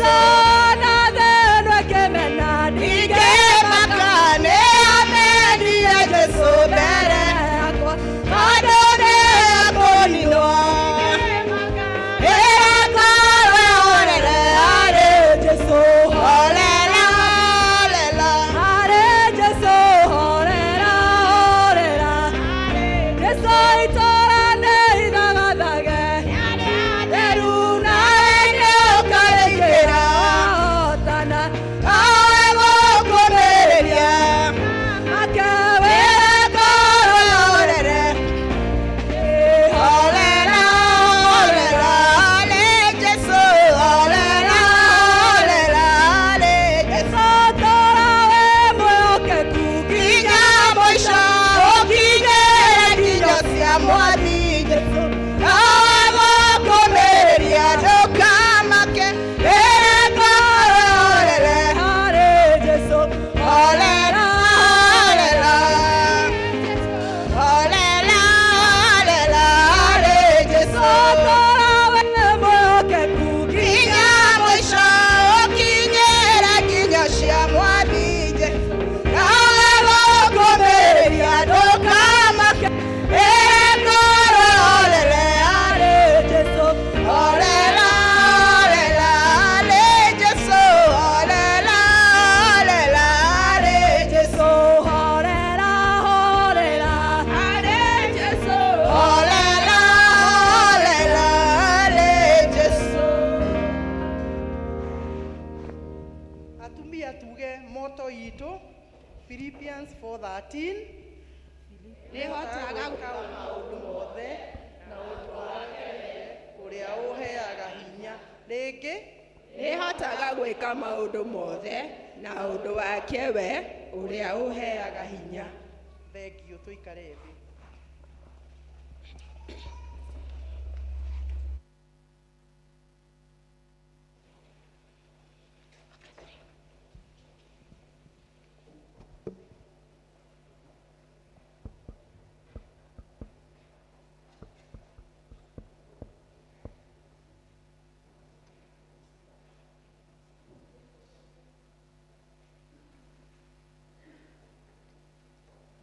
Jesu na thĩno ĩkĩmena Ndingĩmaka nĩ amenire Jesu mbere yakwa tondũ nĩ ekũninwo. Ĩrakorwo horere harĩ Jesu horera horera. harĩ Jesu horera horera Jesu itũra nĩ ithagathage Theru Nawe nĩ ũkarĩingĩra hotana Nawe gũkũmĩrĩria. make wĩra Ĩrakorwo horere horera horera harĩ Jesu horera horera harĩ Jesu. Tũra wĩ mwĩhokeku Nginya mũico ũkinyĩre nginyo cia mwathi Jesu. Nawe gũkũmĩrĩria ndũkamake ĩrakorwo horere harĩ Jesu horera horera horera horera harĩ Jesu. Tũra wĩ mwĩhokeku Nginya mũico ũkinyĩre nginyo cia mwathi Jesu. Nawe gũkũmĩrĩria ndũkamake ĩrakorwo horere harĩ Jesu horera horera harĩ Jesu horera horera harĩ Jesu. Horera horera Horera horera harĩ Jesu. Atumia tuge moto itũ Philippians 4:13 Nĩhotaga gwĩka maũndũ mothe na ũndũ wake we ũrĩa ũheaga hinya. Rĩngĩ Nĩhotaga gwĩka maũndũ mothe na ũndũ wake we ũrĩa ũheaga hinya. Thengiũ, tũikare thĩ.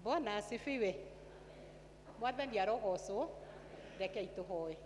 Bwana asifiwe. Mwathani arogocwo. Rekei tũhoe.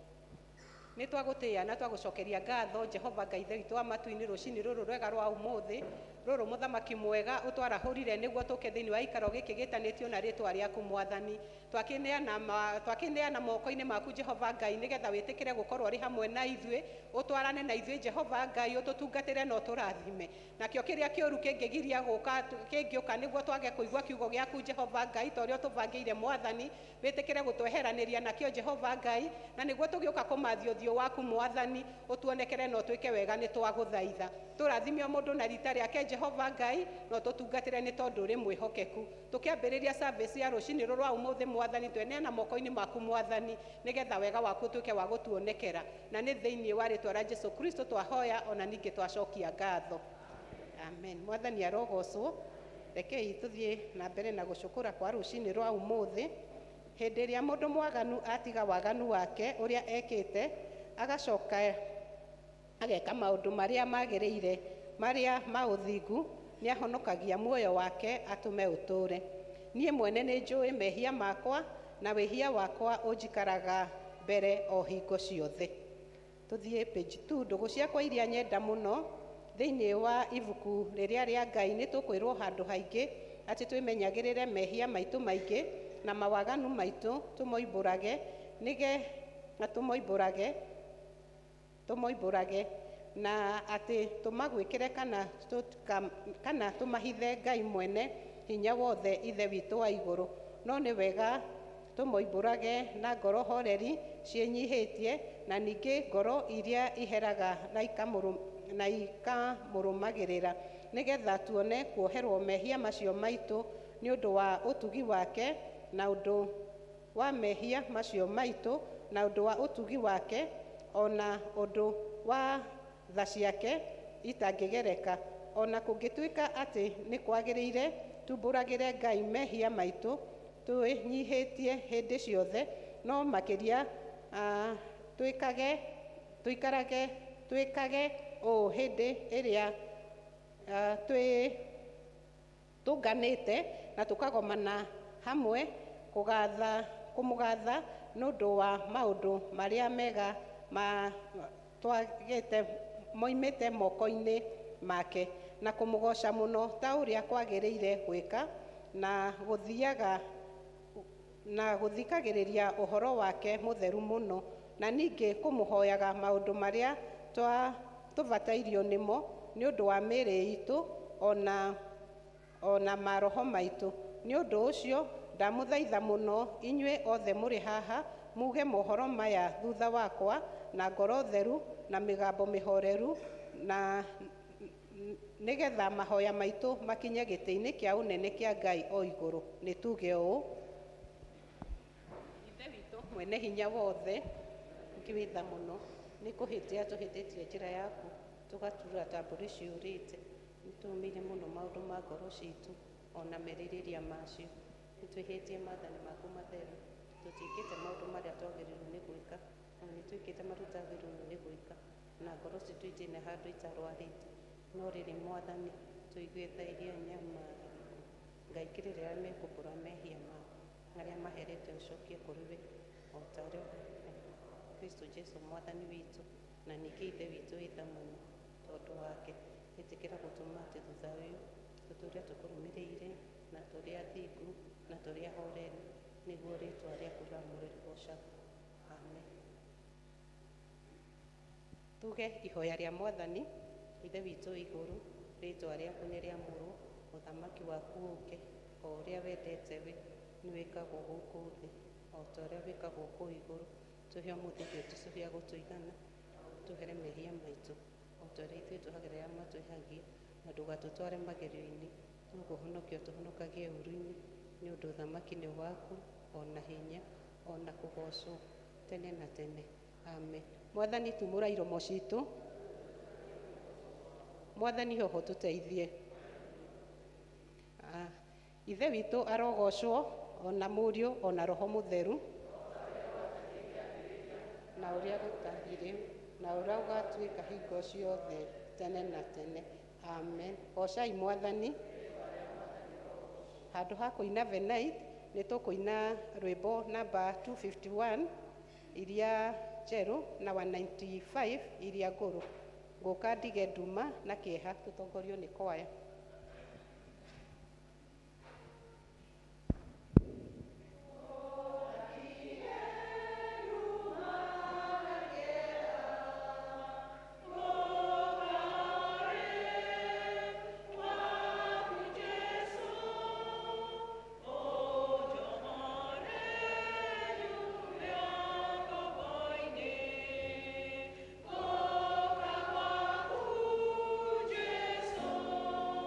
Nĩ twagũtĩĩa na twagũcokeria ngatho Jehova Ngai Ithe witũ wa matu-inĩ rũcinĩ rũrũ rwega rwa ũmũthĩ rũrũ mũthamaki mwega ũtwarahũrire nĩguo tũke thĩinĩ wa gĩikaro gĩkĩ gĩtanĩtio na rĩtwa rĩaku Mwathani. Twakĩneana moko-inĩ maku Jehova Ngai nĩgetha wĩtĩkĩre gũkorwo ũrĩ hamwe na ithuĩ, ũtwarane na ithuĩ Jehova Ngai, ũtũtungatĩre na ũtũrathime. Nakĩo kĩrĩa kĩũru kĩngĩgiria gũka kĩngĩũka nĩguo twage kũigua kiugo gĩaku Jehova Ngai ta ũrĩa ũtũbangĩire Mwathani, wĩtĩkĩre gũtweheranĩria nakĩo Jehova Ngai, na nĩguo tũgĩũka kũmathia ũthiũ waku Mwathani, ũtuonekere na ũtwĩke wega nĩ twagũthaitha. Tũrathime o mũndũ na rita rĩake Jehova Ngai, na ũtũtungatĩre nĩ tondũ ũrĩ mwĩhokeku. Tũkĩambĩrĩria service ya rũcinĩ rũrũ rwa ũmũthĩ Mwathani, tweneana moko-inĩ maku Mwathani, nĩgetha wega waku ũtuĩke wa gũtuonekera. Na nĩ thĩinĩ wa rĩtwa rĩa Jesu Kristo twahoya ona ningĩ twacokia ngatho. Amen. Mwathani arogocwo. Rekei tũthiĩ na mbere na gũcũkũra kwa rũcinĩ rwa ũmũthĩ. Hĩndĩ ĩrĩa mũndũ mwaganu atiga waganu wake ũrĩa ekĩte, agacoka ageka maũndũ marĩa magĩrĩire marĩa ma ũthingu, nĩahonokagia muoyo wake atũme ũtũre. Niĩ mwene nĩ njũĩ mehia makwa na wĩhia wakwa ũnjikaraga mbere o hingo ciothe. Tũthiĩ page 2, ndũgũ ciakwa iria nyenda mũno. Thĩinĩ wa ibuku rĩrĩa rĩa Ngai nĩ tũkwĩrwo handũ haingĩ atĩ twĩmenyagĩrĩre mehia maitũ maingĩ na mawaganu maitũ tũmoimbũrage nĩge na tũmoimbũrage tũmoimbũrage na atĩ tũmagwĩkĩre kana tũmahithe Ngai mwene hinya wothe Ithe witũ wa igũrũ. No nĩ wega tũmoimbũrage na ngoro horeri ciĩnyihĩtie na ningĩ ngoro iria iheraga na ikamũrũmagĩrĩra nĩgetha tuone kuoherwo mehia macio maitũ nĩ ũndũ wa ũtugi wake na ũndũ wa mehia macio maitũ na ũndũ wa ũtugi wake ona ũndũ wa tha ciake itangĩgereka. Ona kũngĩtuĩka atĩ nĩ kwagĩrĩire tumbũragĩre Ngai mehia maitũ twĩnyihĩtie hĩndĩ ciothe, no makĩria twĩkage, tũikarage, twĩkage Ũũ hĩndĩ ĩrĩa twĩ tũnganĩte na tũkagomana hamwe kũgatha kũmũgatha nĩ ũndũ wa maũndũ marĩa mega ma twagĩte moimĩte moko-inĩ make, na kũmũgoca mũno ta ũrĩa kwagĩrĩire gwĩka, na gũthiaga na gũthikagĩrĩria ũhoro wake mũtheru mũno, na ningĩ kũmũhoyaga maũndũ marĩa tũbatairio nĩmo nĩ ũndũ wa mĩĩrĩ itũ ona maroho maitũ. Nĩ ũndũ ũcio ndamũthaitha mũno inyuĩ othe mũrĩ haha muge mohoro maya thutha wakwa na ngoro theru na mĩgambo mĩhoreru, na nĩgetha mahoya maitũ makinye gĩtĩ-inĩ kĩa ũnene kĩa Ngai o igũrũ. Nĩ tuge ũũ: Ithe witũ mwene hinya wothe, ngĩwĩtha mũno nĩ kũhĩtia tũhĩtĩtie njĩra yaku, tũgatura ta mbũri ciũrĩte. Nĩ tũũmĩire mũno maũndũ ma ngoro citũ ona merirĩria macio. Nĩ twĩhĩtie maathani maku matheru, tũtiĩkĩte maũndũ marĩa twagĩrĩirwo nĩ gwĩka, na nĩ twĩkĩte marĩa tũtagĩrĩirwo nĩ gwĩka, na ngoro citũ itirĩ handũ itarwarĩte. No rĩrĩ, Mwathani, tũigue tha iria nyamarĩku. Ngai, kĩrĩra arĩa mekumbũra mehia mao arĩa maherete ũcokie kũrĩ we o ta ũrĩa Kristo Jesu Mwathani witũ. Na ningĩ Ithe witũ wĩ tha mũno, tondũ wake ĩtĩkĩra gũtũma atĩ thutha ũyũ tũtũre tũkũrũmĩrĩire na tũrĩ athingu na tũrĩ ahoreru, nĩguo rĩtwa rĩaku rĩamũre rĩgoocagwo. Amen. Tuge ihoya rĩa Mwathani. Ithe witũ wĩ igũrũ, rĩtwa rĩaku nĩ rĩamũrwo, ũthamaki waku ũke, o ũrĩa wendete we nĩ wĩkagwo gũkũ thĩ o ta ũrĩa wĩkagwo kũu igũrũ. Tũhe ũmũthĩ irio cia gũtũigana, tũhere mehia maitũ o ta ũrĩa ithuĩ tũhagĩra arĩa matwĩhagia, na ndũgatũtware magerio-inĩ, no kũhonokia ũtũhonokagie ũũru-inĩ, nĩ ũndũ ũthamaki nĩ waku, ona hinya, ona kũgoocwo tene na tene. Amen. Mwathani, tumũra iromo citũ. Mwathani, hoho tũteithie. Ithe witũ arogocwo, ona Mũriũ, ona Roho Mũtheru, na ũrĩa gũtariĩ rĩu na ũrĩa ũgatuĩka hingo ciothe tene na tene. Amen. Gocai Mwathani. Handũ ha kũina Venite, nĩ tũkũina rwĩmbo namba 251 iria njerũ na 195 iria ngũrũ, Ngũka ndige nduma na kĩeha, tũtongorio nĩ kwaya. Jesu.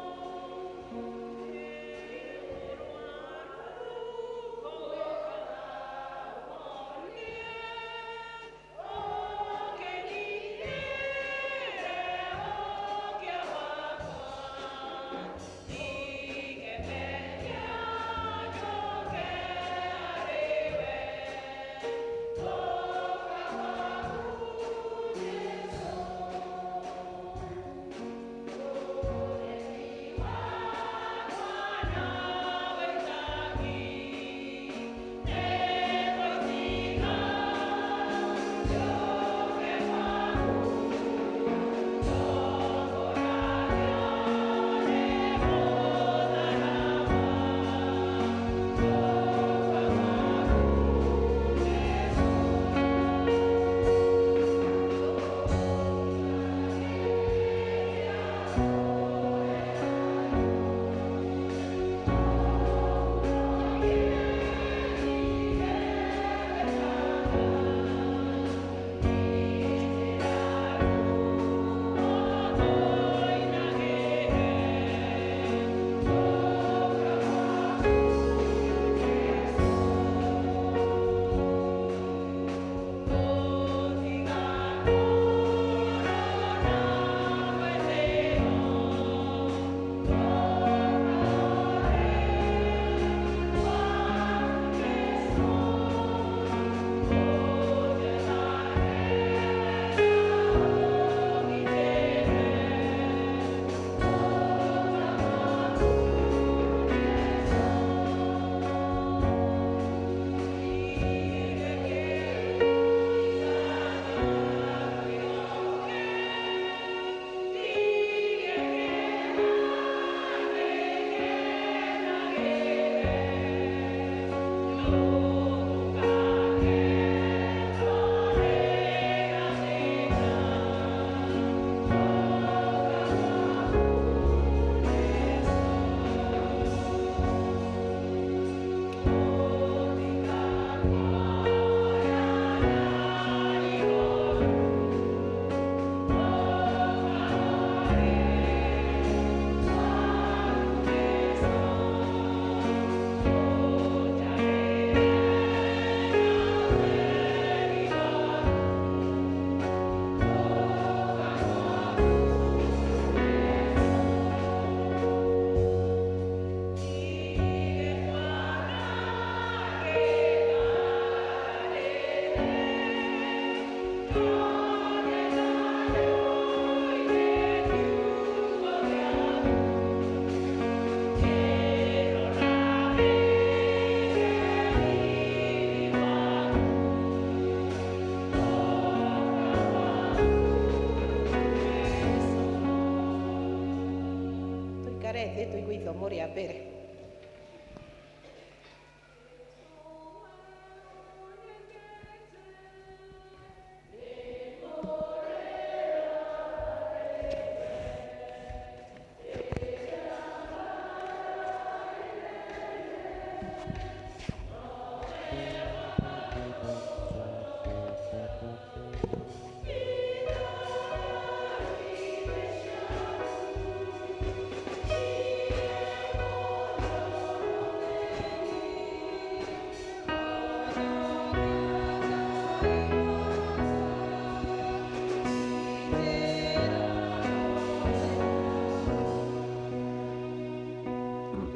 thĩ tũigue ithomo rĩa mbere.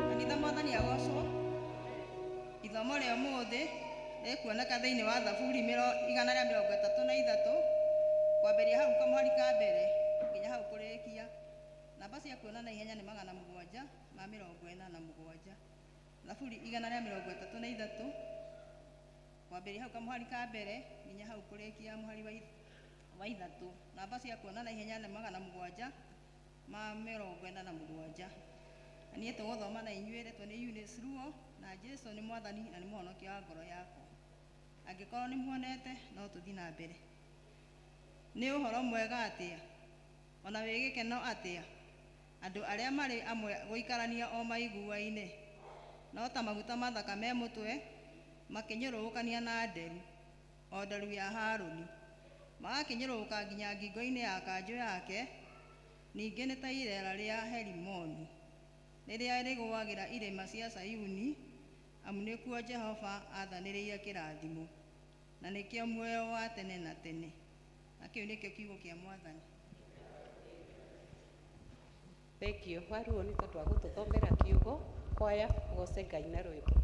Kanitha mwathani agocwo. Ithomo rĩa ũmũthĩ rĩkuoneka thĩinĩ wa Thaburi 133 kwambĩrĩria hau kamũhari ka mbere nginya hau kũrĩkia. Namba cia kuona na ihenya nĩ 747. Thaburi 133 kwambĩrĩria hau kamũhari ka mbere nginya hau kũrĩkia mũhari wa ithatũ. Namba cia kuona na ihenya nĩ 747. Na niĩ tũgũthoma na inyuĩ rĩtwa nĩ Eunice Ruo na Jesu nĩ mwathani na nĩ mũhonokia wa ngoro yakwa. Angĩkorwo nĩ muonete no tũthiĩ na mbere. Nĩ ũhoro mwega atĩa ona wĩ gĩkeno atĩa andũ arĩa marĩ amwe gũikarania o maiguaine, no ta maguta mathaka me mũtwe makĩnyũrũrũkania na nderu, o nderu ya Harũni, magakĩnyũrũrũka nginya ngingo-inĩ ya kanjũ yake, ningĩ nĩ ta ireera rĩa Herimoni rĩrĩa rĩgũagĩra irĩma cia Sayuni, amu nĩkuo Jehova aathanĩrĩire kĩrathimo, na nĩkĩo muoyo wa tene na tene. Na kĩu nĩkĩo kiugo kĩa mwathani. Thank you Waruo nĩ tondũ wa gũtũthomera kiugo. Kwaya ũgoce Ngai na rwĩmbo.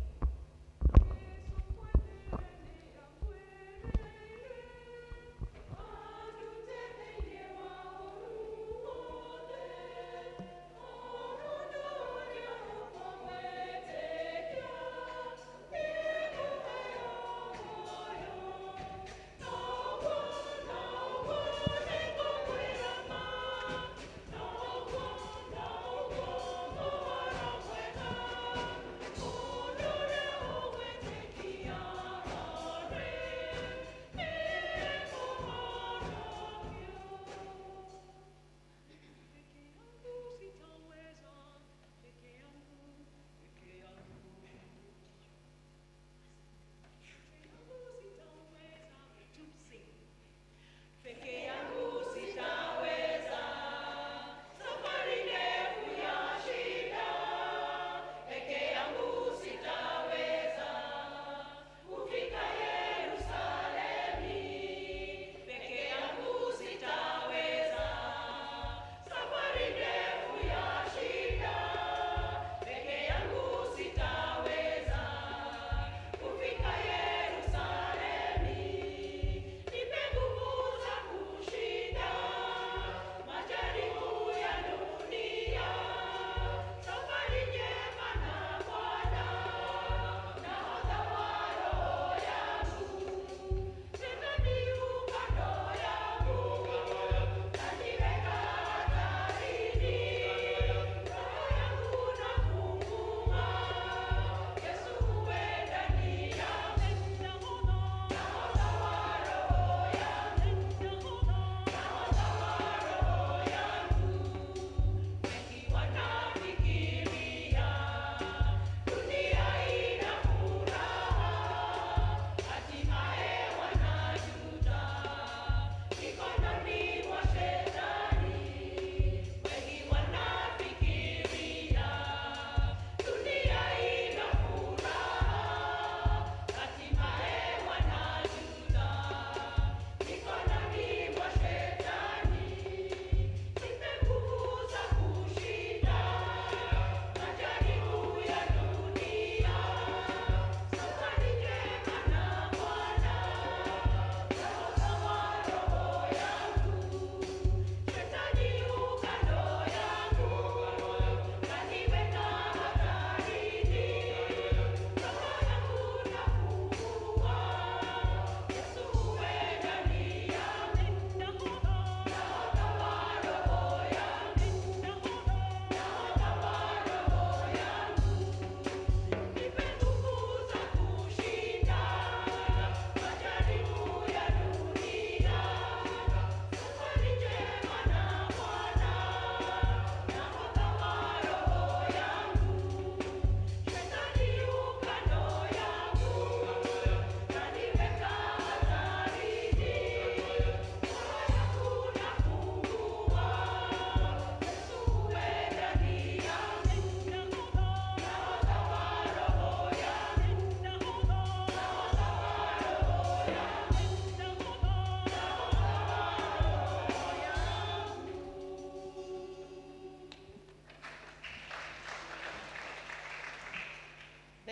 No.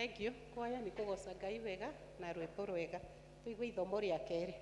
Thank you. Kwaya nĩ kũgoca Ngai wega na rwĩmbo rwega. Tũigue ithomo rĩa kerĩ.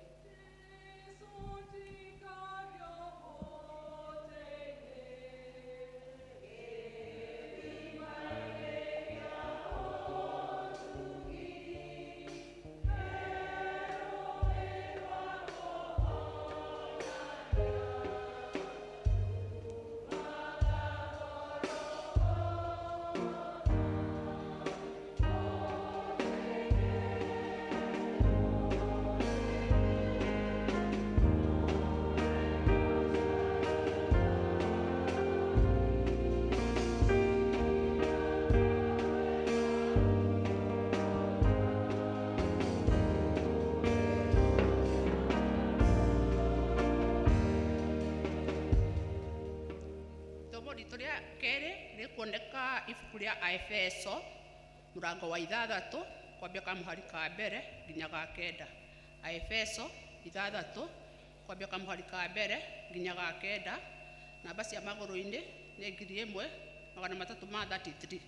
Ithomo ritũ rĩa kerĩ rĩkuoneka ibuku rĩa Aefeso mũrango wa 6 kwambia kamũhari ka mbere nginya ga 9. Aefeso 6 kwambia kamũhari ka mbere nginya ga 9. Namba cia magũrũ-inĩ nĩ 1333.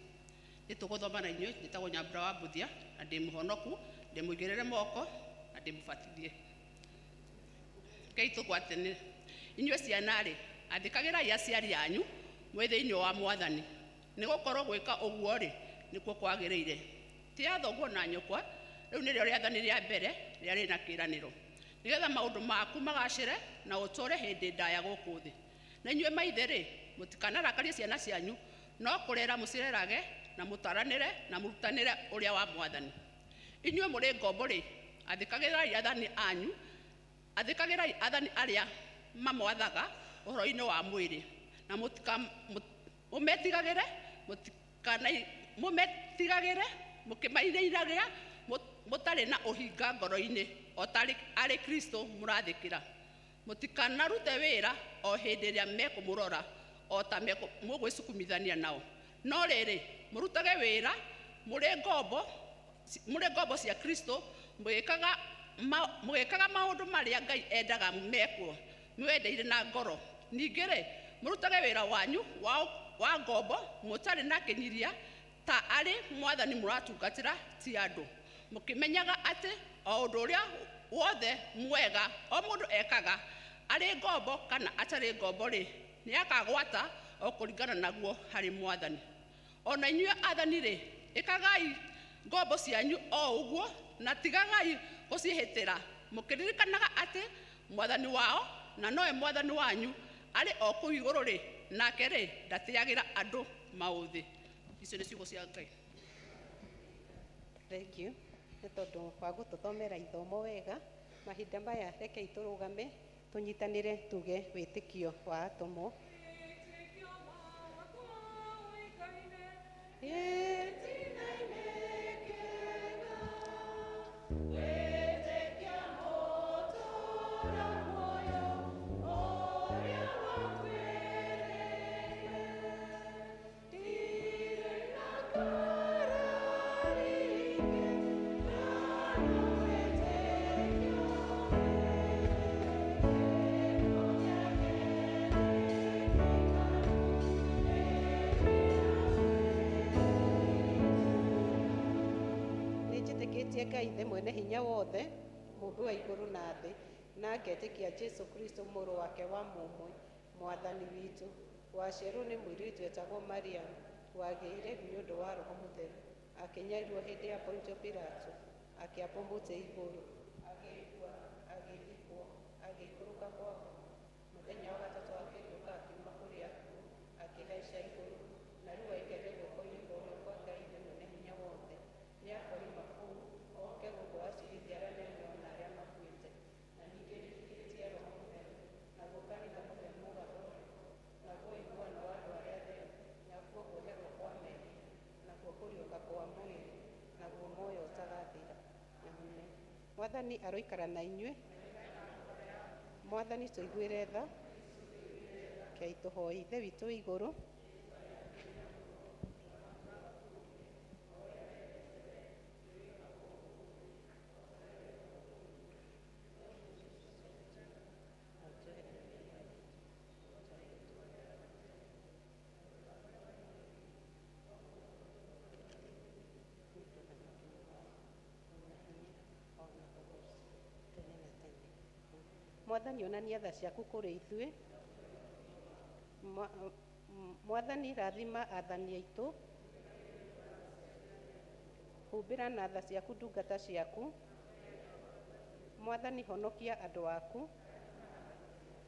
Nĩ tũgũthoma na inyuĩ. Njĩtagwo Nyambura wa Mbuthia na ndĩ mũhonoku, ndĩ mũigĩrĩre moko na ndĩ mũbatithie. Ngai tũgwatanĩre. Inyuĩ ciana-rĩ, athĩkagĩrai aciari anyu mwĩ thĩinĩ wa Mwathani, nĩ gũkorwo gwĩka ũguo-rĩ nĩkuo kwagĩrĩire. Tĩa thoguo na nyũkwa, rĩu nĩrĩo rĩathani rĩa mbere rĩrĩa rĩna kĩĩranĩro, nĩgetha maũndũ maku magacĩre na ũtũũre hĩndĩ ndaya gũkũ thĩ. Na inyuĩ maithe-rĩ, mũtikanarakarie ciana cianyu, no kũrera mũcirerage na mũtaranĩre na mũrutanĩre ũrĩa wa Mwathani. Inyuĩ mũrĩ ngombo-rĩ, athĩkagĩrai athani anyu, athĩkagĩrai athani arĩa mamwathaga ũhoro-inĩ wa mwĩrĩ, na mũmetigagĩre, mũmetigagĩre mũkĩmainainagĩra mũtarĩ na ũhinga ngoro-inĩ, o ta arĩ Kristo mũrathĩkĩra. Mũtikanarute wĩra o hĩndĩ ĩrĩa mekũmũrora, o ta mũgwĩcukumithania nao. No rĩrĩ, mũrutage wĩra mũrĩ ngombo cia Kristo, mũgĩkaga maũndũ marĩa Ngai endaga mekwo, mwendeire na ngoro. Ningĩ-rĩ, mũrutage wĩra wanyu wa ngombo mũtarĩ na kĩnyiria, ta arĩ Mwathani mũratungatĩra, ti andũ, mũkĩmenyaga atĩ o ũndũ ũrĩa wothe mwega o mũndũ ekaga, arĩ ngombo kana atarĩ ngombo-rĩ, nĩakagwata o kũringana naguo harĩ Mwathani. O na inyuĩ athani-rĩ, ĩkagai ngombo cianyu o ũguo, na tigagai gũciĩhĩtĩra, mũkĩririkanaga atĩ Mwathani wao na nowe Mwathani wanyu arĩ o kũu igũrũ-rĩ, nake-rĩ ndatĩagĩra andũ maũthĩ. Icio nĩ ciugo cia Ngai. Thank you. Nĩ tondũ wa gũtũthomera ithomo wega. Mahinda maya rekei tũrũgame tũnyitanĩre tuge wĩtĩkio wa atũmwo. Nĩnjĩtĩkĩtie Ngai Ithe mwene hinya wothe, mũmbi wa igũrũ na thĩ, na ngetĩkia Jesũ Kristo mũrũ wake wa mũmwe, Mwathani witũ, waciarirwo nĩ mũirĩtu wetagwo Mariamu, wagĩire nĩ ũndũ wa Roho Mũtheru, akĩnyarirwo hĩndĩ ya Pontio Pilato, akĩambwo mũtĩ igũrũ, agĩkua, agĩthikwo, agĩikũrũka kwa akuũ. Mũthenya wa gatatũ akĩriũka akiuma kũrĩ akuũ, akĩhaica igũrũ, na rĩu aikarĩte guoko-inĩ kwa ũrĩo kwa Ngai Ithe mwene hinya wothe. Nĩakoima kũu oke gũkũ acirithie arĩa me muoyo na arĩa makuĩte. Na ningĩ njĩtĩkĩtie Roho Mũtheru, naguo kanitha mũtheru mũgathondekwo, naguo ũiguano wa andũ arĩa atheru, nakuo kuoherwo kwa mehia, nakuo kũriũka kwa mwĩrĩ, naguo muoyo ũtagathira. Amen. Mwathani aroikara na inyuĩ. Mwathani tũiguĩre tha. Rekei tũhoe. Ithe witũ wĩ igũrũ, Mwathani onania tha ciaku kũrĩ ithuĩ. Mwathani rathima athani aitũ. Humbĩra na tha ciaku ndungata ciaku. Mwathani honokia andũ aku.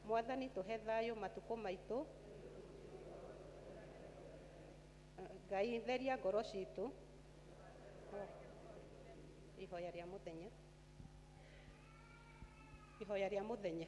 Mwathani tũhe thayũ matukũ maitũ. Ngai theria ngoro citũ. Ihoya rĩa mũthenya. Ihoya rĩa mũthenya.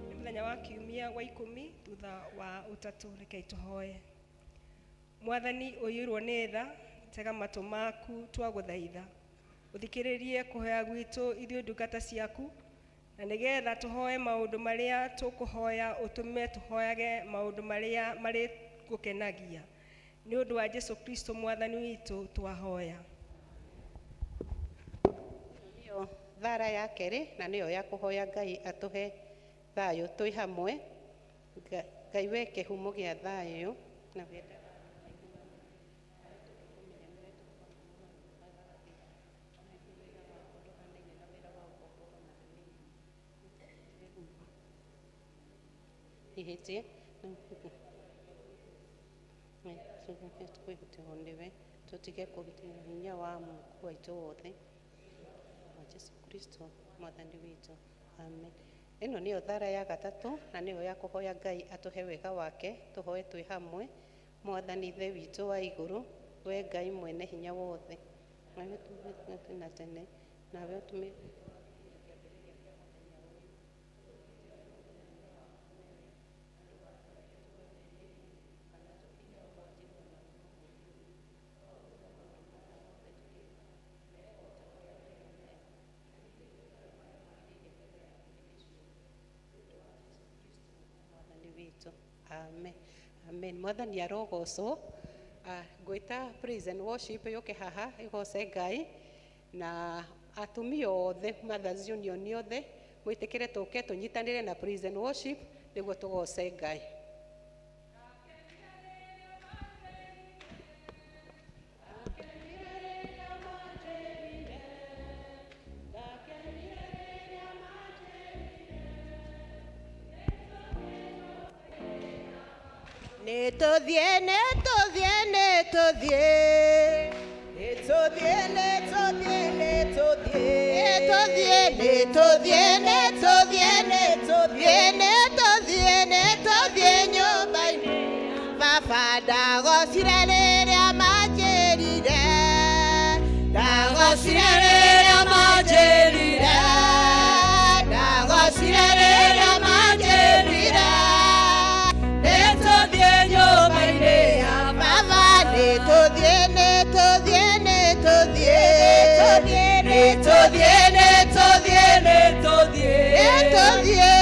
Nĩ mũthenya wa kiumia wa 10 thutha wa ũtatũ. Rekei tũhoye. Mwathani ũiyũirwo nĩ tha, tega matũ maku twagũthaitha, ũthikĩrĩrie kũhoya gwitũ ithuĩ ndungata ciaku, na nĩgetha tũhoe maũndũ marĩa tũkũhoya, ũtũme tũhoyage maũndũ marĩa marĩgũkenagia. Nĩ ũndũ wa Jesu Kristo Mwathani witũ twahoya. Nĩyo thara ya kerĩ na nĩyo ya kũhoya Ngai atũhe thayũ twĩ hamwe. Ngai we kĩhumo gĩa thayũ na wenda. Ihĩtie kwĩhutĩrwo nĩwe, tũtige kũgitĩra hinya wa Mungu waitũ wothe wa Jesu Kristo Mwathani witũ, amen. Ĩno nĩyo thara ya gatatũ na nĩyo ya kũhoya Ngai atũhe wega wake, tũhoe twĩ hamwe. Mwathani Ithe witũ wa igũrũ, we Ngai mwene hinya wothe, nawe ũtũme na tene, nawe ũtũme Mwathani witũ, amen. Amen. Mwathani arogocwo. Ngwĩta praise and worship yũke haha ĩgoce Ngai, na atumia othe Mothers Union othe mwĩtĩkĩre tũke tũnyitanĩre na praise and worship nĩguo tũgoce Ngai. Nĩtũthiĩ, nĩtũthiĩ, nĩtũthiĩ. Nĩtũthiĩ, nĩtũthiĩ, nĩtũthiĩ. Nĩtũthiĩ, nĩtũthiĩ, nĩtũthiĩ, nĩtũthiĩ, nĩtũthiĩ, nĩtũthiĩ nyũmba-inĩ. Baba ndagocire rĩrĩa manjĩrire. Ndagocire rĩrĩa manjĩrire. Ndagocire rĩrĩa manjĩrire. Nĩtũthiĩ nyũmba-inĩ ya Baba, nĩtũthiĩ, nĩtũthiĩ, nĩtũthiĩ. Nĩtũthiĩ, nĩtũthiĩ, nĩtũthiĩ. Nĩtũthiĩ.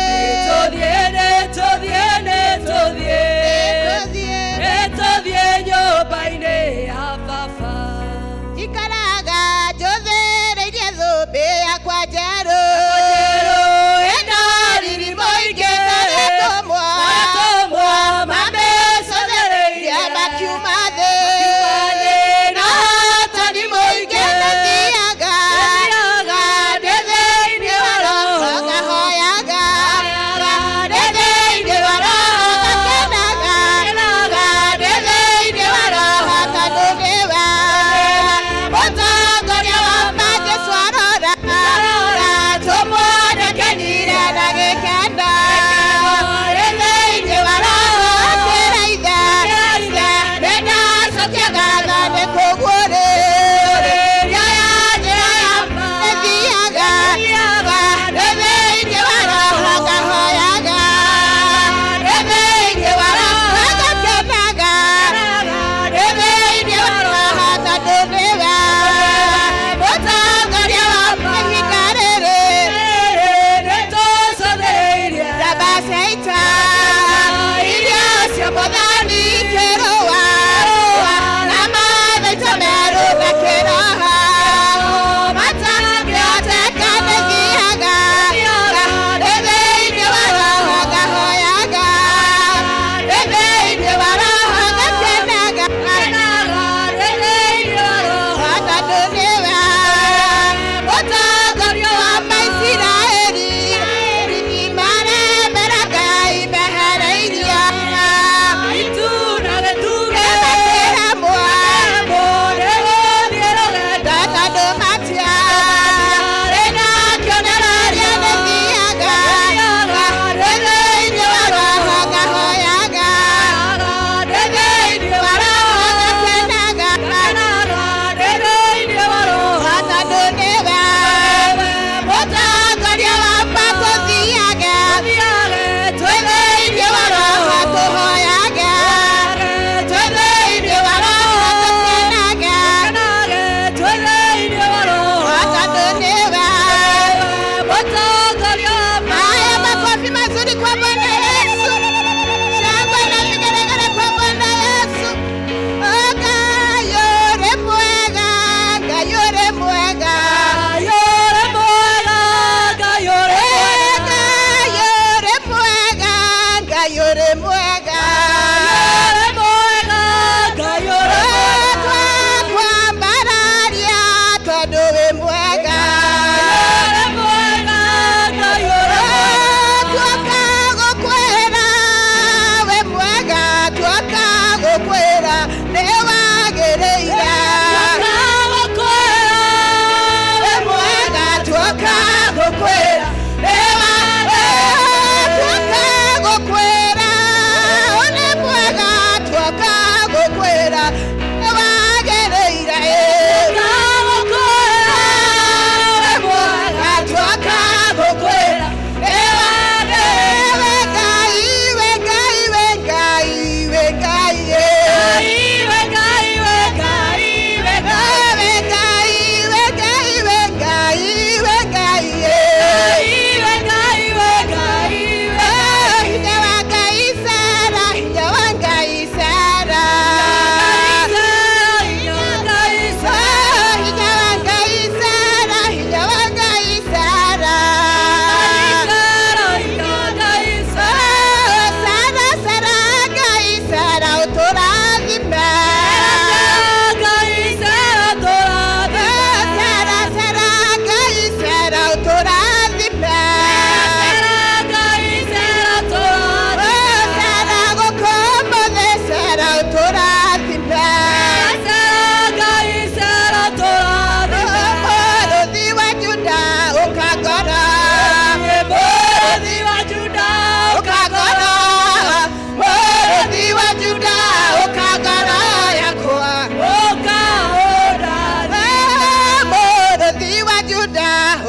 Nĩtũthiĩ, nĩtũthiĩ, nĩtũthiĩ. Nĩtũthiĩ nyũmba-inĩ ya Baba. Ikaraga njũthĩrĩirie thũmbĩ yakwa njerũ. Ĩno riri mũingĩ maretũmwo. Mamĩcũthĩrĩirie makiuma thĩ. Na ũhotani mũingĩ mathiaga.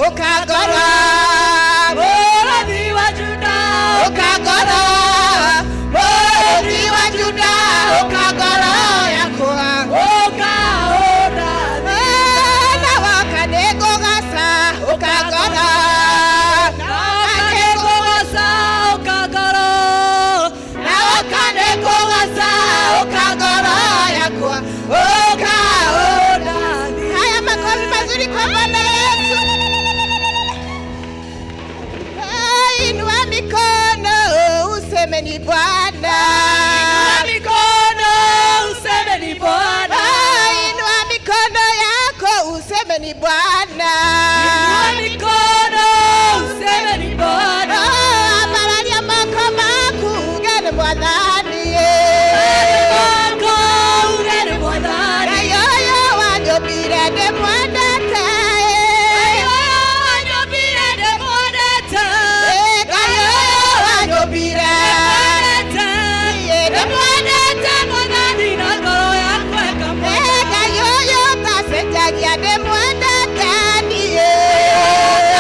Ũka ngoro. Mũrũthi wa Juda. Ũka ngoro, mũrũthi wa Juda, ũka ngoro yakwa. Ũka ũndathime. Na woka nĩngũgaca, ũka ngoro. Na woka nĩngũgoca, ũka ngoro. Na woka nĩngũgaca, ũka ngoro yakwa, ũka Ũndathime. Haya, makofi mazuri kwa Bwana Yesu. Inua mikono useme ni Bwana. Inua mikono useme ni Bwana. Inua mikono yako useme ni Bwana. Inua mikono useme ni Bwana. Ambararia moko maku uge nĩ Mwathani. Moko uge nĩ Mwathani. Ngai ũyũ wanyũmbire ndĩmwendete. Ngai ũyũ wanyũmbire ndĩmwendete. Ngai ũyũ wanyũmbire Ndĩmwendete. Ndĩmwendete Mwathani na ngoro yakwa ĩkamwenda. Ngai ũyũ ũtacenjagia ndĩmwendete niĩ.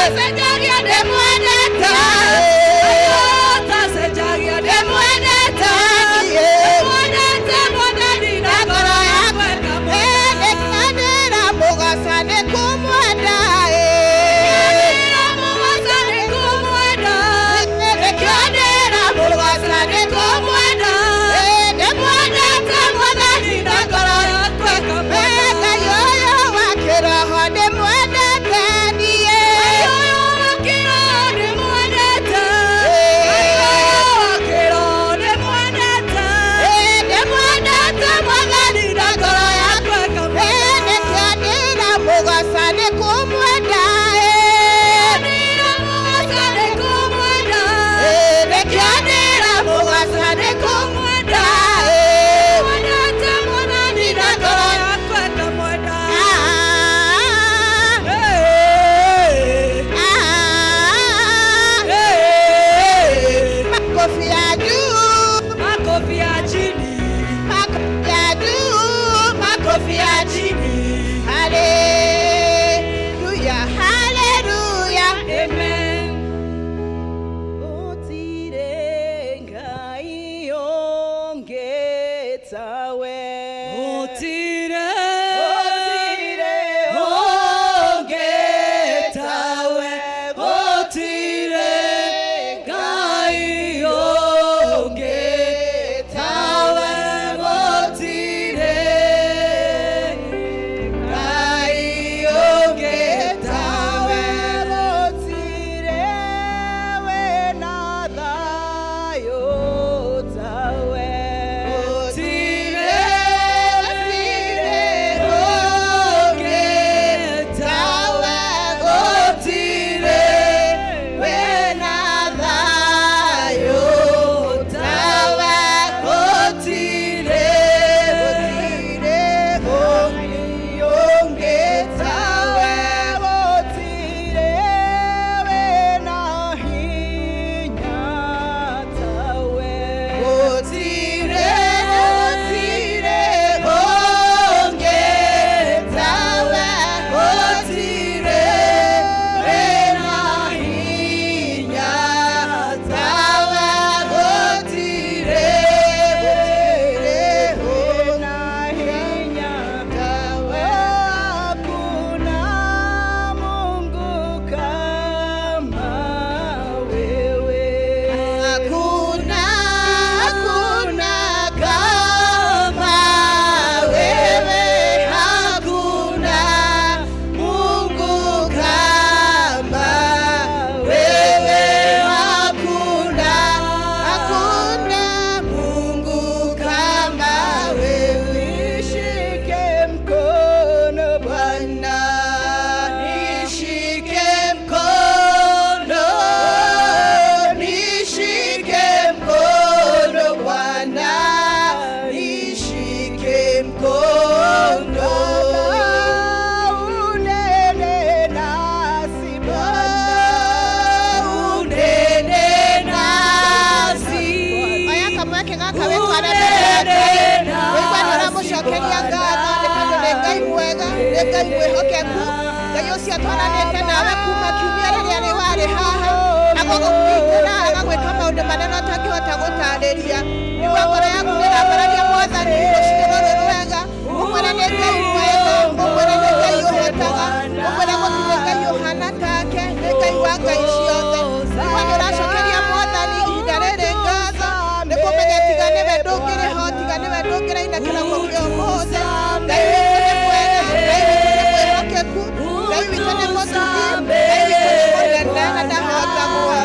Ũcio twaranĩte nawe kuma kiumia rĩrĩa rĩ warĩ haha, agagũkindĩra, agagwĩka maũndũ manene ũtangĩhota gũtarĩria. Nĩguo ngoro yaku nĩrambararia Mwathani rũcinĩ rũrũ rwega, ũmwĩre nĩ Ngai mwega, ũmwĩre nĩ Ngai ũhotaga, ũmwĩre gũtirĩ Ngai ũhana take, nĩ Ngai wa ngai ciothe. Nĩguo nĩ ũracokeria Mwathani ihinda rĩrĩ ngatho, nĩ kũmenya tiga nĩwe ndũngĩrĩ ho, tiga nĩwe ndũngĩraina kĩroko kĩa ũmũthĩ. Ngai witũ nĩ mwega, Ngai witũ nĩ mwĩhokeku, Ngai witũ nĩ mũtugi, Ngai witũ nĩ mũnene na ndahotagwo.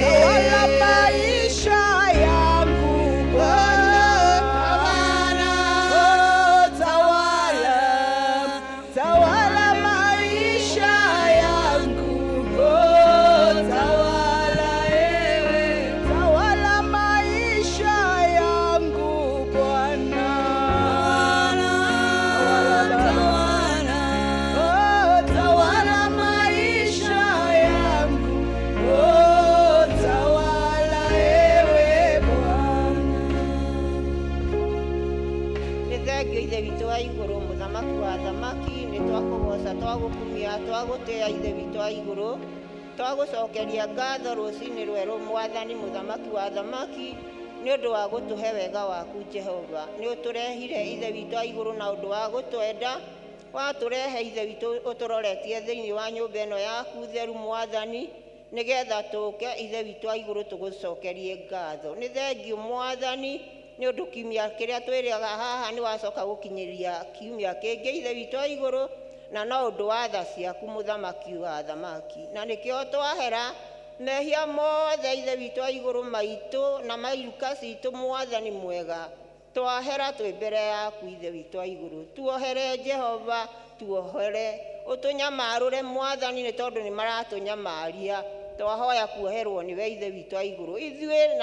Tawala maisha yangu Bwana. Oh, tawala, tawala maisha yangu. Oh, tawala ewe, tawala maisha yangu Bwana. Tawala, oh, tawala maisha yangu. Oh, tawala ewe Bwana. Nĩ thengio Ithe witũ wa igũrũ, mũthamaki wa athamaki, nĩ twakũgoca, twagũkumia, twagũtĩa Ithe witũ wa igũrũ, twagũcokeria ngatho rũcinĩ rwerũ Mwathani, mũthamaki wa athamaki, nĩ ũndũ wa gũtũhe wega waku Jehova. Nĩ ũtũrehire Ithe witũ wa igũrũ na ũndũ wa gũtwenda, watũrehe Ithe witũ ũtũroretie thĩinĩ wa nyũmba ĩno yaku theru Mwathani, nĩgetha tũke Ithe witũ wa igũrũ tũgũcokerie ngatho. Nĩ thengio Mwathani, nĩ ũndũ kiumia kĩrĩa twĩrĩaga haha nĩ wacoka gũkinyĩria kiumia kĩngĩ Ithe witũ wa igũrũ, na no ũndũ wa tha ciaku mũthamaki wa athamaki. Na nĩkĩo twahera mehia mothe Ithe witũ wa igũrũ maitũ na mairuka citũ Mwathani mwega, twahera twĩ mbere yaku Ithe witũ wa igũrũ. Tuohere Jehova, tuohere, ũtũnyamarũre Mwathani, nĩ tondũ nĩ maratũnyamaria. Twahoya kuoherwo nĩwe Ithe witũ wa igũrũ, ithuĩ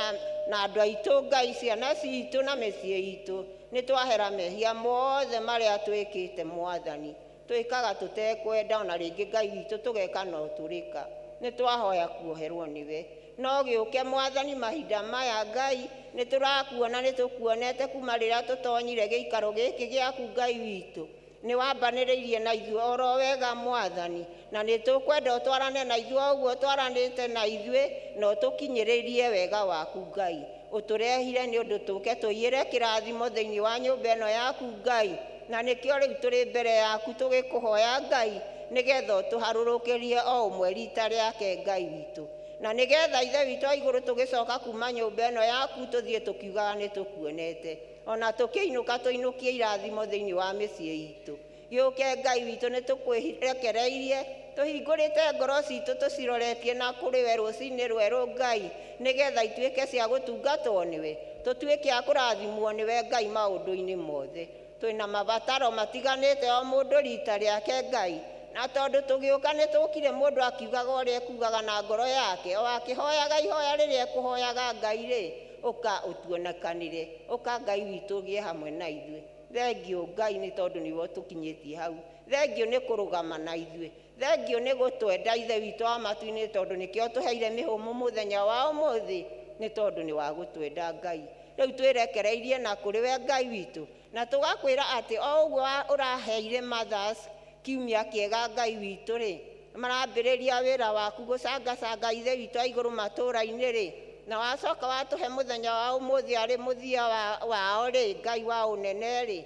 na andũ aitũ Ngai, ciana citũ na mĩciĩ itũ, nĩ twahera mehia mothe marĩa twĩkĩte Mwathani. Twĩkaga tũtekwenda, ona rĩngĩ Ngai witũ tũgeka no tũrĩka. Nĩ twahoya kuoherwo nĩwe. No gĩũke Mwathani mahinda maya Ngai, nĩ tũrakuona, nĩ tũkuonete kuma rĩrĩa tũtonyire gĩikaro gĩkĩ gĩaku Ngai witũ. Nĩ wambanĩrĩirie na ithuĩ oro wega Mwathani, na nĩ tũkwenda ũtwarane na ithuĩ o ũguo twaranĩte na ithuĩ, na ũtũkinyĩrĩrie wega waku Ngai. Ũtũrehire nĩ ũndũ tũke tũiyĩre kĩrathimo thĩinĩ wa nyũmba ĩno yaku Ngai, na nĩkĩo rĩu tũrĩ mbere yaku tũgĩkũhoya Ngai, nĩgetha ũtũharũrũkĩrie o ũmwe rita rĩake Ngai witũ, na nĩgetha Ithe witũ wa igũrũ tũgĩcoka kuma nyũmba ĩno yaku tũthiĩ tũkiugaga nĩ tũkuonete, ona tũkĩinũka tũinũkie irathimo thĩinĩ wa mĩciĩ itũ. Gĩũke Ngai witũ, nĩ tũkwĩrekereirie, tũhingũrĩte ngoro citũ tũciroretie na kũrĩ we rũcinĩ rwerũ Ngai, nĩgetha ituĩke cia gũtungatwo nĩwe, tũtuĩke a kũrathimwo nĩwe Ngai maũndũ-inĩ mothe. Twĩna mabataro matiganĩte o mũndũ rita rĩake Ngai, na tondũ tũgĩũka nĩ tũkire mũndũ akiugaga ũrĩa ekugaga na ngoro yake, o akĩhoyaga ihoya rĩrĩa ekũhoyaga Ngai rĩ, ũka ũtuonekanĩre, ũka Ngai witũ ũgĩe hamwe na ithuĩ. Thengio Ngai nĩ tondũ nĩwe ũtũkinyĩtie hau, thengio nĩ kũrũgama na ithuĩ, thengio nĩ gũtwenda Ithe witũ wa matu-inĩ, tondũ nĩkĩo tũheire mĩhũmũ mũthenya wa ũmũthĩ, nĩ tondũ nĩ wa gũtwenda Ngai. Rĩu twĩrekereirie na kũrĩ we Ngai witũ, na tũgakwĩra atĩ o ũguo ũraheire Mothers kiumia kĩega Ngai witũ rĩ, marambĩrĩria wĩra waku gũcangacanga Ithe witũ wa igũrũ matũũra-inĩ rĩ, na wacoka watũhe mũthenya wa ũmũthĩ arĩ mũthia wao rĩ, Ngai wa ũnene rĩ,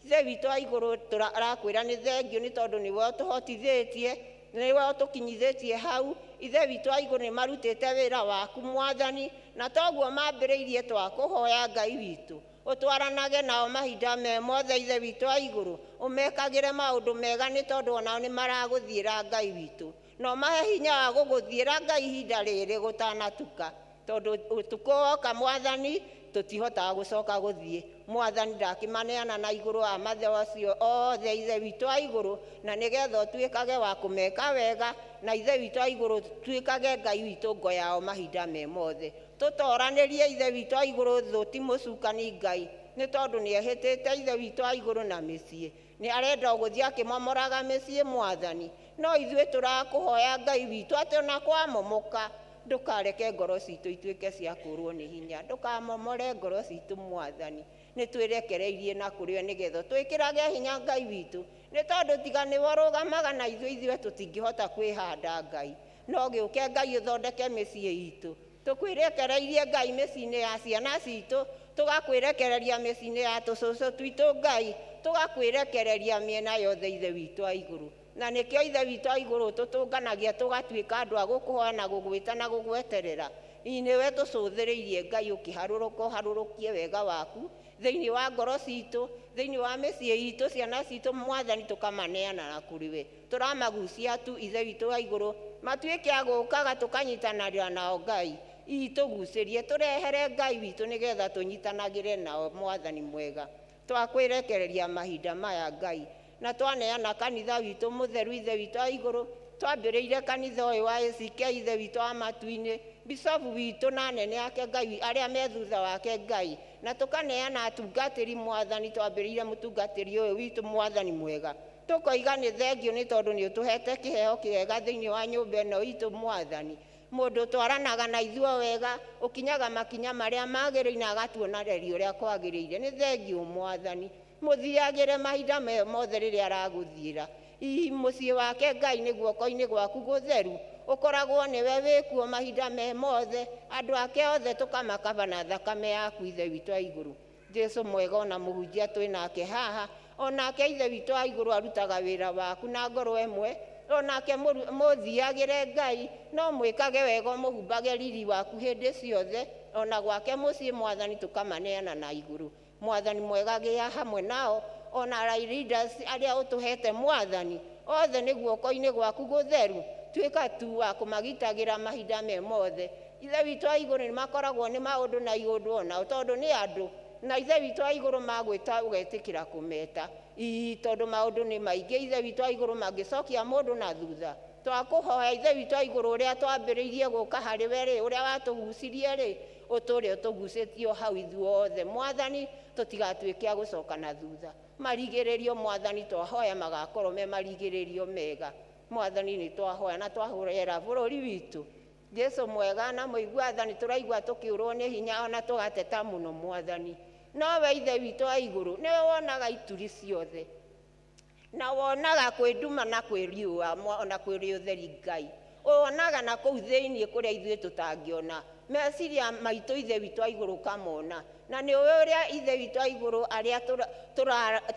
Ithe witũ wa igũrũ tũrakwĩra nĩ thengio nĩ tondũ nĩwe ũtũhotithĩtie, nĩwe ũtũkinyithĩtie hau. Ithe witũ wa igũrũ nĩ marutĩte wĩra waku Mwathani, na toguo mambĩrĩirie twakũhoya Ngai witũ, ũtwaranage nao mahinda me mothe Ithe witũ wa igũrũ, ũmekagĩre maũndũ mega nĩ tondũ onao nĩ maragũthiĩra Ngai witũ, na ũmahe hinya wa gũgũthiĩra Ngai ihinda rĩrĩ gũtanatuka, tondũ ũtukũ woka Mwathani tũtihotaga gũcoka gũthiĩ. Mwathani ndakĩmaneana na igũrũ wa mathe acio othe Ithe witũ wa igũrũ, na nĩgetha ũtuĩkage wa kũmeka wega, na Ithe witũ wa igũrũ tuĩkage Ngai witũ ngo yao mahinda me mothe. Tũtoranĩrie Ithe witũ wa igũrũ thũ ti mũcukani Ngai, nĩ tondũ nĩ ehĩtĩte Ithe witũ wa igũrũ na mĩciĩ, nĩ arenda gũthiĩ akĩmomoraga mĩciĩ Mwathani. No ithuĩ tũrakũhoya Ngai witũ atĩ ona kwamomoka ndũkareke ngoro citũ ituĩke cia kũrwo nĩ hinya, ndũkamomore ngoro citũ Mwathani. Nĩ twĩrekereirie na kũrĩ we nĩgetha twĩkĩrage hinya Ngai witũ, Nĩ tondũ tiga nĩwe ũrũgamaga na ithuĩ, ithuĩ tũtingĩhota kwĩhanda Ngai. No gĩũke Ngai ũthondeke mĩciĩ itũ. Tũkwĩrekereirie Ngai mĩciĩ-inĩ ya ciana citũ, tũgakwĩrekereria mĩciĩ-inĩ ya tũcũcũ twitũ Ngai, tũgakwĩrekereria mĩena yothe Ithe witũ wa igũrũ. Na nĩkĩo Ithe witũ wa igũrũ tũtũnganagia tũgatuĩka andũ a gũkũhoya na gũgwĩta na gũgweterera. Ĩ nĩwe tũcũthĩrĩirie Ngai ũkĩharũrũka ũharũrũkie wega waku thĩinĩ wa ngoro citũ, thĩinĩ wa mĩciĩ itũ, ciana citũ Mwathani tũkamaneana na kũrĩ we. Tũramagucia tu Ithe witũ wa igũrũ matuĩke a gũkaga tũkanyitanĩra nao Ngai. Ĩ tũgucĩrie tũrehere Ngai witũ nĩgetha tũnyitanagĩre nao Mwathani mwega. Twakwĩrekereria mahinda maya Ngai, na twaneana kanitha witũ mũtheru Ithe witũ wa igũrũ. Twambĩrĩirie kanitha ũyũ wa ACK Ithe witũ wa matu-inĩ, bicobu witũ na anene ake Ngai arĩa me thutha wake Ngai, na tũkaneana atungatĩri Mwathani. Twambĩrĩirie mũtungatĩri ũyũ witũ Mwathani mwega, tũkoiga nĩ thengio nĩ tondũ nĩ ũtũhete kĩheo kĩega thĩinĩ wa nyũmba ĩno itũ Mwathani. Mũndũ ũtwaranaga na ithuĩ wega, ũkinyaga makinya marĩa magĩrĩire na agatuonereria ũrĩa kwagĩrĩire. Nĩ thengio Mwathani, mũthiagĩre mahinda mothe rĩrĩa aragũthiĩra. Ĩ mũciĩ wake Ngai nĩ guoko-inĩ gwaku gũtheru, ũkoragwo nĩwe wĩkuo mahinda me mothe, andũ ake othe tũkamakaba na thakame yaku Ithe witũ wa igũrũ. Jesu mwega ona mũhunjia twĩ nake haha, onake Ithe witũ wa igũrũ arutaga wĩra waku na ngoro ĩmwe, onake mũthiagĩre Ngai, no mwĩkage wega ũmũhumbage riri waku hĩndĩ ciothe, ona gwake mũciĩ Mwathani tũkamaneana na igũrũ. Mwathani mwega gĩa hamwe nao, ona leaders arĩa ũtũhete Mwathani, othe nĩ guoko-inĩ gwaku gũtheru, tuĩka tu wa kũmagitagĩra mahinda me mothe. Ithe witũ wa igũrũ nĩ makoragwo nĩ maũndũ na iũndũ onao tondũ nĩ andũ, na Ithe witũ wa igũrũ magwĩta ũgetĩkĩra kũmeta. Ĩ tondũ maũndũ nĩ maingĩ Ithe witũ wa igũrũ mangĩcokia mũndũ na thutha. Twakũhoya Ithe witũ wa igũrũ ũrĩa twambĩrĩirie gũka harĩ we rĩ, ũrĩa watũgucirie rĩ, ũtũre ũtũgucĩtie o hau ithuothe Mwathani, tũtigatuĩke a gũcoka na thutha. Marigĩrĩrio Mwathani twahoya magakorwo me marigĩrĩrio mega. Mwathani nĩ twahoya na twahorera bũrũri witũ. Jesu mwega na mũigua tha, nĩ tũraigua tũkĩũrwo nĩ hinya ona tũgateta mũno Mwathani. Nowe Ithe witũ wa igũrũ nĩwe wonaga ituri ciothe, na wonaga kwĩ nduma na kwĩ riũa ona kwĩ ũtheri Ngai. Wonaga na kũu thĩinĩ kũrĩa ithuĩ tũtangĩona. Meciria maitũ Ithe witũ wa igũrũ ũkamona, na nĩ ũĩ ũrĩa Ithe witũ wa igũrũ arĩa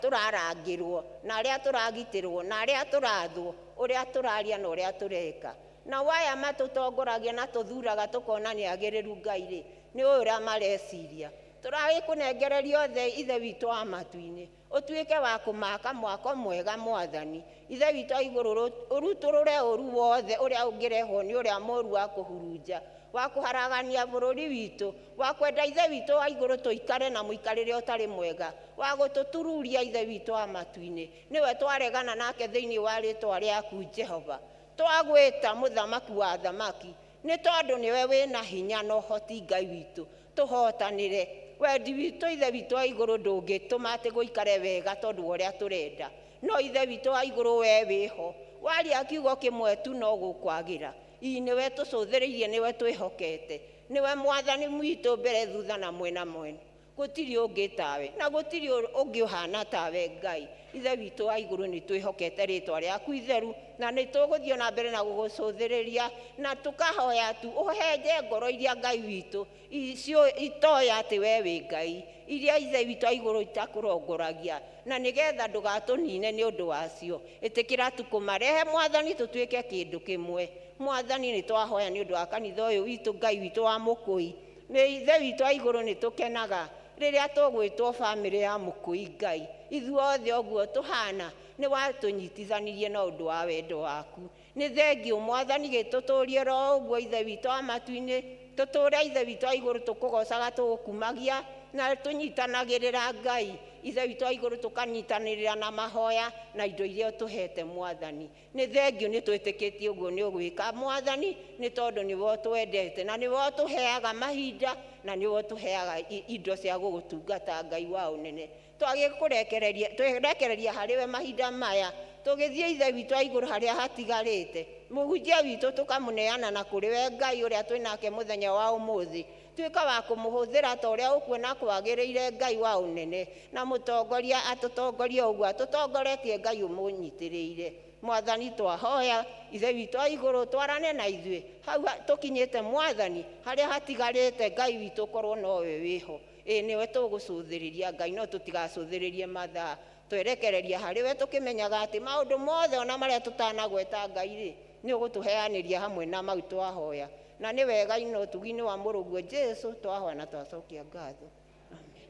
tũrarangĩrwo na arĩa tũragitĩrwo na arĩa tũrathwo, ũrĩa tũraria na ũrĩa tũreka. Na waya matũtongoragia na tũthuraga tũkona nĩ agĩrĩru Ngai rĩ, nĩ ũĩ ũrĩa mareciria. Tũragĩkũnengereria othe Ithe witũ wa matu-inĩ, ũtuĩke wa kũmaka mwako mwega Mwathani. Ithe witũ wa igũrũ ũrutũrũre ũru wothe ũrĩa ũngĩrehwo nĩ ũrĩa mũru wa kũhurunja, wa kũharagania bũrũri witũ, wa kwenda Ithe witũ wa igũrũ tũikare na mũikarĩre ũtarĩ mwega, wa gũtũtururia Ithe witũ wa matu-inĩ. Nĩwe twaregana nake thĩinĩ wa rĩtwa rĩaku Jehova. Twagwĩta mũthamaki wa athamaki, nĩ tondũ nĩwe wĩna hinya na ũhoti Ngai witũ, tũhotanĩre. Wendi witũ Ithe witũ wa igũrũ ndũngĩtũma atĩ gũikare wega tondũ wa ũrĩa tũrenda, no Ithe witũ wa igũrũ we wĩho, waria kiugo kĩmwe tu no gũkwagĩra. Ĩ nĩwe tũcũthĩrĩirie, nĩwe twĩhokete, nĩwe Mwathani witũ mbere thutha na mwena mwena. Gũtirĩ ũngĩ tawe na gũtirĩ ũngĩ ũhana tawe Ngai. Ithe witũ wa igũrũ nĩ twĩhokete rĩtwa rĩaku itheru, na nĩ tũgũthiĩ na mbere na gũgũcũthĩrĩria, na tũkahoya tu ũhenje ngoro iria Ngai witũ icio itoĩ atĩ we wĩ Ngai, iria Ithe witũ wa igũrũ itakũrongoragia, na nĩgetha ndũgatũnine nĩ ũndũ wacio. Ĩtĩkĩra tu kũmarehe Mwathani tũtuĩke kĩndũ kĩmwe. Mwathani nĩ twahoya nĩ ũndũ wa kanitha ũyũ witũ Ngai witũ wa Mũkũi. Nĩ Ithe witũ wa igũrũ nĩ tũkenaga rĩrĩa tũgwĩtwo bamĩrĩ ya Mũkũi Ngai. Ithuothe ũguo tũhana nĩ watũnyitithanirie na ũndũ wa wendo waku. Nĩ thengio Mwathani gĩtũtũrie ro ũguo Ithe witũ wa matu-inĩ, tũtũre Ithe witũ wa igũrũ tũkũgocaga tũgũkumagia na tũnyitanagĩrĩra Ngai. Ithe witũ wa igũrũ tũkanyitanĩrĩra na mahoya na indo iria ũtũhete Mwathani. Nĩ thengio nĩ twĩtĩkĩtie ũguo nĩ ũgwĩka Mwathani, nĩ tondũ nĩwe ũtwendete na nĩwe ũtũheaga mahinda na nĩwe ũtũheaga indo cia gũgũtungata Ngai wa ũnene. Twagĩkũrekereria, twerekereria harĩ we mahinda maya, Tũgĩthiĩ Ithe witũ wa igũrũ harĩa hatigarĩte, mũhunjia witũ tũkamũneana na kũrĩ we Ngai ũrĩa twĩ nake mũthenya wa ũmũthĩ. Tuĩka wa kũmũhũthĩra ta ũrĩa ũkuona kwagĩrĩire, Ngai wa ũnene, na mũtongoria atũtongorie ũguo atũtongoretie, Ngai ũmũnyitĩrĩire. Mwathani, twahoya Ithe witũ wa igũrũ twarane na ithuĩ hau tũkinyĩte, Mwathani, harĩa hatigarĩte, Ngai witũ, korwo nowe wĩho. Ĩ nĩwe tũgũcũthĩrĩria, Ngai, no tũtigacũthĩrĩrie mathaa, twerekereria harĩ we tũkĩmenyaga atĩ maũndũ mothe ona marĩa tũtanagweta, Ngai rĩ, nĩ ũgũtũheanĩria hamwe na mau twahoya, na nĩ wega ino ũtugi-inĩ wa mũrũguo Jesu twahoya na twacokia ngatho. Amen.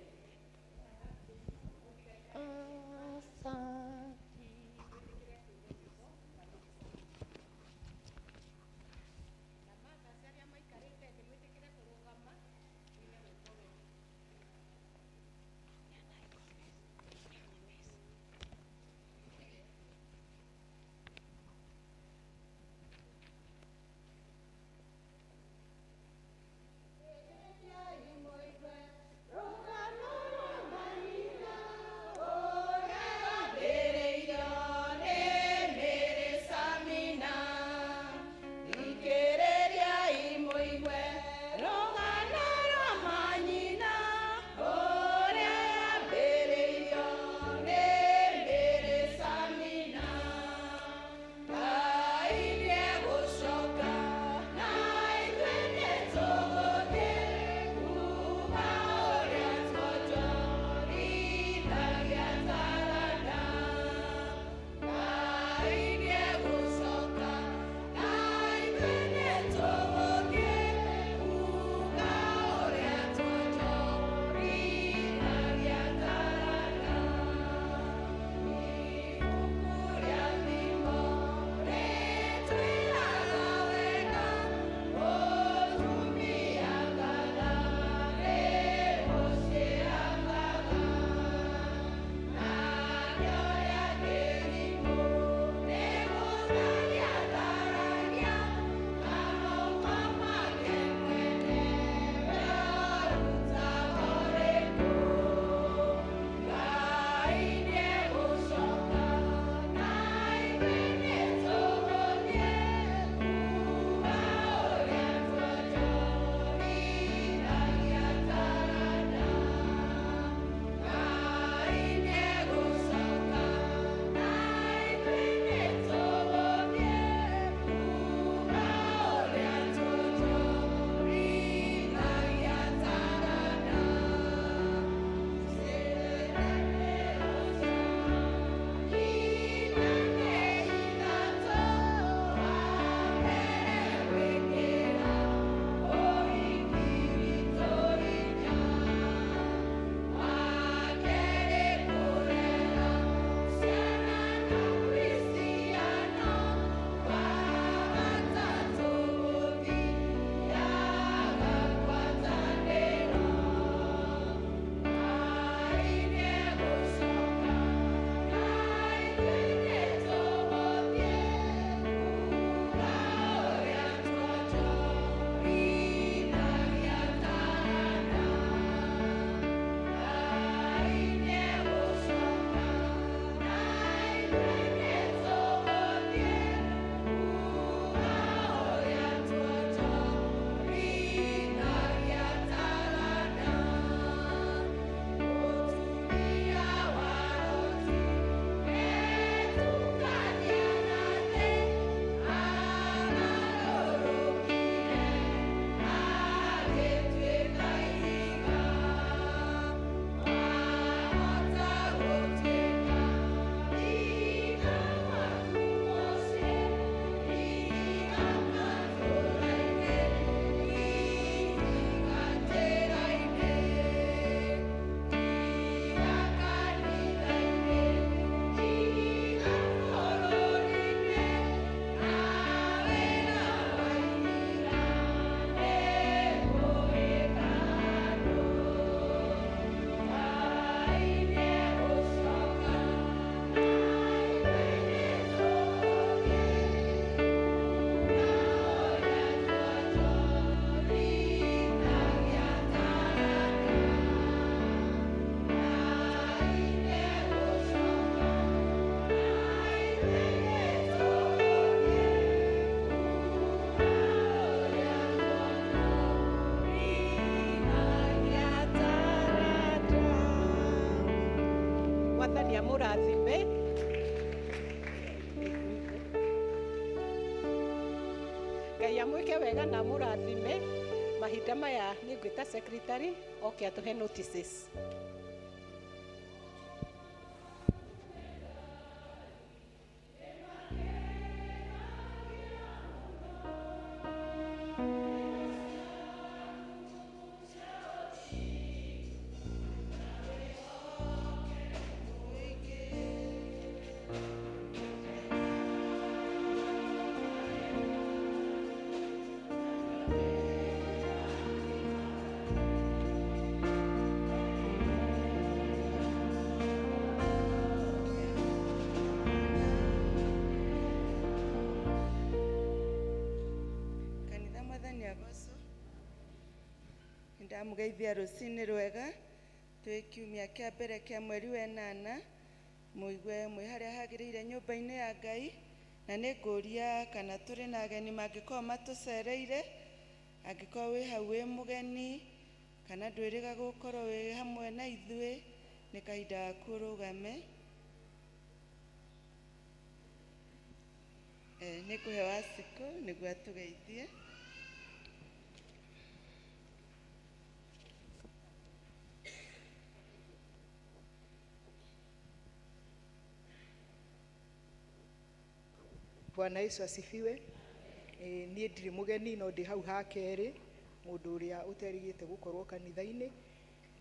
Asante. amũrathime. Ngai amwĩke wega na amũrathime. Mahinda maya nĩ ngwĩta secretary oke atũhe notices. Kanitha, Mwathani agocwo. Nĩndamũgeithia rũcinĩ rwega. Twĩ kiumia kĩa mbere kĩa mweri wa ĩnana. Mũigue mwĩ harĩa hagĩrĩire nyũmba-inĩ ya Ngai, na nĩ ngũria kana tũrĩ na ageni mangĩkorwo matũcereire. Angĩkorwo wĩ hau wĩ mũgeni kana ndwĩrĩga gũkorwo wĩ hamwe na ithuĩ, nĩ kahinda gaku ũrũgame. Nĩ ngũhe Wacikũ nĩguo atũgeithie. Bwana Yesu asifiwe. Niĩ ndirĩ mũgeni, no ndĩ hau ha kerĩ, mũndũ ũrĩa ũterĩgĩte gũkorwo kanitha-inĩ,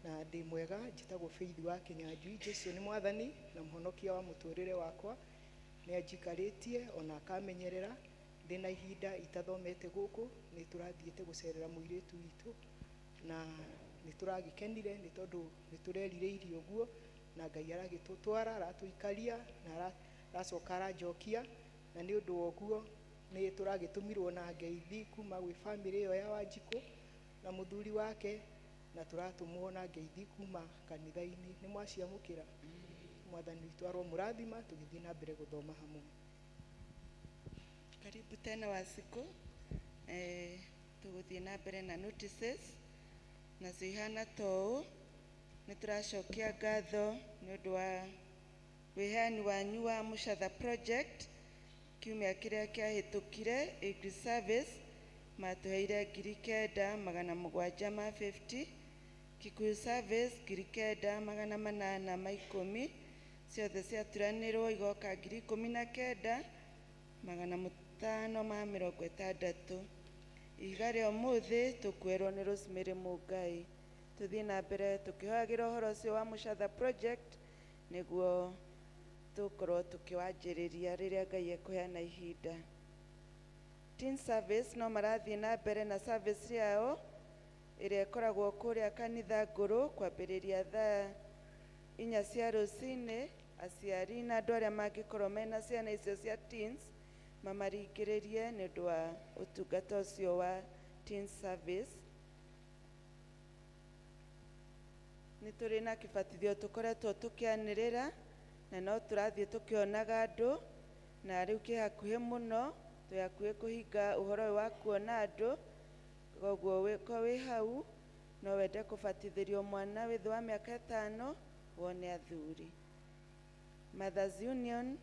na ndĩ mwega. Njĩtagwo Faith wa Kĩnyanjui. Jesu nĩ Mwathani na Mũhonokia wa mũtũrĩre wakwa. Nĩ anjikarĩtie ona akamenyerera. Ndĩna ihinda itathomete gũkũ, nĩ tũrathiĩte gũcerera mũirĩtu witũ, na nĩ tũragĩkenire nĩ tondũ nĩ tũrerirĩirie ũguo, na Ngai aragĩtũtwara, aratũikaria na aracoka aranjokia, na nĩ ũndũ wa ũguo nĩ tũragĩtũmirwo na ngeithi kuma gwĩ bamĩrĩ ĩyo ya Wanjikũ na mũthuri wake, na tũratũmwo na ngeithi kuma kanitha-inĩ. Nĩ mwaciamũkĩra? Mwathani witũ aromũrathima tũgĩthiĩ na mbere gũthoma hamwe. Karibu tena Wacikũ. Tũgũthiĩ na mbere na notices, nacio ihana ta ũũ. Nĩ tũracokia ngatho nĩ ũndũ wa wĩheani wanyu wa Mũcatha Project. Kiumia kĩrĩa kĩahĩtũkire, Agri Service matũheire 9,750, Kikuyu Service 9,810, ciothe ciaturanĩrwo igoka 19,560. Ihiga rĩa ũmũthĩ tũkuĩrwo nĩ Rosemary Mũngai. Tũthiĩ na mbere tũkĩhoyagĩra ũhoro ũcio wa Mũcatha Project nĩguo tũkorwo tũkĩwanjĩrĩria rĩrĩa Ngai ekũheana ihinda. Teen Service no marathiĩ na mbere na service yao ĩrĩa ĩkoragwo kũrĩa kanitha ngũrũ kwambĩrĩria thaa 4 cia rũcinĩ. Aciari na andũ arĩa mangĩkorwo mena ciana icio cia teens mamaringĩrĩrie nĩ ũndũ wa ũtungata ũcio wa teen service. Nĩ tũrĩ na kĩbatithio tũkoretwo tũkĩanĩrĩra, na no tũrathiĩ tũkĩonaga andũ, na rĩu kĩ hakuhĩ mũno, twĩ hakuhĩ kũhinga ũhoro ũyũ wa kuona andũ. Koguo ko wĩ hau no wende kũbatithĩrio mwana wĩ thĩ wa mĩaka 5, wone athuri. Mothers Union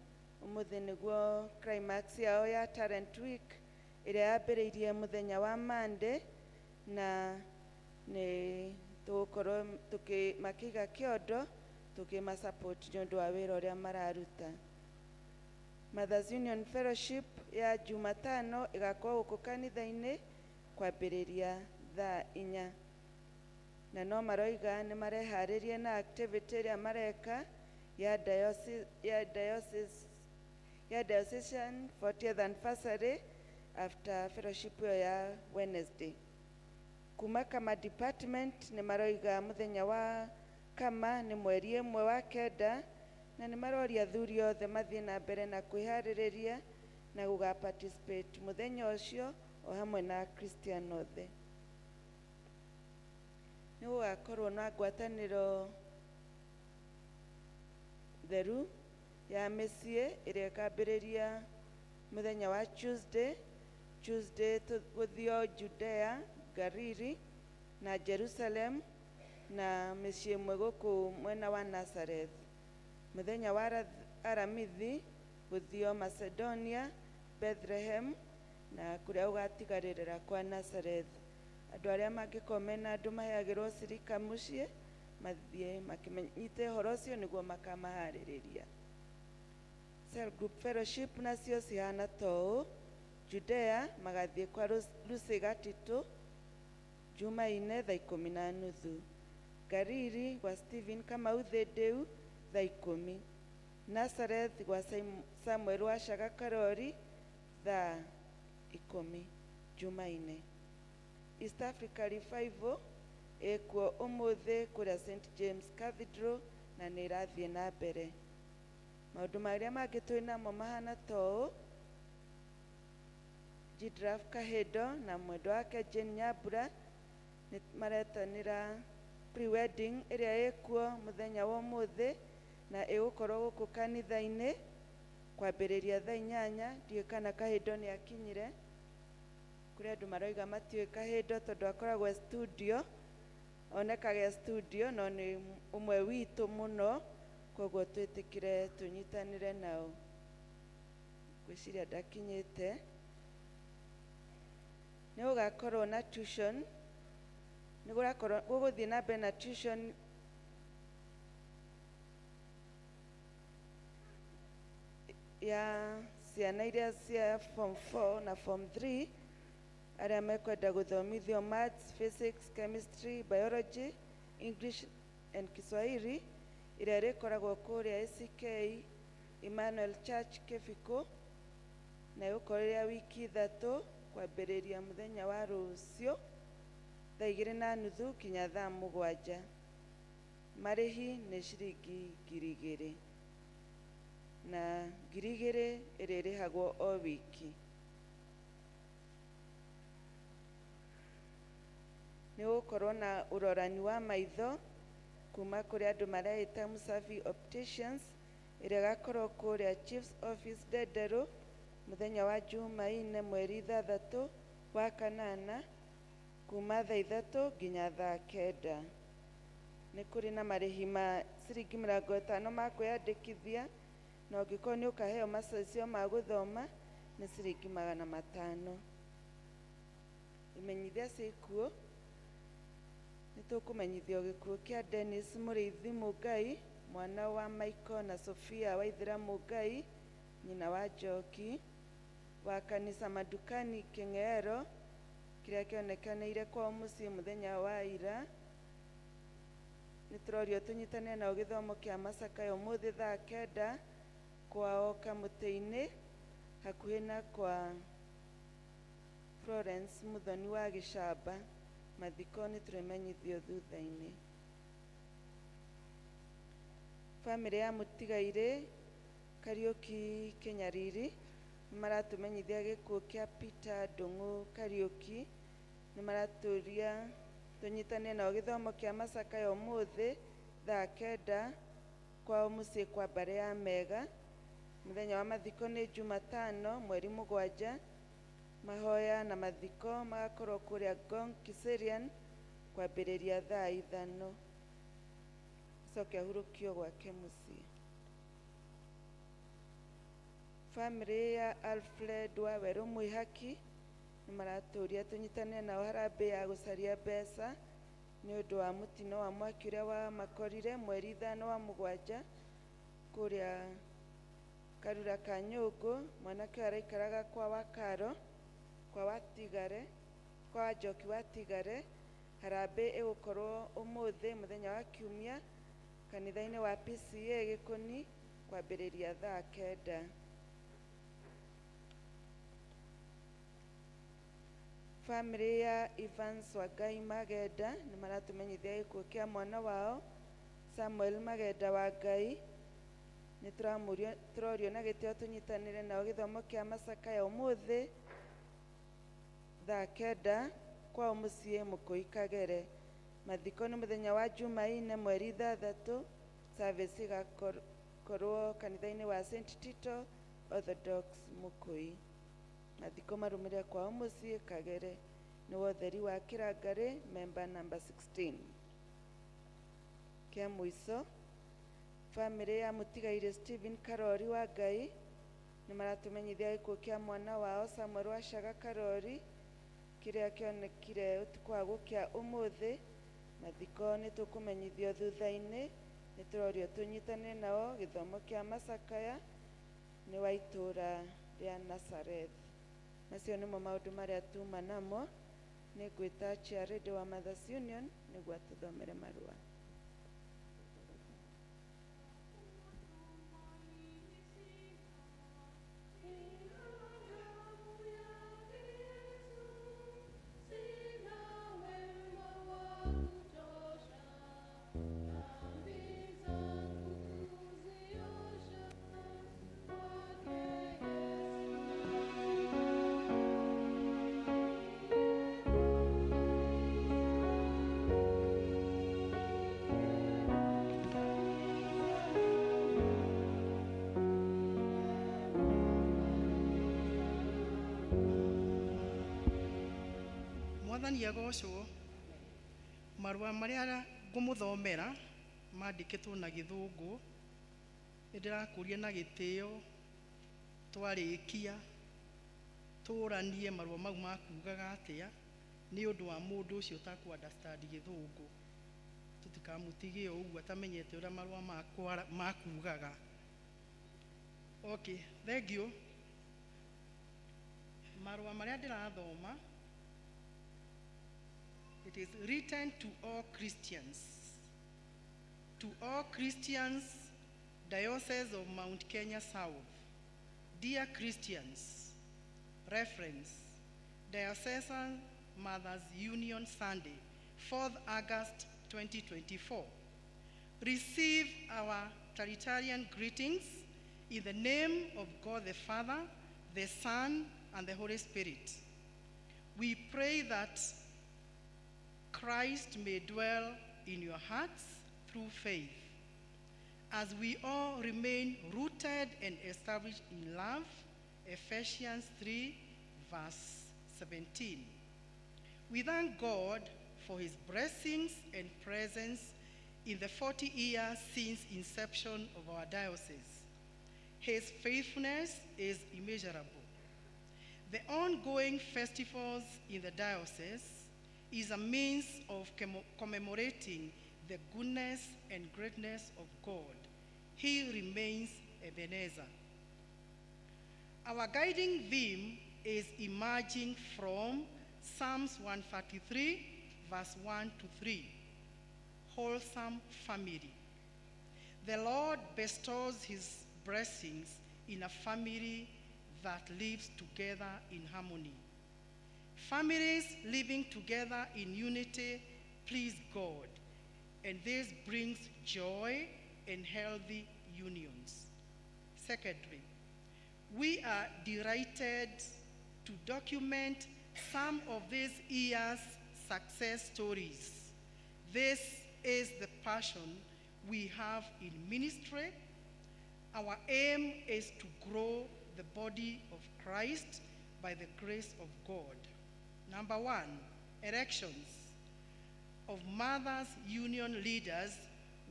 ũmũthĩ nĩguo climax yao ya Talent Week ĩrĩa yambĩrĩirie mũthenya wa Monday, na nĩ tũgũkorwo makĩiga kĩondo tũkĩmasupport nĩ ũndũ wa wĩra ũrĩa mararuta. Mothers Union Fellowship ya Jumatano ĩgakorwo gũkũ kanitha-inĩ kwambĩrĩria thaa 4, na no maroiga nĩ mareharĩria na activity ĩrĩa mareka ya diocese, ya diocese, ya diocesan 40th anniversary after fellowship ĩyo ya Wednesday. Kuma Kama department nĩ maroiga mũthenya wa Kama nĩ mweri 1 wa 9, na nĩ maroria athuri othe mathiĩ na mbere na kwĩharĩrĩria na gũga participate mũthenya ũcio o hamwe na Christian othe. Nĩ gũgakorwo na ngwatanĩro theru ya mĩciĩ ĩrĩa ĩkambĩrĩria mũthenya wa Tuesday. Tuesday tũgũthiĩ Judea, Galili na Jerusalem na mĩciĩ ĩmwe gũkũ mwena wa Nazareth. Mũthenya wa Aramithi gũthio Macedonia, Bethlehem na kũrĩa ũgatigarĩrĩra kwa Nazareth. Andũ arĩa mangĩkorwo mena andũ maheagĩrwo cirika mũciĩ mathiĩ makĩnyite ũhoro ũcio nĩguo makamaharĩrĩria. Cell Group Fellowship nacio cihana ta ũũ: Judea magathiĩ kwa Lucy Gatitũ Jumaine thaa 10:30, Galili gwa Stephen Kamau Thĩndĩu thaa 10, Nazareth gwa Samuel Wacaga Karori thaa 10 Jumaine. East Africa Revival ĩkuo ũmũthĩ kũrĩa St James Cathedral na nĩ ĩrathiĩ na mbere. Maũndũ marĩa mangĩ twĩ namo mahana ta ũũ: Gidraf Kahindo na mwendwa wake Jane Nyambura nĩ maretanĩra pre-wedding ĩrĩa ĩkuo mũthenya wa ũmũthĩ na ĩgũkorwo gũkũ kanitha-inĩ kwambĩrĩria thaa 8. Ndiũĩ kana Kahindo nĩ akinyire. Kũrĩ andũ maroiga matiũĩ Kahindo tondũ akoragwo e studio, onekaga e studio, no nĩ ũmwe witũ mũno, koguo twĩtĩkĩre tũnyitanĩre nao. Ngwĩciria ndakinyĩte. Nĩ gũgakorwo na tuition, nĩ gũrakorwo gũgũthiĩ na mbere na tuition ya ciana iria cia form 4 na form 3 arĩa mekwenda gũthomithio maths, physics, chemistry, biology, English and Kiswahili, ĩrĩa ĩrĩkoragwo kũrĩa ACK Emmanuel Church Kĩbikũ, na ĩgũkorwo ĩrĩ ya wiki 3 kwambĩrĩria mũthenya wa rũciũ thaa 2:30 nginya thaa 7. Marĩhi nĩ ciringi 2,000 na 2,000 ĩrĩa ĩrĩhagwo o wiki. Nĩ gũkorwo na ũrorani wa maitho kuma kũrĩ andũ mareĩta Musafi Opticians, ĩrĩa ĩgakorwo kũrĩa Chiefs Office Ndenderũ mũthenya wa Jumaine mweri 6 wa kanana kuma thaa 3 nginya thaa 9. Nĩ kũrĩ na marĩhi ma ciringi 50 ma kwĩyandĩkithia, na ũngĩkorwo nĩ ũkaheo macicio ma gũthoma nĩ ciringi 500. Imenyithia cia ikuũ: nĩ tũkũmenyithio gĩkuũ kĩa Dennis Mũrĩithi Mũngai, mwana wa Michael na Sophia Waithĩra Mũngai, nyina wa Njoki, wa kanitha Madukani Kĩng'ero, kĩrĩa kĩonekanĩire kwao mũciĩ mũthenya wa ira. Nĩ tũrorio tũnyitanĩre nao gĩthomo kĩa macakaya ũmũthĩ thaa 9 kwao kamũtĩ-inĩ hakuhĩ na kwa Florence Muthoni wa Gĩcamba. Mathiko nĩ tũrĩmenyithio thutha-inĩ. Bamĩrĩ ya mũtigairĩ Kariũki Kĩnyariri nĩ maratũmenyithia gĩkuũ kĩa Peter Ndung'u Kariũki. Nĩ maratũria tũnyitanĩre nao gĩthomo kĩa macakaya ũmũthĩ thaa 9 kwao mũciĩ kwa Mbare ya Mega. Mũthenya wa mathiko nĩ Jumatano mweri 7. Mahoya na mathiko magakorwo kũrĩa Ngong Kiserian kwambĩrĩria thaa 5. Acoke ahurũkio gwake mũciĩ. Bamĩrĩ ya Alfred Wawerũ Mwĩhaki nĩ maratũria tũnyitanĩre nao harambee ya gũcaria mbeca nĩ ũndũ wa mũtino wa mwaki ũrĩa wamakorire mweri 5 wa 7 kũrĩa Karura ka Nyũngũ. Mwanake ũyũ araikaraga kwa Wakaro, kwa Watigare, kwa Wanjoki Watigare. Harambee ĩgũkorwo ũmũthĩ mũthenya wa Kiumia kanitha-inĩ wa PCA Gĩkũni kwambĩrĩria thaa 9. Bamĩrĩ ya Evans Wangai Magenda nĩ maratũmenyithia gĩkuũ kĩa mwana wao Samuel Magenda wa Ngai. Nĩ tũrorio na gĩtĩo tũnyitanĩre nao gĩthomo kĩa macakaya ũmũthĩ thaa 9 kwao mũciĩ Mũkũi Kagere. Mathiko nĩ mũthenya wa Jumaine mweri 6. Service ĩgakorwo kanitha-inĩ wa St Tito Orthodox Mũkũi. Mathiko marũmĩrĩre kwao mũciĩ Kagere. Nĩ wotheri wa Kĩrangarĩ, member number 16. Kĩa mũico, Bamĩrĩ ya mũtigairĩ Stephen Karori wa Ngai nĩ maratũmenyithia gĩkuũ kĩa mwana wao Samuel Wacaga Karori kĩrĩa kĩonekire ũtukũ wa gũkĩa ũmũthĩ. Mathiko nĩ tũkũmenyithio thutha-inĩ. Nĩ tũrorio tũnyitane nao gĩthomo kĩa macakaya nĩ wa itũũra rĩa Nazareth. Macio nĩmo maũndũ marĩa tuma namo. Nĩ ngwĩta chairlady wa Mothers Union nĩguo atũthomere marũa. Mwathani agocwo. Marũa marĩa ngũmũthomera mandĩkĩtwo na gĩthũngũ. Nĩ ndĩrakũria na gĩtĩo twarĩkia tũranie marũa mau makugaga atĩa nĩ ũndũ wa mũndũ ũcio ũtakũ understand gĩthũngũ. Tũtikamũtige o ũguo atamenyete ũrĩa marũa makugaga. Okay, thank you. Marũa marĩa ndĩrathoma, it is written to all Christians. To all Christians, Diocese of Mount Kenya South. Dear Christians, reference, Diocesan Mothers Union Sunday, 4th August 2024. Receive our Trinitarian greetings in the name of God the Father, the Son, and the Holy Spirit. We pray that Christ may dwell in your hearts through faith, as we all remain rooted and established in love, Ephesians 3, verse 17. We thank God for his blessings and presence in the 40 years since inception of our diocese. His faithfulness is immeasurable. The ongoing festivals in the diocese is a means of commemorating the goodness and greatness of God. He remains Ebenezer. Our guiding theme is emerging from Psalms 133, verse 1 to 3, wholesome family. The Lord bestows his blessings in a family that lives together in harmony. Families living together in unity please God, and this brings joy and healthy unions. Secondly, we are delighted to document some of this year's success stories. This is the passion we have in ministry. Our aim is to grow the body of Christ by the grace of God. Number one, elections of Mothers Union leaders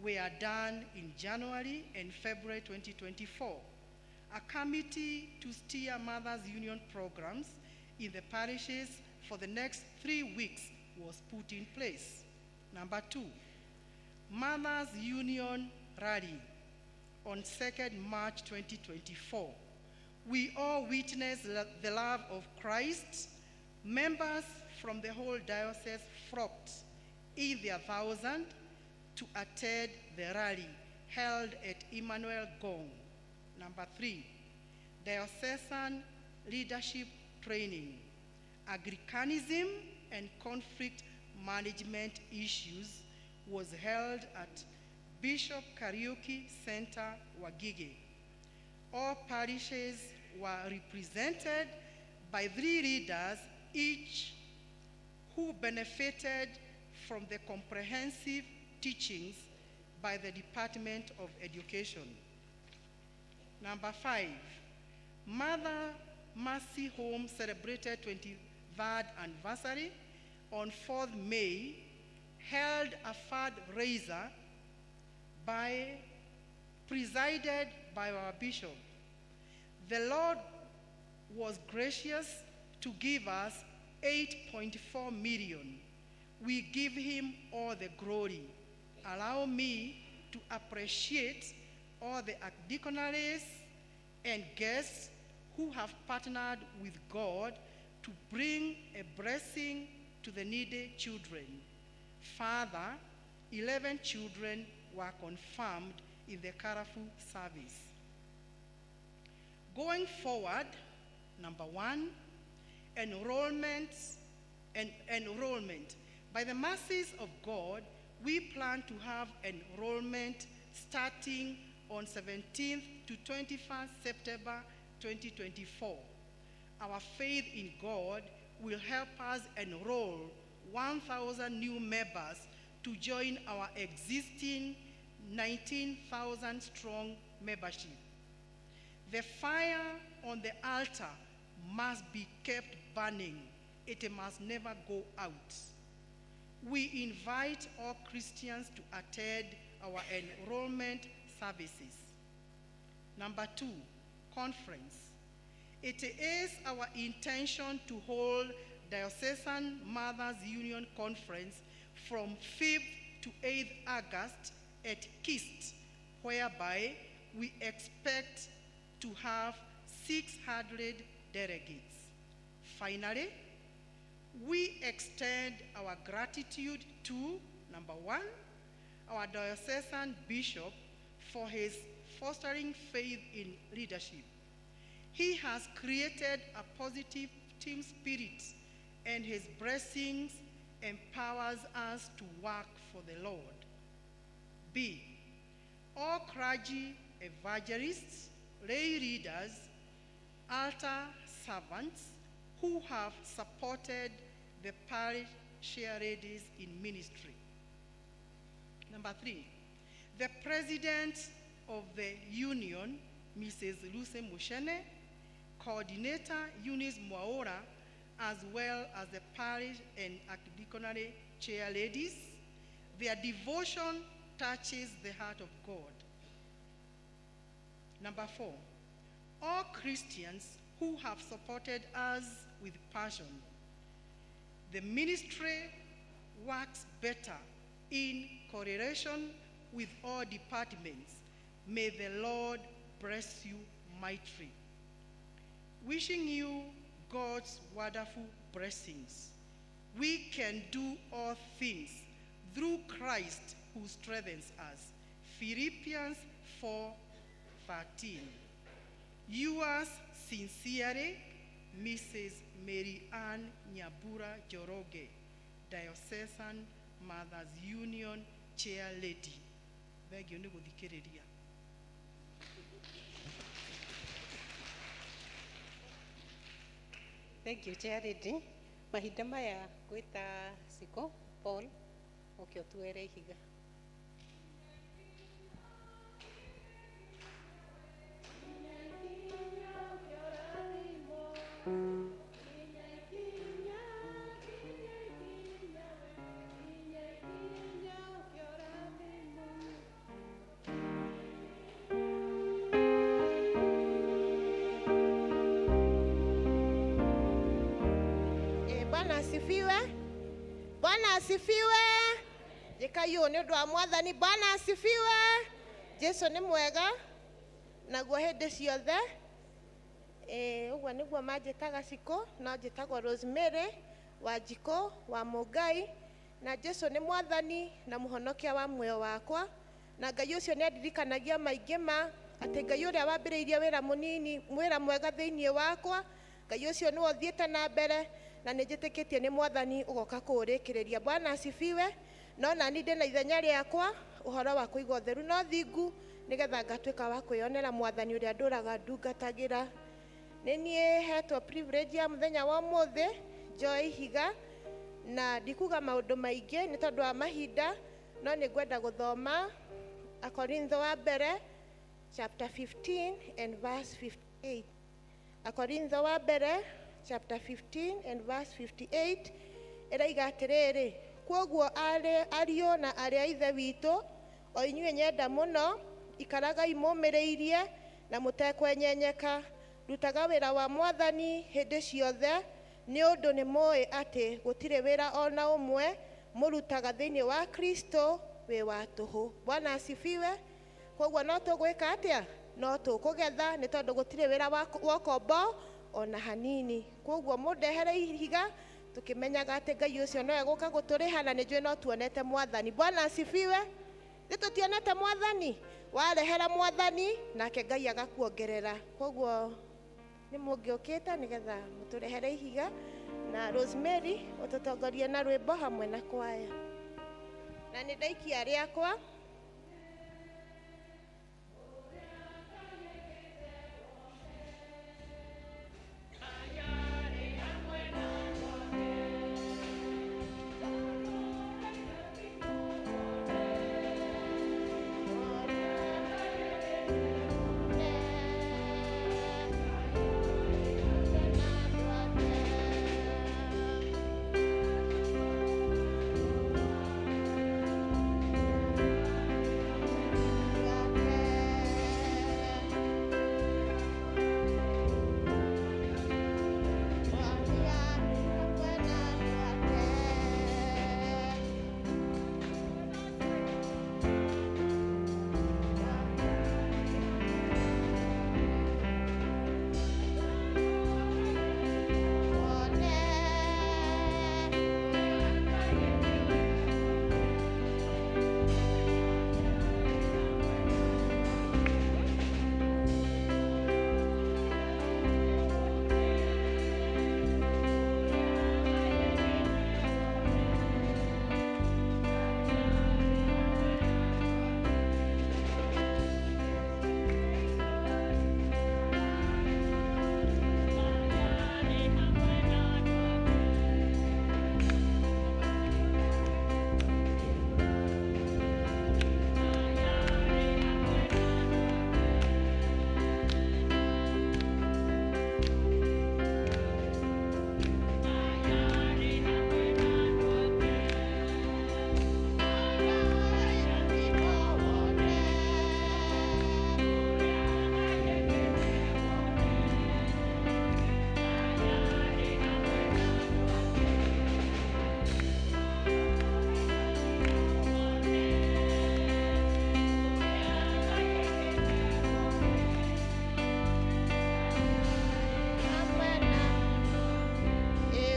were done in January and February 2024. A committee to steer Mothers Union programs in the parishes for the next 3 weeks was put in place. Number two, Mothers Union Rally on 2nd March 2024. We all witnessed the love of Christ. Members from the whole diocese flocked in their thousand to attend the rally held at Emmanuel Gong. Number three, diocesan leadership training, Anglicanism and conflict management issues was held at Bishop Kariuki Center, Wangige. All parishes were represented by 3 leaders each who benefited from the comprehensive teachings by the Department of Education. Number 5, Mother Mercy Home celebrated 23rd anniversary on 4th May, held a fundraiser by presided by our bishop. The Lord was gracious to give us 8.4 million. We give him all the glory. Allow me to appreciate all the archdeaconries and guests who have partnered with God to bring a blessing to the needy children. Further, 11 children were confirmed in the colorful service. Going forward, number one, enrollment and enrollment. By the mercies of God, we plan to have enrollment starting on 17th to 21st September 2024. Our faith in God will help us enroll 1,000 new members to join our existing 19,000 strong membership. The fire on the altar must be kept burning. It must never go out. We invite all Christians to attend our enrollment services. Number two, conference. It is our intention to hold Diocesan Mothers Union Conference from 5th to 8th August at KIST, whereby we expect to have 600 delegates. Finally, we extend our gratitude to, number one, our diocesan bishop for his fostering faith in leadership. He has created a positive team spirit, and his blessings empowers us to work for the Lord. B, all clergy, evangelists, lay leaders, altar servants who have supported the parish chairladies in ministry. Number three, the president of the union, Mrs. Lucy Mushene, coordinator Eunice Mwaura, as well as the parish and archdeaconry chairladies, their devotion touches the heart of God. Number four, all Christians who have supported us with passion. The ministry works better in correlation with all departments. May the Lord bless you mightily. Wishing you God's wonderful blessings. We can do all things through Christ who strengthens us. Philippians 4:13. Yours sincerely, Mrs. Mary Ann Nyambura Njoroge, Diocesan Mothers Union Chair Lady. Thengio nĩ gũthikĩrĩria. Thank you, Chair Lady. Mahinda maya gwĩta Siko Paul ũke ũtuere ihiga. Bwana asifiwe. Bwana asifiwe. Njĩkai ũũ nĩ ũndũ wa mwathani. Bwana asifiwe. Jesu nĩ mwega naguo hĩndĩ ciothe. Ũguo nĩguo manjĩtaga Cikũ, no njĩtagwo Rosemary Wanjikũ wa Mũngai, na Jesu nĩ mwathani na mũhonokia wa muoyo wakwa, na Ngai ũcio nĩ andirikanagia maingĩ ma atĩ Ngai ũrĩa wambĩrĩirie wĩra mũnini, wĩra mwega thĩinĩ wakwa, Ngai ũcio nĩwe ũthiĩte na mbere, na nĩ njĩtĩkĩtie nĩ mwathani ũgoka kũũrĩkĩrĩria. Bwana asifiwe. No nani ndĩ na ithenya rĩakwa ũhoro wa kũiga ũtheru na ũthingu, nĩgetha ngatuĩka wa kwĩyonera mwathani ũrĩa ndũraga ndungatagĩra. Nĩ niĩ hetwo privilege ya mũthenya wa ũmũthĩ njoe ihiga, na ndikuga maũndũ maingĩ nĩ tondũ wa mahinda, no nĩ ngwenda gũthoma Akorintho wa mbere chapter 15 and verse 58. Akorintho wa mbere chapter 15 and verse 58 ĩraiga atĩrĩrĩ, kwoguo ariũ na arĩ a ithe witũ, o inyuĩ nyenda mũno, Ikaragai mũmĩrĩirie na mũtekwenyenyeka. Rutaga wĩra wa Mwathani hĩndĩ ciothe, nĩ ũndũ nĩ mũĩ atĩ gũtirĩ wĩra ona ũmwe mũrutaga thĩinĩ wa Kristo wĩ wa tũhũ. Bwana asifiwe. Koguo no tũgwĩka atĩa? No tũkũgetha, nĩ tondũ gũtirĩ wĩra wa ũkombo ona hanini. Koguo mũndehere ihiga tũkĩmenyaga atĩ Ngai ũcio no egũka gũtũrĩha, na nĩ njũĩ no tuonete Mwathani. Bwana asifiwe. Nĩ tũtionete Mwathani? Warehera Mwathani nake Ngai agakuongerera. Koguo nĩ mũngĩũkĩte nĩgetha mũtũrehere ihiga, na Rosemary ũtũtongorie na rwĩmbo hamwe na kwaya. Na nĩ ndaikia rĩakwa.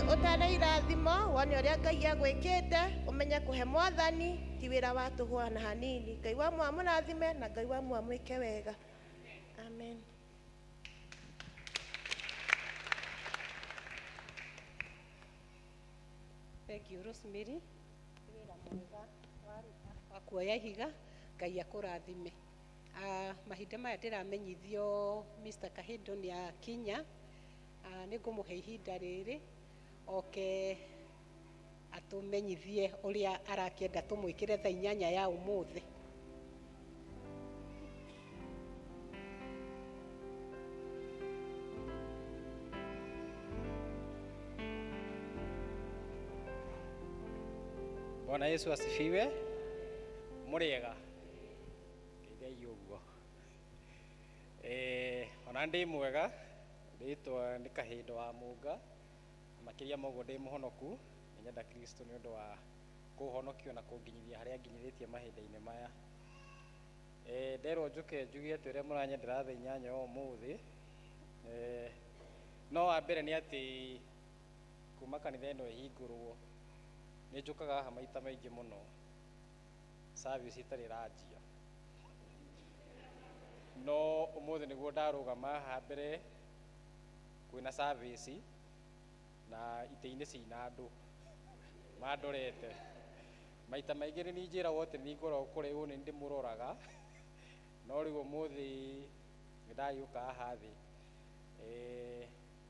Ũtana irathimo wone ũrĩa Ngai agwĩkĩte, ũmenye kũhe Mwathani ti wĩra wa tũhũ ona hanini. Ngai wa mũrathime na Ngai wa mwĩke wega. Amen. Thank you Rosemary. Wĩra mwega waruta wa kuoya ihiga, Ngai akũrathime. Mahinda maya ndĩramenyithio Mr. Kahindo nĩ akinya. Nĩ ngũmũhe ihinda rĩrĩ oke atũmenyithie ũrĩa arakĩenda tũmwĩkĩre thaa inyanya ya ũmũthĩ. Bwana Yesu asifiwe. Mũrĩega? Ngeithai ũguo. Ona ndĩ mwega, rĩtwa nĩ Kahindo wa Mũnga. Makĩria ma ũguo ndĩ mũhonoku, nĩnyenda Kristo nĩ ũndũ wa kũhonokio na kũnginyithia harĩa nginyithĩtie mahinda-inĩ maya. Nderwo njũke njuge atĩ ũrĩa mũranyendera thaa inyanya o ũmũthĩ. No wa mbere nĩ atĩ kuma kanitha ĩno ĩhingũrwo nĩ njũkaga haha maita maingĩ mũno service ĩtarĩ ĩranjia, no ũmũthĩ nĩguo ndarũgama haha mbere kwĩna service na itĩ-inĩ cina andũ mandorete. Maita maingĩ nĩ njĩragwo atĩ nĩ ngoragwo kũraihu nĩ ndĩmũroraga, no rĩu ũmũthĩ nĩ ndagĩũka haha thĩ.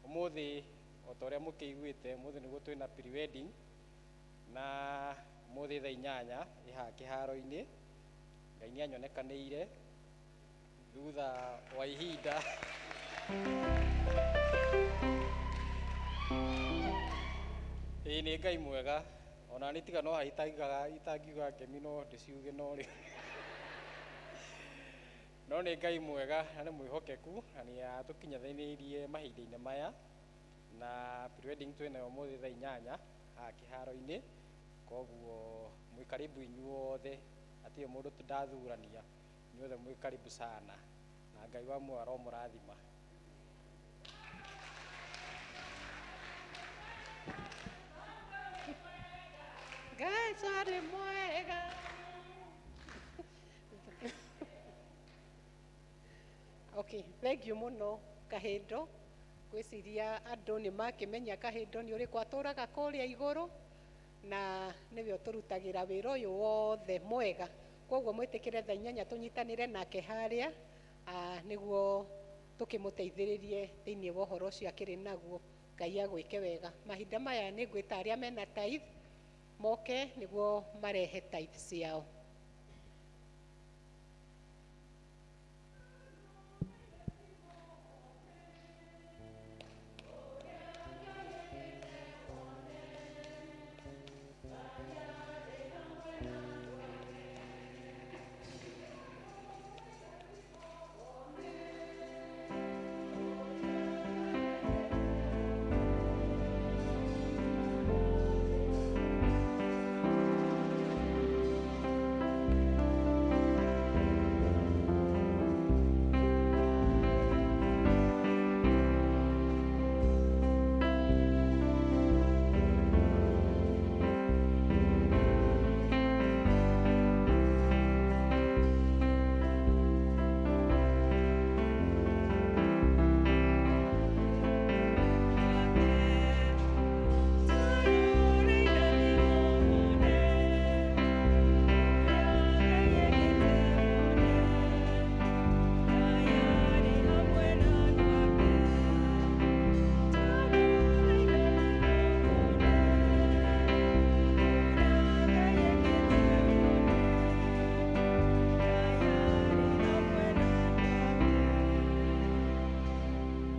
Ũmũthĩ o ta ũrĩa mũkĩiguĩte, ũmũthĩ nĩguo twĩna pre-wedding na ũmũthĩ thaa inyanya ĩ haha kĩharo-inĩ. Ngai nĩ anyonekanĩire thutha wa ihinda. Ĩĩ nĩ Ngai mwega, ona nĩ tiga no haha itangiuga ngemi no ndĩciuge no rĩ. No nĩ Ngai mwega na nĩ mwĩhokeku na nĩ atũkinyanĩirie mahinda-inĩ maya na pre-wedding twĩnayo ũmũthĩ thaa inyanya haha kĩharo-inĩ. Koguo mwĩ karibu inyuothe, hatirĩ mũndũ ndathurania, inyuothe mwĩ karibu sana na Ngai wa muoyo aromũrathima. Ngai arĩ mwega. Okay, thank you mũno Kahindo. Ngwĩciria andũ nĩ makĩmenya Kahindo nĩ ũrĩkũ atũraga kũrĩa igũrũ na nĩwe ũtũrutagĩra wĩra ũyũ wothe mwega. Koguo mwĩtĩkĩre thaa inyanya tũnyitanĩre nake harĩa nĩguo tũkĩmũteithĩrĩrie thĩinĩ wa ũhoro ũcio akĩrĩ naguo. Ngai agwĩke wega. Mahinda maya nĩ ngwĩta arĩa mena tithe moke nĩguo marehe tithe ciao.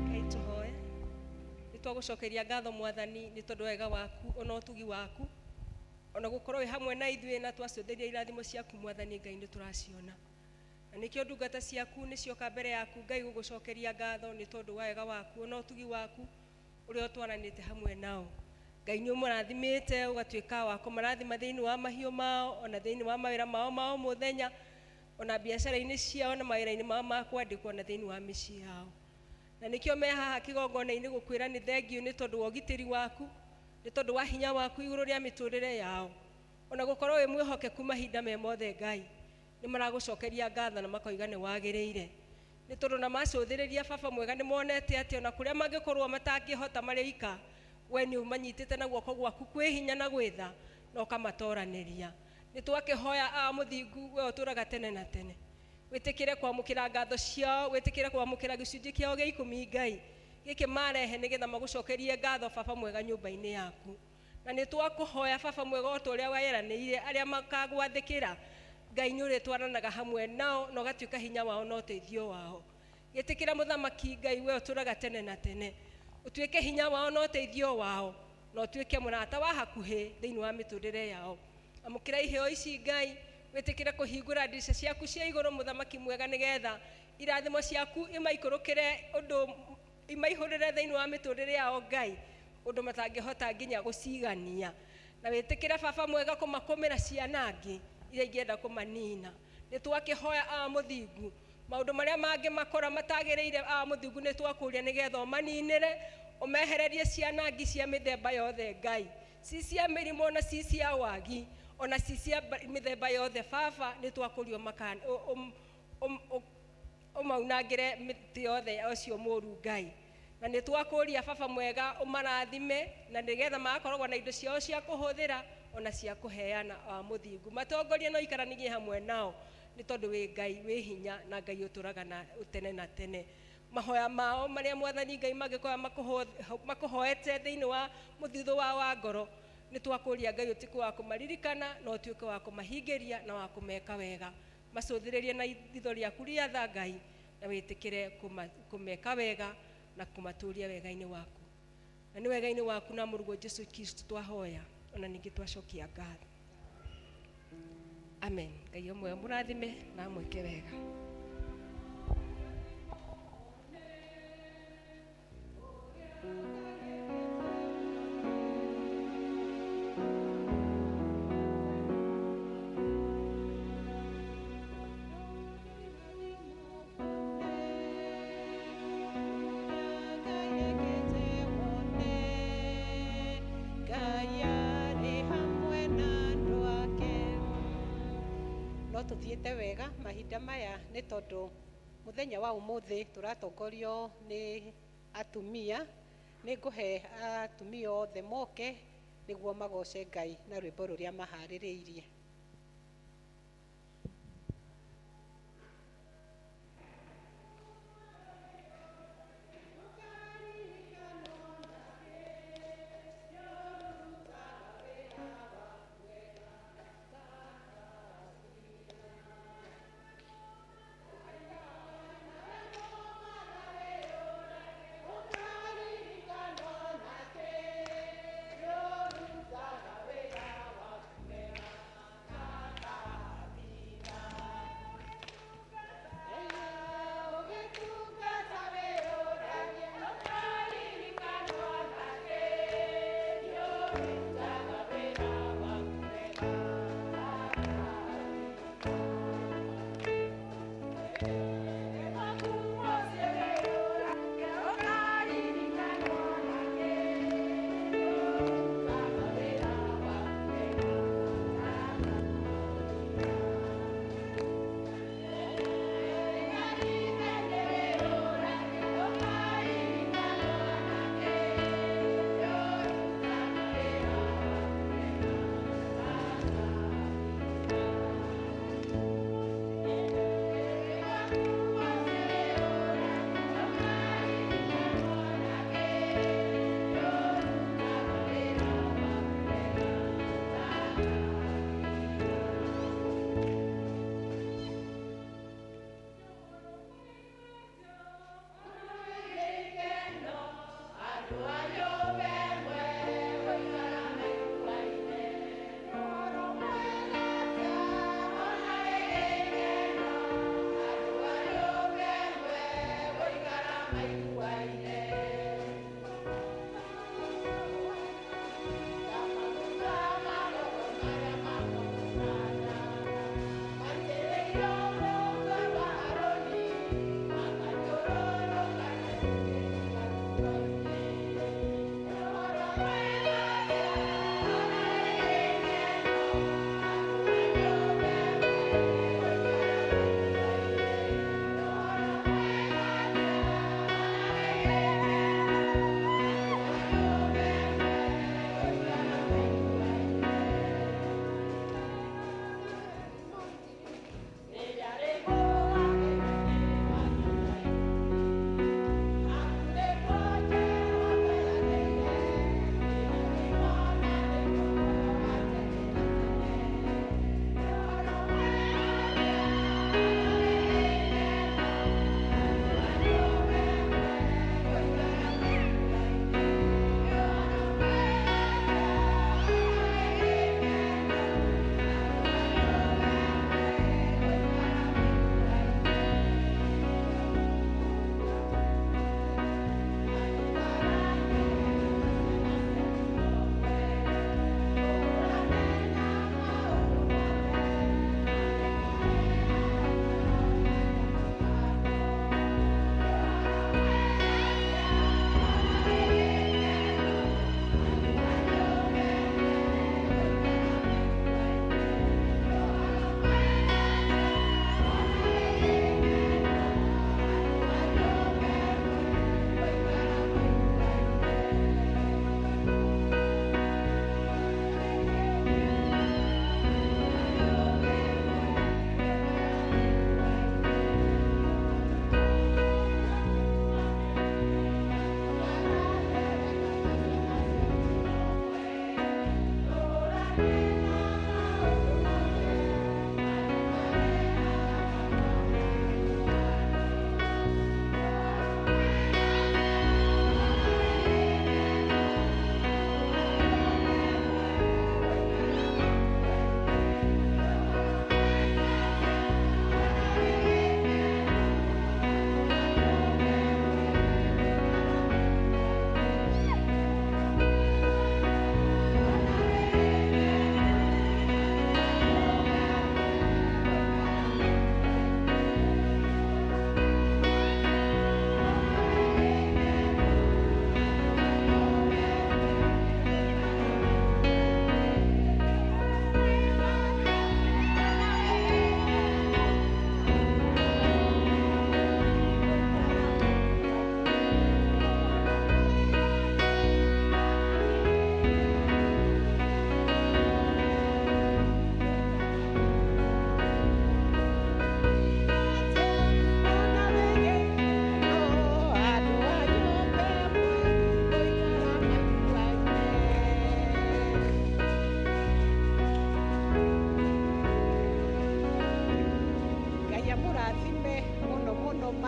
Ngai tũhoe. Nĩ twagũcokeria ngatho Mwathani nĩ tondũ wa wega waku ona ũtugi waku ona gũkorwo wĩ hamwe na ithuĩ na twacũthĩria irathimo ciaku Mwathani Ngai nĩ tũraciona. Na nĩkĩo ndungata ciaku nĩ cioka mbere yaku Ngai gũgũcokeria ngatho nĩ tondũ wa wega waku ona ũtugi waku ũrĩa ũtwaranĩte hamwe nao. Ngai nĩ ũmarathimĩte ũgatuĩka wa kũmarathima thĩinĩ wa mahiũ mao ona thĩinĩ wa mawĩra mao ma o mũthenya ona biacara-inĩ ciao na mawĩra-inĩ mao ma kwandĩkwo na thĩinĩ wa mĩciĩ yao. Na nĩkĩo me haha kĩgongona-inĩ gũkwĩra nĩ thengiũ nĩ tondũ wa ũgitĩri waku, nĩ tondũ wa hinya waku igũrũ rĩa mĩtũrĩre yao. Ona gũkorwo wĩ mwĩhokeku mahinda me mothe Ngai, nĩ maragũcokeria ngatho na makoiga nĩ wagĩrĩire. Nĩ tondũ na macũthĩrĩria baba mwega nĩ monete atĩ ona kũrĩa mangĩkorwo matangĩhota marĩ ika, we nĩ ũmanyitĩte na guoko gwaku kwĩ hinya na gwĩtha na ũkamatoranĩria. Nĩ twakĩhoya a mũthingu we ũtũraga tene na tene. Wĩtĩkĩre kwamũkĩra ngatho ciao, wĩtĩkĩre kwamũkĩra gĩcunjĩ kĩao gĩa ikũmi Ngai, gĩkĩ marehe nĩgetha magũcokerie ngatho baba mwega nyũmba-inĩ yaku. Na nĩ twakũhoya baba mwega o ta ũrĩa weranĩire arĩa makagwathĩkĩra Ngai nĩ ũrĩtwaranaga hamwe nao na ũgatuĩka hinya wao na ũteithio wao. Gĩtĩkĩra mũthamaki Ngai we ũtũraga tene na tene, ũtuĩke hinya wao na ũteithio wao na ũtuĩke mũrata wa hakuhĩ thĩinĩ wa mĩtũrĩre yao. Amũkĩra iheo ici Ngai, wĩtĩkĩre kũhingũra ndirica ciaku cia igũrũ mũthamaki mwega nĩgetha irathimo ciaku imaikũrũkĩre ũndũ imaihũrĩre thĩinĩ wa mĩtũrĩre yao Ngai, ũndũ matangĩhota nginya gũcigania. Na wĩtĩkĩre baba mwega kũmakũmĩra ciana angĩ iria ingĩenda kũmanina. Nĩ twakĩhoya a mũthingu maũndũ marĩa mangĩ makora matagĩrĩire a mũthingu nĩ twakũria nĩgetha ũmaninĩre, ũmehererie ciana angĩ cia mĩthemba yothe Ngai, ci cia mĩrimũ na ci cia wagi ona ci cia mĩthemba yothe baba nĩ twakũria ũmaunangĩre mĩtĩ yothe ya ũcio mũũru Ngai. Na nĩ twakũria baba mwega ũmarathime na nĩgetha magakoragwo na indo ciao cia kũhũthĩra ona cia kũheana a mũthingu. Matongorie na ũikaranagie hamwe nao nĩ tondũ wĩ Ngai wĩ hinya na Ngai ũtũraga na tene na tene. Mahoya mao marĩa Mwathani Ngai mangĩkorwo makũhoete thĩinĩ wa mũthithũ wao wa ngoro nĩ twakũria Ngai ũtuĩke wa kũmaririkana na ũtuĩke wa kũmahingĩria na wa kũmeka wega. Macũthĩrĩrie na itho rĩaku rĩa tha Ngai na wĩtĩkĩre kũmeka wega na kũmatũria wega-inĩ waku. Na nĩ wega-inĩ waku na mũrũguo Jesu Kristo twahoya ona ningĩ twacokia ngatho. Amen. Ngai ũmwe amũrathime na amwĩke wega. Tũthiĩte wega mahinda maya nĩ tondũ mũthenya wa ũmũthĩ tũratongorio nĩ atumia. Nĩ ngũhe atumia othe moke nĩguo magoce Ngai na rwĩmbo rũrĩa maharĩrĩirie.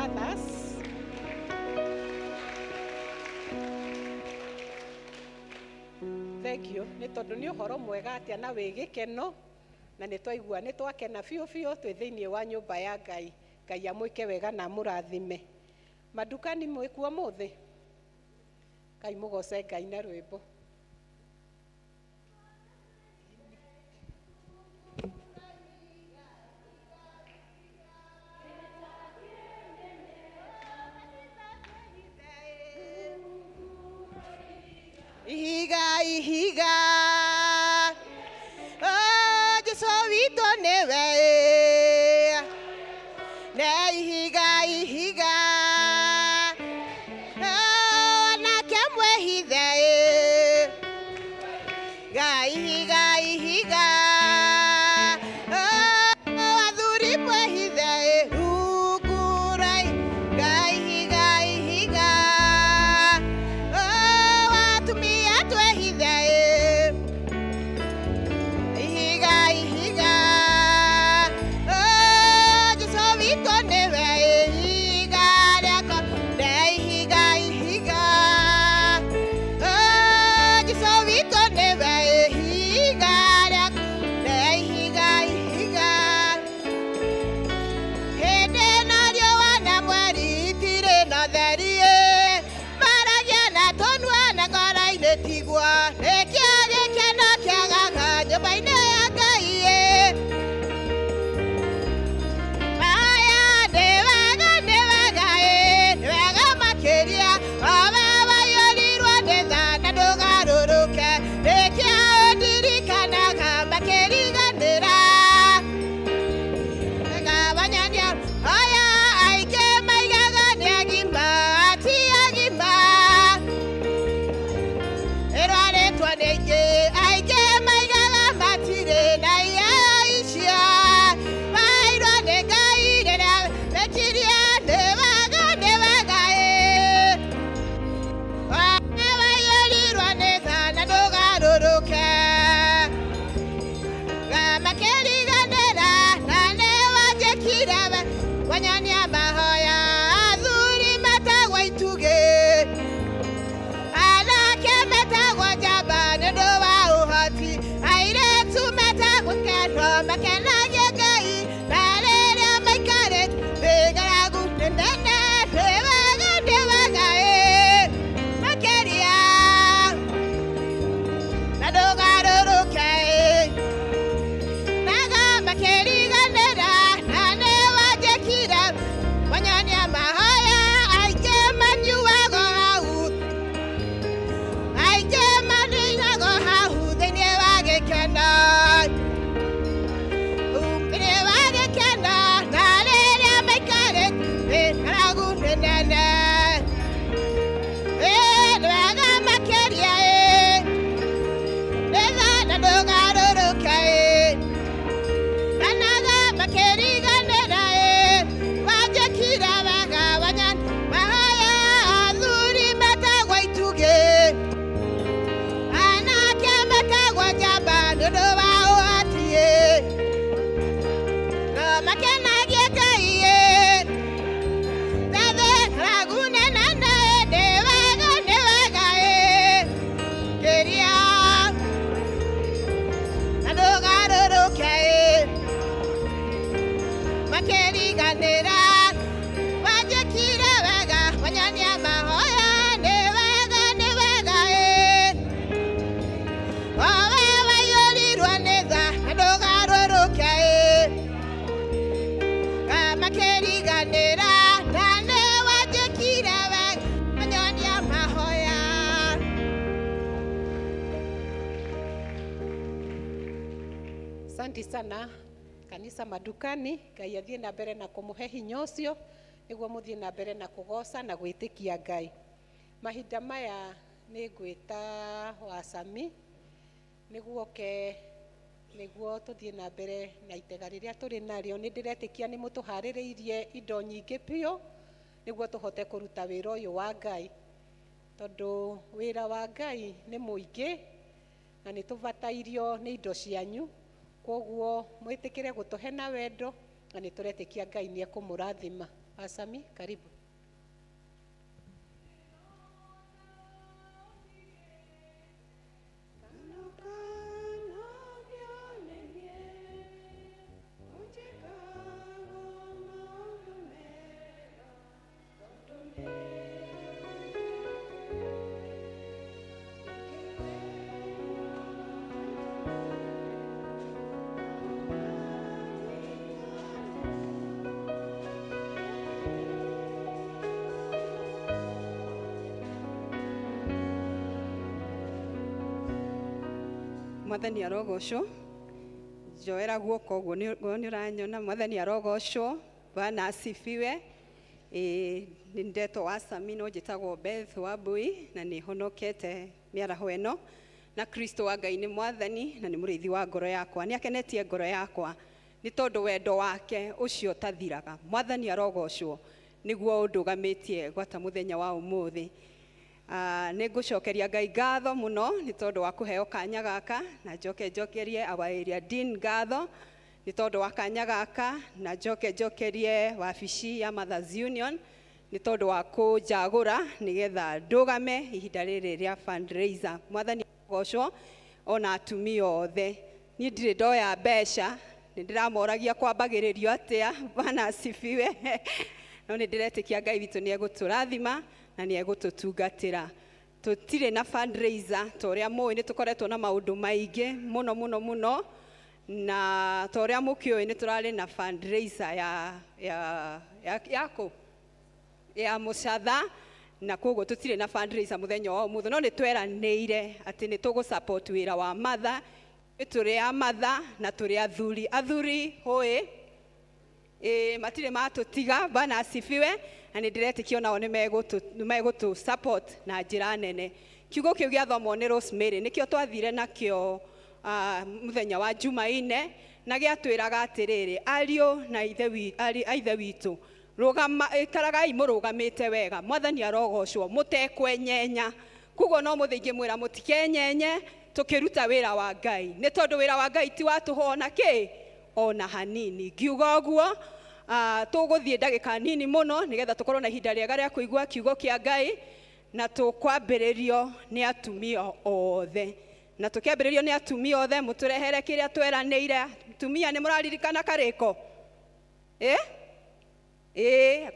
Mothers. Thank you nĩ tondũ nĩ ũhoro mwega atĩa na wĩ gĩkeno na nĩ twaigua nĩ twakena biũ biũ twĩ thĩinĩ wa nyũmba ya Ngai. Ngai amwĩke wega na amũrathime. Madukani mwĩkuo mũthĩ? Ngai mũgoce Ngai na rwĩmbo. Ihiga ihiga, oh, Jesu witũ nĩwe, nĩ ihiga ihiga, oh, nake mwĩhithe, ga ihiga ihiga, oh, athuri mwĩhithe rungu rwa ga ihiga ihiga, oh, atumia twĩhithe ihiga ihiga, oh, Jesu witũ nĩwe ihiga rĩakwa, nĩ ihiga ihiga, oh, Jesu witũ nĩwe ihiga rĩakwa, nĩ ihiga ihiga. Hĩndĩ ĩno riũa na mweri itirĩ na ũtheri ĩ, maragia na tũnua na ngoro-inĩ tiguo, nĩkĩo gĩkeno kĩagaga nyũmba-inĩ ya Ngai ĩ. Aya nĩ wega nĩ wega ĩ, nĩ wega makĩria, o we waiyũrirwo nĩ tha na ndũgarũrũke, nĩkĩo ũndirikanaga makĩriganĩra. Ngabanyania, aya aingĩ maigaga nĩ agima, ti agima. Ĩrwarĩtwo nĩ aingĩ, aingĩ maigaga matirĩ na iheo icio. Mairwo nĩ Ngai rĩrĩa mekirie, nĩ wega nĩ wega ĩ. We waiyũrirwo nĩ tha na ndũgarũrũke. Makĩriganĩra na nĩ wanjĩkire we, wanyonia mahoya, athuri metagwo itugĩ, anake metagwo njamba nĩ ũndũ wa ũhoti, airĩtu metagwo kendo makenagie Ngai, na rĩrĩa maikarĩte mĩng'aragu nĩ nene, nĩ wega nĩ wega ĩ, makĩria na ndũgarũrũke ĩ. Naga makĩriganĩra na nĩ wanjĩkire, wanyonia mahoya, aingĩ manyuago hau, aingĩ manyuago hau thĩinĩ wa gĩkeno, thĩinĩ wa gĩkeno, na rĩrĩa maikarĩte mĩng'aragu nĩ nene, ĩ nĩ wega makĩria ĩ, nĩ tha na ndũgarũrũke ĩ. Kanaga makĩriganĩra ĩ, wanjĩkire wega wanyonia mahoya, athuri metagwo itugĩ, anake metagwo njamba nĩ ũndũ wa ũhoti ĩ, no makenagie Ngai ĩ. Thathe ng'aragu nĩ nene, nĩ wega nĩ wega ĩ, kĩria na ndũgarũrũke ĩ. Makĩriganĩra wanjĩkire wega, wanyonia mahoya, nĩ wega nĩ wega ĩ, o we waiyũrirwo nĩ tha na ndũgarũrũke ĩ. Makĩriganĩra na nĩ wanjĩkire wega, wanyonia mahoya. Asante sana kanisa madukani, Ngai athiĩ na mbere na kũmũhe hinya ũcio nĩguo mũthiĩ na mbere na kũgoca na gwĩtĩkia Ngai. Mahinda maya nĩ ngwĩta wacami nĩguo oke nĩguo tũthiĩ na mbere na itega rĩrĩa tũrĩ narĩo. Nĩ ndĩretĩkia nĩ mũtũharĩrĩirie indo nyingĩ biũ nĩguo tũhote kũruta wĩra ũyũ wa Ngai, tondũ wĩra wa Ngai nĩ mũingĩ na nĩ tũbatairio nĩ indo cianyu, koguo mwĩtĩkĩre gũtũhe na wendo na nĩ tũretĩkia Ngai nĩ ekũmũrathima. Asami, karibu. Mwathani arogocwo. Njoera guoko ũguo nĩ ũranyona. Mwathani arogocwo. Bwana asifiwe. Ĩĩ, nĩ ndetwo wa Sami no njĩtagwo Beth Wambui na nĩ honokete mĩaraho ĩno na Kristo wa Ngai nĩ mwathani na nĩ mũrĩithi wa ngoro yakwa. Nĩ akenetie ngoro yakwa nĩ tondũ wendo wake ũcio ũtathiraga. Mwathani arogocwo nĩguo ũndũgamĩtie gwata mũthenya wa ũmũthĩ. Nĩ ngũcokeria Ngai ngatho mũno nĩ tondũ wa kũheo kanya gaka, na njoke njokerie our area dean ngatho nĩ tondũ wa kanya gaka, na njoke njokerie wabici ya Mothers Union nĩ tondũ wa kũnjagũra nĩgetha ndũgame ihinda rĩrĩ rĩa fundraiser. Mwathani agocwo ona atumia othe. Niĩ ndirĩ ndoya mbeca, nĩ ndĩramoragia kwambagĩrĩrio atĩa. Bwana asifiwe. No nĩ ndĩretĩkia Ngai witũ nĩ egũtũrathima na nĩ egũtũtungatĩra. Tũtirĩ na fundraiser ta ũrĩa mũĩ, nĩ tũkoretwo na maũndũ maingĩ mũno mũno mũno, na ta ũrĩa mũkĩũĩ nĩ tũrarĩ na fundraiser ya mũcatha, na koguo tũtirĩ na fundraiser mũthenya wa ũmũthĩ, no nĩ tweranĩire atĩ nĩ tũgũ support wĩra wa Mother. Tũrĩ a Mother na tũrĩ athuri. Athuri hũĩ, matirĩ matũtiga. Bwana asifiwe. Na nĩ ndĩretĩkia onao nĩ megũtũ support na njĩra nene. Kiugo kĩu gĩathomwo nĩ Rosemary nĩkĩo twathire nakĩo mũthenya wa Jumaine, na gĩatwĩraga atĩrĩrĩ, ariũ na a ithe witũ, ikaragai mũrũgamĩte wega. Mwathani arogocwo, mũtekwenyenya. Koguo no mũthĩ ingĩmwĩra mũtikenyenye tũkĩruta wĩra wa Ngai, nĩ tondũ wĩra wa Ngai ti wa tũhũ ona kĩ ona hanini. Ngiuga ũguo, tũgũthiĩ ndagĩka nini mũno nĩgetha tũkorwo na ihinda rĩega rĩa kũigua kiugo kĩa Ngai, na tũkwambĩrĩrio nĩ atumia othe. Na tũkĩambĩrĩrio nĩ atumia othe, mũtũrehere kĩrĩa tweranĩire. Atumia nĩ mũraririkana karĩko?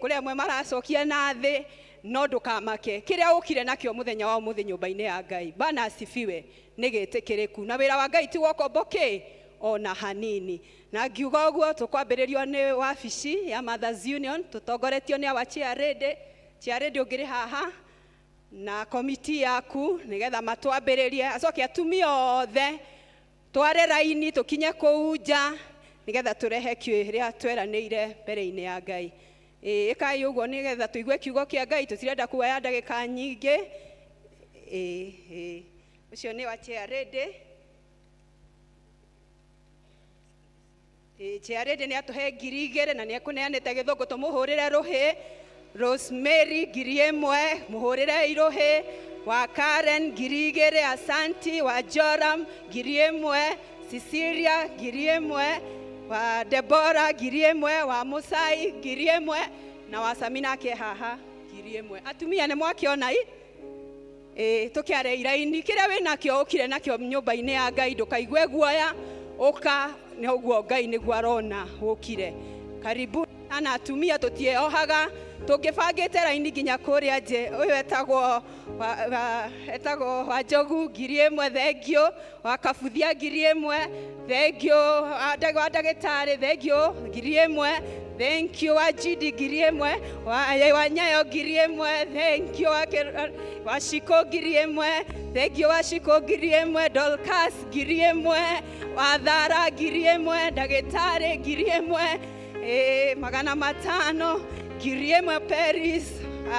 Kũrĩ amwe maracokia na thĩ, no ndũkamake. Kĩrĩa ũkire nakĩo mũthenya wa ũmũthĩ nyũmba-inĩ ya Ngai, Bwana asifiwe, nĩ gĩtĩkĩrĩku. Na wĩra wa Ngai ti wokombo kĩ ona hanini. Na ngiuga ũguo, tũkwambĩrĩrio nĩ wabici ya Mothers Union, tũtongoretio nĩ our chair lady. Chair lady ũngĩrĩ haha na komiti yaku nĩgetha matwambĩrĩrie. Acoke atumia othe tware raini tũkinye kũu nja nĩgetha tũrehe kĩrĩa tweranĩire mbere-inĩ ya Ngai. Ĩkai ũguo nĩgetha tũigue kiugo kĩa Ngai, tũtirenda kuoya ndagĩka nyingĩ. Ũcio nĩ wa chair lady. Chair lady nĩ atũhe 2000 na nĩ ekũneanĩte gĩthũngũ, tũmũhũrĩre rũhĩ. Rosemary 1000, mũhũrĩre irũhĩ. Wa Karen 2000, asanti. Wa Joram 1000, Cecilia 1000, wa Deborah 1000, wa Musai 1000, na wa Samina ake haha 1000. Atumia nĩ mwakĩona i? Tũkĩare iraini, kĩrĩa wĩnakĩo ũkire nakĩo nyũmba-inĩ ya Ngai, ndũkaigue guoya, ũka nĩ ũguo Ngai nĩguo arona ũkire. Karibu sana atumia, tũtieohaga, tũngĩbangĩte raini nginya kũrĩa nje. Ũyũ etagwo wa Njogu 1000, thengio. Wa Kabuthia 1000, thengio. Wa ndagĩtarĩ thengio 1000, thank you. Wa Judy 1000, wa Nyayo 1000, thank you. Wa Shiko 1000, thank you. Wa Shiko 1000, Dorcas 1000, wa Thara 1000, ndagĩtarĩ 1000, 500, 1000 Paris,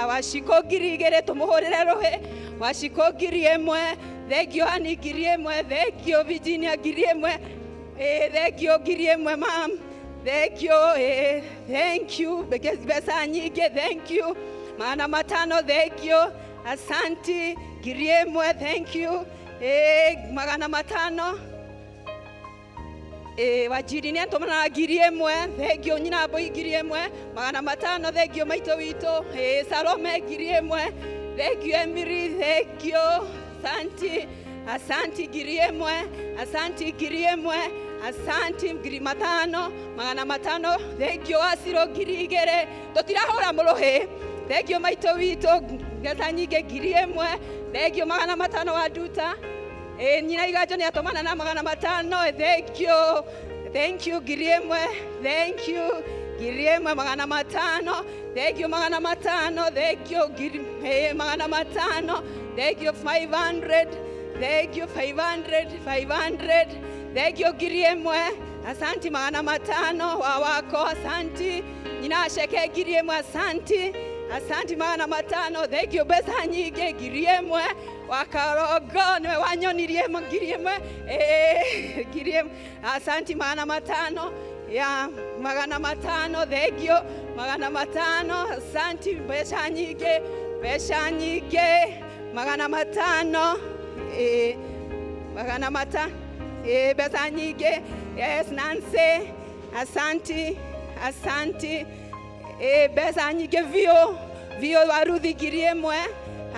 wa Shiko 2000, tũmũhũrĩre rũhĩ. Wa Shiko 1000, thank you. Ani 1000, thank you. Virginia 1000, thank you 1000 mam, thank you, thank you. Mbeca nyingĩ, thank you. 500, thank you. Asanti 1000, thank you. 500. Wajiri nĩ atũmana 1000, thengio nyina mbũi 1000, 500, thengio maitũ witũ. Salome 1000, thengio Emily, thengio Santi, asanti 1000, asanti 1000, asanti 500, 500, thengio Waciro 2000, tũtirahũra mũrũhĩ, thengio maitũ witũ mbeca nyingĩ 1000, thengio 500 wa Nduta. Nyina Iganjo nĩ atũmana na 500, thank you, thank you 1000, thank you 1000, 500, thank you 500, thank you 500, thank you 500, thank you 500, 500, thank you 1000, asanti 500 wa wako, asanti nyina aceke 1000, asanti asanti 500, thank you mbeca nyingĩ 1000, wakarongo niwe wanyonirie 1000, 1000, asanti 500, ya 500, thank you 500, asanti mbeca nyingĩ, mbeca nyingĩ 500, 500, mbeca nyingĩ, yes Nancy, asanti, asanti, mbeca nyingĩ biũ biũ, Waruthi 1000,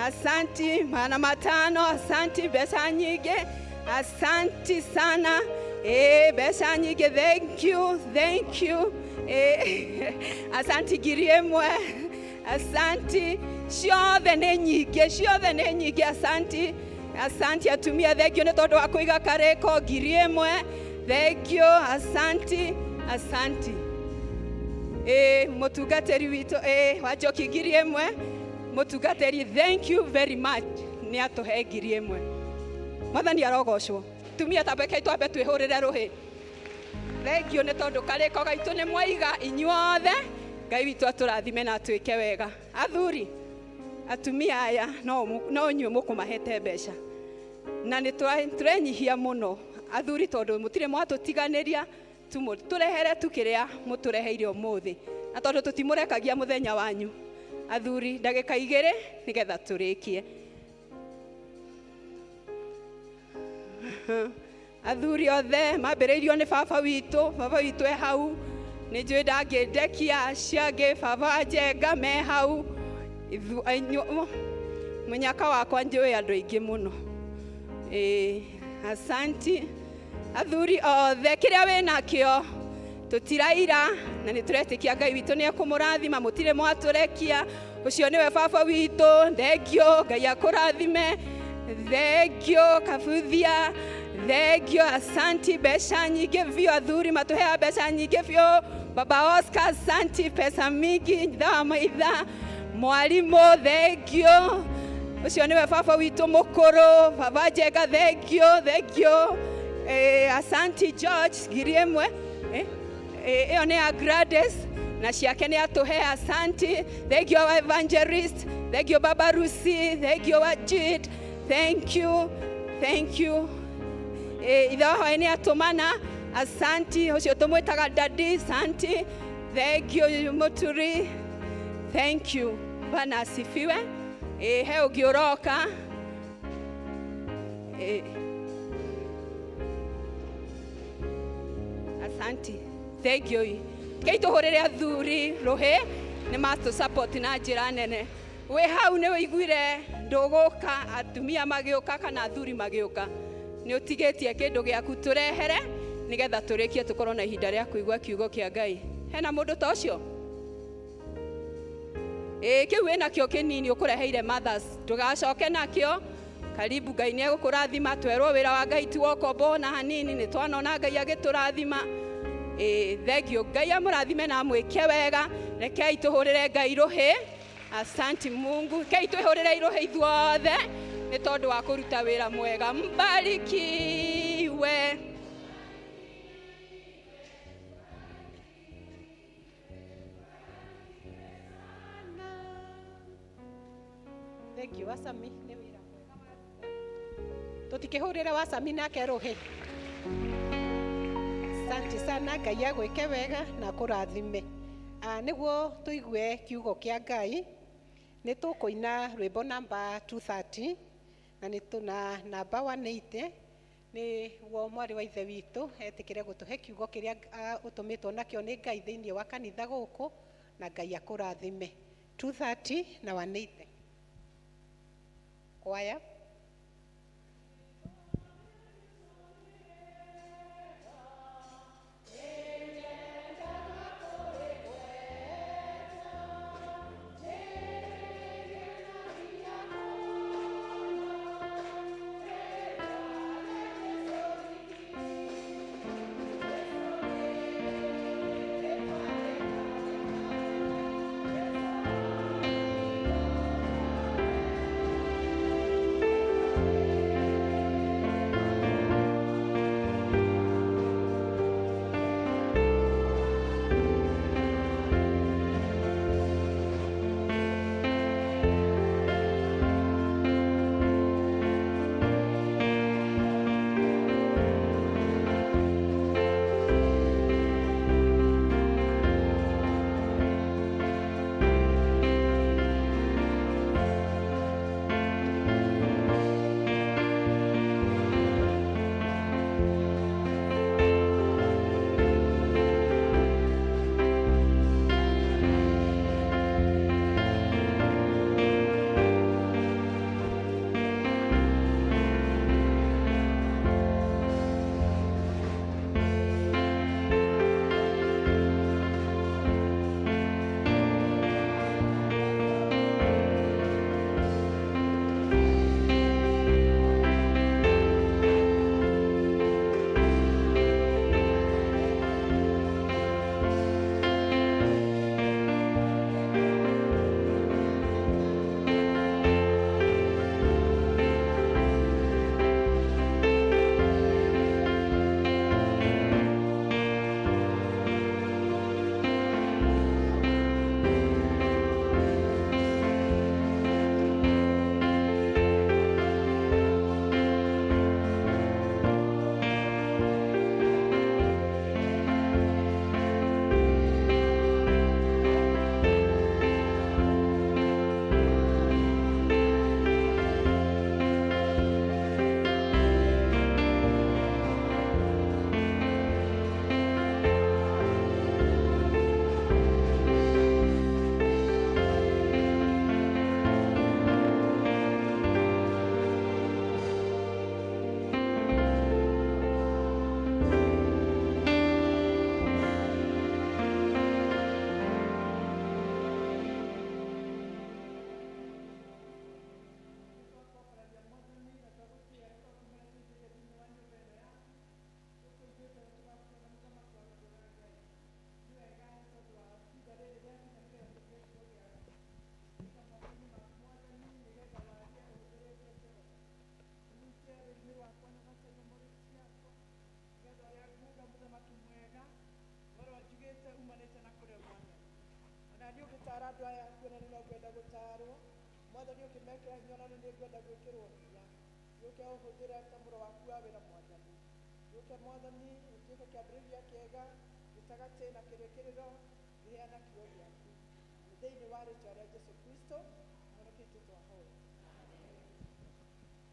asanti 500, asanti mbeca nyingĩ, asanti sana, mbeca nyingĩ, thank you, thank you, asanti 1000, asanti ciothe nĩ nyingĩ, ciothe nĩ nyingĩ, asanti, asanti atumia, thank you nĩ tondũ wa kũiga karĩko 1000, thank you, asanti, asanti. Mũtungatĩri witũ, Wanjoki 1000, mũtungatĩri, thank you very much, nĩ atũhe 1000. Mwathani arogocwo. Tumia tambeke twambe twĩhũrĩre rũhĩ. Thank you nĩ tondũ karĩko gaitũ nĩ mwaiga inyuothe. Ngai witũ atũrathime na atwĩke wega. Athuri, atumia aya no inyuĩ mũkũmahete mbeca. Na nĩ tũrenyihia mũno athuri tondũ mũtirĩ mwatũtiganĩria, tũrehere tu kĩrĩa mũtũreheire ũmũthĩ. Na tondũ tũtimũrekagia mũthenya wanyu. Athuri, ndagĩka 2 nĩgetha tũrĩkie. Athuri othe mambĩrĩirio nĩ baba witũ e hau, nĩ njũĩ ndangĩndekia, acio angĩ baba Njenga me hau, mũnyaka wakwa njũĩ andũ aingĩ mũno. Asanti athuri othe, kĩrĩa wĩnakĩo tũtiraira, na nĩ tũretĩkia Ngai witũ nĩ ekũmũrathima, mũtirĩ mwatũrekia, ũcio nĩwe baba witũ, thengio, Ngai akũrathime, thengio Kabuthia, thengio, asanti mbeca nyingĩ biũ, athuri matũheaga mbeca nyingĩ biũ, baba Oscar, asanti pesa mingi, itha wa maitha, mwarimũ, thengio, ũcio nĩwe baba witũ mũkũrũ, baba Njenga, thengio, thengio, asanti George 1000, ĩyo nĩ ya Gladys, na ciake nĩ atũhe, asanti, thank you our evangelist, thank you baba Rusi, thank you Wajid, thank you, thank you. Ithe wa hwaĩ nĩ atũmana, asanti, ũcio tũmwĩtaga daddy, asanti, thank you Mũturi, thank you. Bwana asifiwe. He ũngĩ ũroka. Asanti, thank you. Kei tũhũrĩre athuri rũhĩ, nĩ matũ support na njĩra nene. Wĩ hau nĩ wĩiguire ndũgũka, atumia magĩũka kana athuri magĩũka, nĩ ũtigĩtie kĩndũ gĩaku tũrehere nĩgetha tũrĩkie tũkorwo na ihinda rĩa kũigua kiugo kĩa Ngai. Hena mũndũ ta ũcio? Kĩu wĩnakĩo kĩnini ũkũreheire mothers, ndũgacoke nakĩo. Karibu, Ngai nĩ egũkũrathima, twerwo wĩra wa Ngai ti wokombo na hanini, nĩ twanona Ngai agĩtũrathima. Thank you. Ngai amũrathime na amwĩke wega. Rekei tũhũrĩre Ngai rũhĩ. Asanti Mungu. Rekei twĩhũrĩre rũhĩ ithuothe nĩ tondũ wa kũruta wĩra mwega. Mbarikiwe. Thank you Wasami, nĩ wĩra mwega waruta. Tũtikĩhũrĩre Wasami nake rũhĩ. Asante sana, Ngai agwĩke wega na akũrathime. Nĩguo tũigue kiugo kĩa Ngai, nĩ tũkũina rwĩmbo namba 230 na nĩ tũna namba 180. Nĩguo mwarĩ wa ithe witũ etĩkĩre gũtũhe kiugo kĩrĩa ũtũmĩtwo nakĩo nĩ Ngai thĩinĩ wa kanitha gũkũ, na Ngai akũrathime. 2:30 na 180. Kwaya.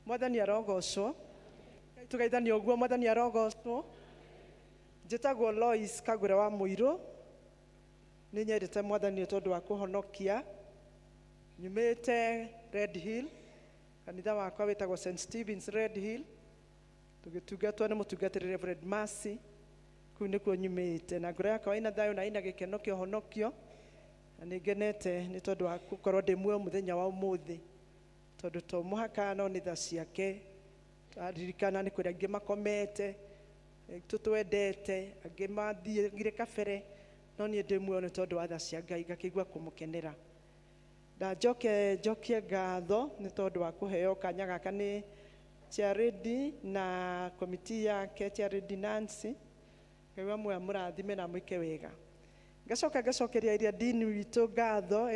Mwathani arogocwo. Tugeithanie ũguo, Mwathani arogocwo. Njĩtagwo Lois Kagũre wa Mũirũ. Nĩ nyendete Mwathani nĩ tondũ wa kũhonokia. Nyumĩte Red Hill. Kanitha wakwa wĩtagwo St. Stephen's Red Hill. Tũgĩtungatwo nĩ mũtungatĩri Reverend Mercy. Kũu nĩkuo nyumĩte, na ngoro yakwa ĩna thayũ na ĩna gĩkeno kĩa ũhonokio. Na nĩ ngenete nĩ tondũ wa gũkorwo ndĩ muoyo mũthenya wa ũmũthĩ, tondũ to mũhaka no nĩ tha ciake. Aririkana nĩ kũrĩ angĩ makomete, tũtwendete, angĩ mathiire kabere, no niĩ ndĩ muoyo nĩ tondũ wa tha cia Ngai, ngakĩigua kũmũkenera. Na njoke njokie ngatho nĩ tondũ wa kũheo kanya gaka nĩ Charity na komiti yake, Charity Nancy. Ngai wa muoyo amũrathime na amwĩke wega. Ngacoka ngacokeria iria dini witũ ngatho,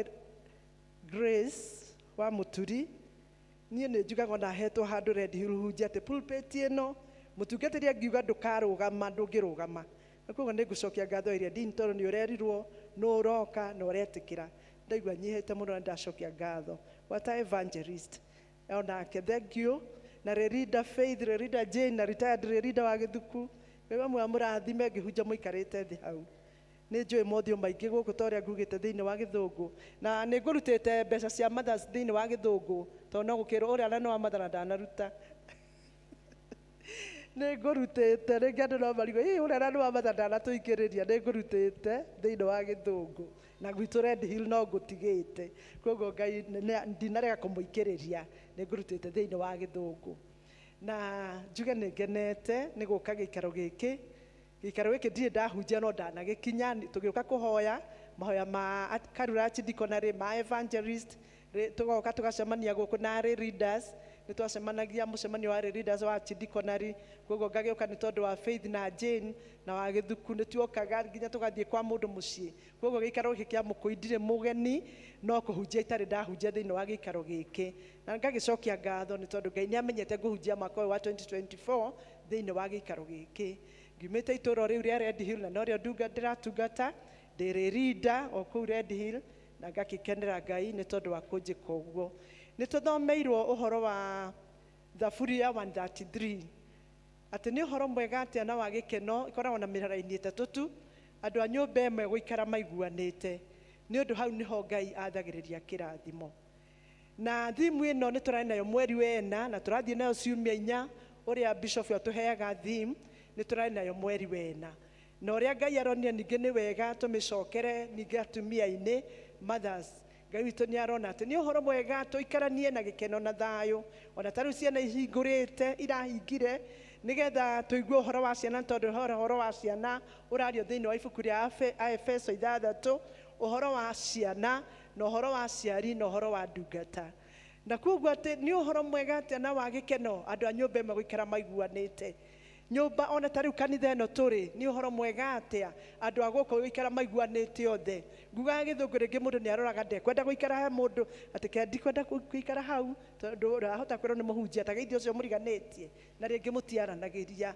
Grace wa Mũturi. Niĩ nĩ njugaga ona hetwo handũ Red Hill hunjia atĩ pulpit ĩno mũtungatĩri angiuga ndũkarũgama, ndũngĩrũgama. Na koguo nĩ ngũcokia ngatho iria dini tondũ nĩ ũrerirwo nũ ũroka na ũretĩkĩra. Ndaigua nyihĩte mũno na ndacokia ngatho. Gwata evangelist onake thank you. Na Rerida Faith, Rerida Jane na retired Rerida wa Gĩthuku. Ngai wa muoyo amũrathime ngĩhunja mũikarĩte thĩ hau. Nĩ njũĩ mothiũ maingĩ gũkũ ta ũrĩa ngugĩte thĩinĩ wa Gĩthũngũ. Na nĩ ngũrutĩte mbeca cia mothers thĩinĩ wa Gĩthũngũ tondũ no gũkĩrwo ũrĩa na nĩ wa mother na ndanaruta. Nĩ ngũrutĩte rĩngĩ andũ no marigwo ĩ ũrĩa na nĩ wa mother ndanatũingĩrĩria. Nĩ ngũrutĩte thĩinĩ wa Gĩthũngũ na gwitũ Red Hill no ngũtigĩte, koguo Ngai ndinarega kũmũingĩrĩria. Nĩ ngũrutĩte thĩinĩ wa Gĩthũngũ na njuge nĩ ngenete nĩ gũka gĩikaro gĩkĩ. Gĩikaro gĩkĩ ndirĩ ndahunjia no ndanagĩkinya. Tũgĩũka kũhoya mahoya ma Karura Archdeaconry ma evangelist, tũgoka tũgacemania gũkũ na arĩ leaders. Nĩ twacemanagia mũcemanio wa arĩ leaders wa Archdeaconry, koguo ngagĩũka nĩ tondũ wa Faith na Jane na wa Gĩthuku. Nĩ tuokaga nginya tũgathiĩ kwa mũndũ mũciĩ. Koguo gĩikaro gĩkĩ kĩa Mũkũi ndirĩ mũgeni, no kũhunjia itarĩ ndahunjia thĩinĩ wa gĩikaro gĩkĩ. Na ngagĩcokia ngatho nĩ tondũ Ngai nĩ amenyete ngũhunjia mwaka ũyũ wa 2024 thĩinĩ wa gĩikaro gĩkĩ. Ngiumĩte itũũra rĩu rĩa Red Hill na norĩo ndĩratungata, ndĩrĩ leader o kũu Red Hill, na ngakĩkenera Ngai nĩ tondũ wa kũnjĩka ũguo. Nĩ tũthomeirwo ũhoro wa Thaburi ya 133 atĩ nĩ ũhoro mwega atĩa na wa gĩkeno, ĩkoragwo na mĩhara-inĩ ĩtatũ tu, andũ a nyũmba ĩmwe gũikara maiguanĩte, nĩ ũndũ hau nĩho Ngai athagĩrĩria kĩrathimo. Na thimu ĩno nĩ tũrarĩ nayo mweri wena na tũrathiĩ nayo ciumia inya, ũrĩa bishop atũheaga theme, nĩ tũrarĩ nayo mweri wena. Na ũrĩa Ngai aronire ningĩ nĩ wega tũmĩcokere ningĩ atumia-inĩ, mothers. Ngai witũ nĩ arona atĩ nĩ ũhoro mwega tũikaranie na gĩkeno na thayũ. Ona ta rĩu ciana ihingũrĩte, irahingire, nĩgetha tũigue ũhoro wa ciana, tondũ ũhoro wa ciana ũrario thĩinĩ wa ibuku rĩa Aefeso 6, ũhoro wa ciana na ũhoro wa aciari na ũhoro wa ndungata. Na koguo atĩ nĩ ũhoro mwega atĩa na wa gĩkeno andũ a nyũmba ĩmwe gũikara maiguanĩte. Nyũmba ona ta rĩu kanitha ĩno tũrĩ, nĩ ũhoro mwega atĩa andũ a gũkũ gũikara maiguanĩte othe. Ngugaga Gĩthũngũ rĩngĩ mũndũ nĩ aroraga ndekwenda gũikara he mũndũ atĩ ke ndikwenda gũikara hau tondũ ũrahota kwĩrwo nĩ mũhunjia ta geithio ũcio mũriganĩtie na rĩngĩ mũtiaranagĩria.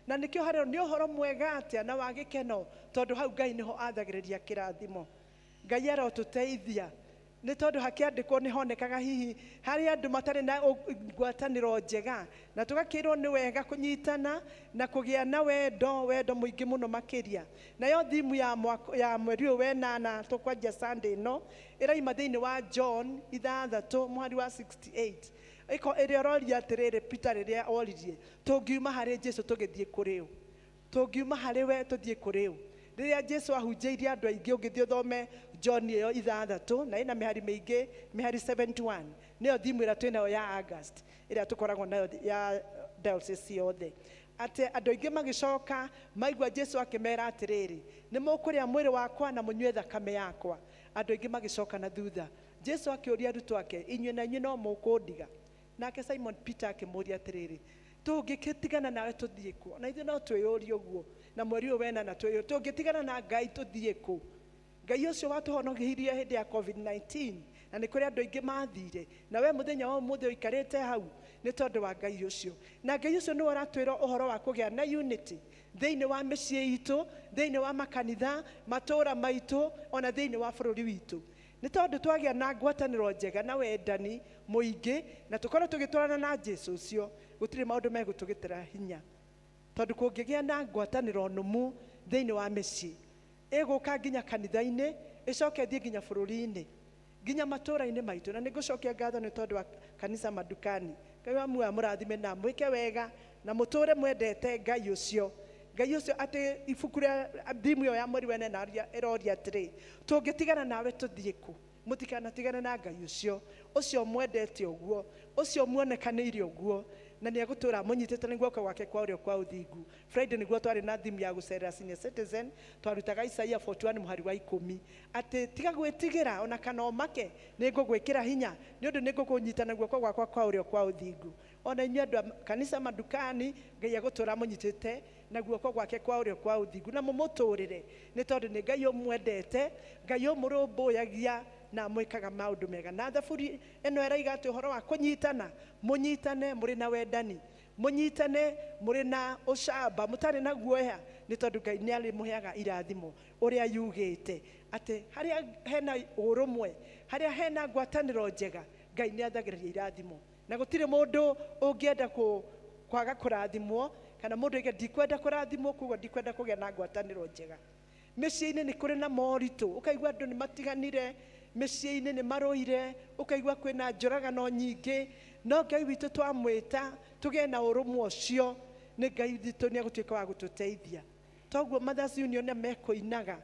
Na nĩkĩo harĩ nĩ ũhoro mwega atĩa na wa gĩkeno tondũ hau Ngai nĩho athagĩrĩria kĩrathimo. Ngai arotũteithia nĩ tondũ hakĩandĩkwo nĩ honekaga hihi harĩ andũ matarĩ na ngwatanĩro njega, na tũgakĩrwo nĩ wega kũnyitana na kũgĩa na wendo, wendo mũingĩ mũno makĩria. Nayo thimu ya ya mweri ũyũ wenana tũkwanjia Sunday ĩno ĩraima thĩinĩ wa John 6 mũhari wa 68. Ĩko ĩrĩa ũroria atĩrĩrĩ Peter rĩrĩa oririe tũngiuma harĩ Jesu tũgĩthiĩ kũrĩ ũ? Tũngiuma harĩ we tũthiĩ kũrĩ ũ? Rĩrĩa Jesu ahunjĩirie andũ aingĩ, ũngĩthiĩ ũthome John ĩyo 6 na ĩna mĩhari mĩingĩ, mĩhari 71, nĩyo thimu ĩrĩa twĩnayo ya August ĩrĩa tũkoragwo nayo ya diocese yothe. Atĩ andũ aingĩ magĩcoka maigua Jesu akĩmera atĩrĩrĩ, nĩ mũkũrĩa mwĩrĩ wakwa na mũnyue thakame yakwa. Andũ aingĩ magĩcoka na thutha. Jesu akĩũria arutwo ake, inyuĩ na inyuĩ no mũkũndiga? Nake Simon Peter akĩmũũria atĩrĩrĩ, tũngĩgĩtigana nawe tũthiĩ kũ? Na ithuĩ no twĩyũrie ũguo, na mweri ũyũ wena na twĩyũrie, tũngĩtigana na Ngai tũthiĩ kũ? Ngai ũcio watũhonokirie hĩndĩ ya COVID-19, na nĩ kũrĩ andũ aingĩ mathire, na we mũthenya wa ũmũthĩ ũikarĩte hau nĩ tondũ wa Ngai ũcio. Na Ngai ũcio nĩwe ũratwĩra ũhoro wa kũgĩa na unity thĩinĩ wa mĩciĩ itũ, thĩinĩ wa makanitha, matũũra maitũ, ona thĩinĩ wa bũrũri witũ. Nĩ tondũ twagĩa na ngwatanĩro njega na wendani mũingĩ, na tũkorwo tũgĩtwarana na Jesu ũcio, gũtirĩ maũndũ megũtũgitĩra hinya. Tondũ kũngĩgĩa na ngwatanĩro nũmu thĩinĩ wa mĩciĩ, ĩgũka nginya kanitha-inĩ, ĩcoke ĩthiĩ nginya bũrũri-inĩ, nginya matũũra-inĩ maitũ. Na nĩngũcokia ngatho nĩ tondũ wa kanitha madukani. Ngai wa muoyo amũrathime na mwĩke wega, na mũtũũre mwendete Ngai ũcio. Ngai ũcio atĩ ibuku rĩa thimu ĩyo ya mweri wa ĩnana ĩroria atĩrĩ, tũngĩtigana nawe tũthiĩ kũ? Mũtikanatigane na Ngai ũcio, ũcio mwendete ũguo, ũcio muonekanĩire ũguo, na nĩ egũtũũra amũnyitĩte na guoko gwake kwa ũrĩo kwa ũthingu. Friday nĩguo twarĩ na thimu ya gũcerera senior citizen, twarutaga Isaiah 41 mũhari wa 10, atĩ tiga gwĩtigĩra ona kana ũmake, nĩ ngũgwĩkĩra hinya, nĩ ũndũ nĩ ngũkũnyita na guoko gwakwa kwa ũrĩo kwa ũthingu. Ona inyuĩ andũ a kanitha madukani, Ngai egũtũũra amũnyitĩte na guoko gwake kwa ũrĩo kwa ũthingu, na mũmũtũũrĩre, nĩ tondũ nĩ Ngai ũmwendete, Ngai ũmũrũmbũyagia na amwĩkaga maũndũ mega. Na thaburi ĩno ĩraiga atĩ ũhoro wa kũnyitana, mũnyitane mũrĩ na wendani, mũnyitane mũrĩ na ũcamba, mũtarĩ na guoya, nĩ tondũ Ngai nĩ arĩmũheaga irathimo ũrĩa yugĩte atĩ harĩa hena ũrũmwe, harĩa hena ngwatanĩro njega, Ngai nĩ athagĩrĩria irathimo. Na gũtirĩ mũndũ ũngĩenda kwaga kũrathimwo, kana mũndũ oige ndikwenda kũrathimwo, koguo ndikwenda kũgĩa na ngwatanĩro njega. Mĩciĩ-inĩ nĩ kũrĩ na moritũ, ũkaigua andũ nĩ matiganire, mĩciĩ-inĩ nĩ marũire, ũkaigua kwĩna njũragano nyingĩ. No Ngai witũ twamwĩta tũgĩe na ũrũmwe ũcio, nĩ Ngai witũ nĩ egũtuĩka wa gũtũteithia. Toguo Mothers Union nĩ mekũinaga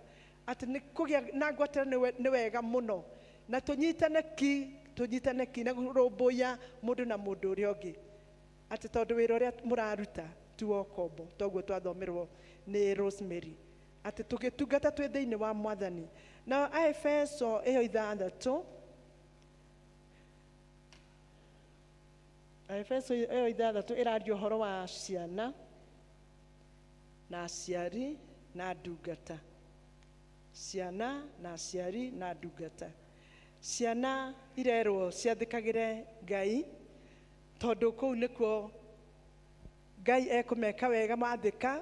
atĩ nĩ kũgĩa na ngwatanĩro nĩ wega mũno, na tũnyitane ki, tũnyitane ki na kũrũmbũiya mũndũ na mũndũ ũrĩa ũngĩ, atĩ tondũ wĩra ũrĩa mũraruta ti wa ũkombo. Toguo twathomerwo nĩ Rosemary atĩ tũgĩtungata twĩ thĩinĩ wa Mwathani. Na Aefeso ĩyo ithathatũ, Aefeso ĩyo ithathatũ ĩraria ũhoro wa ciana na aciari na ndungata. Ciana na aciari na ndungata. Ciana irerwo ciathĩkagĩre Ngai, tondũ kũu nĩkuo Ngai ekũmeka wega mathĩka.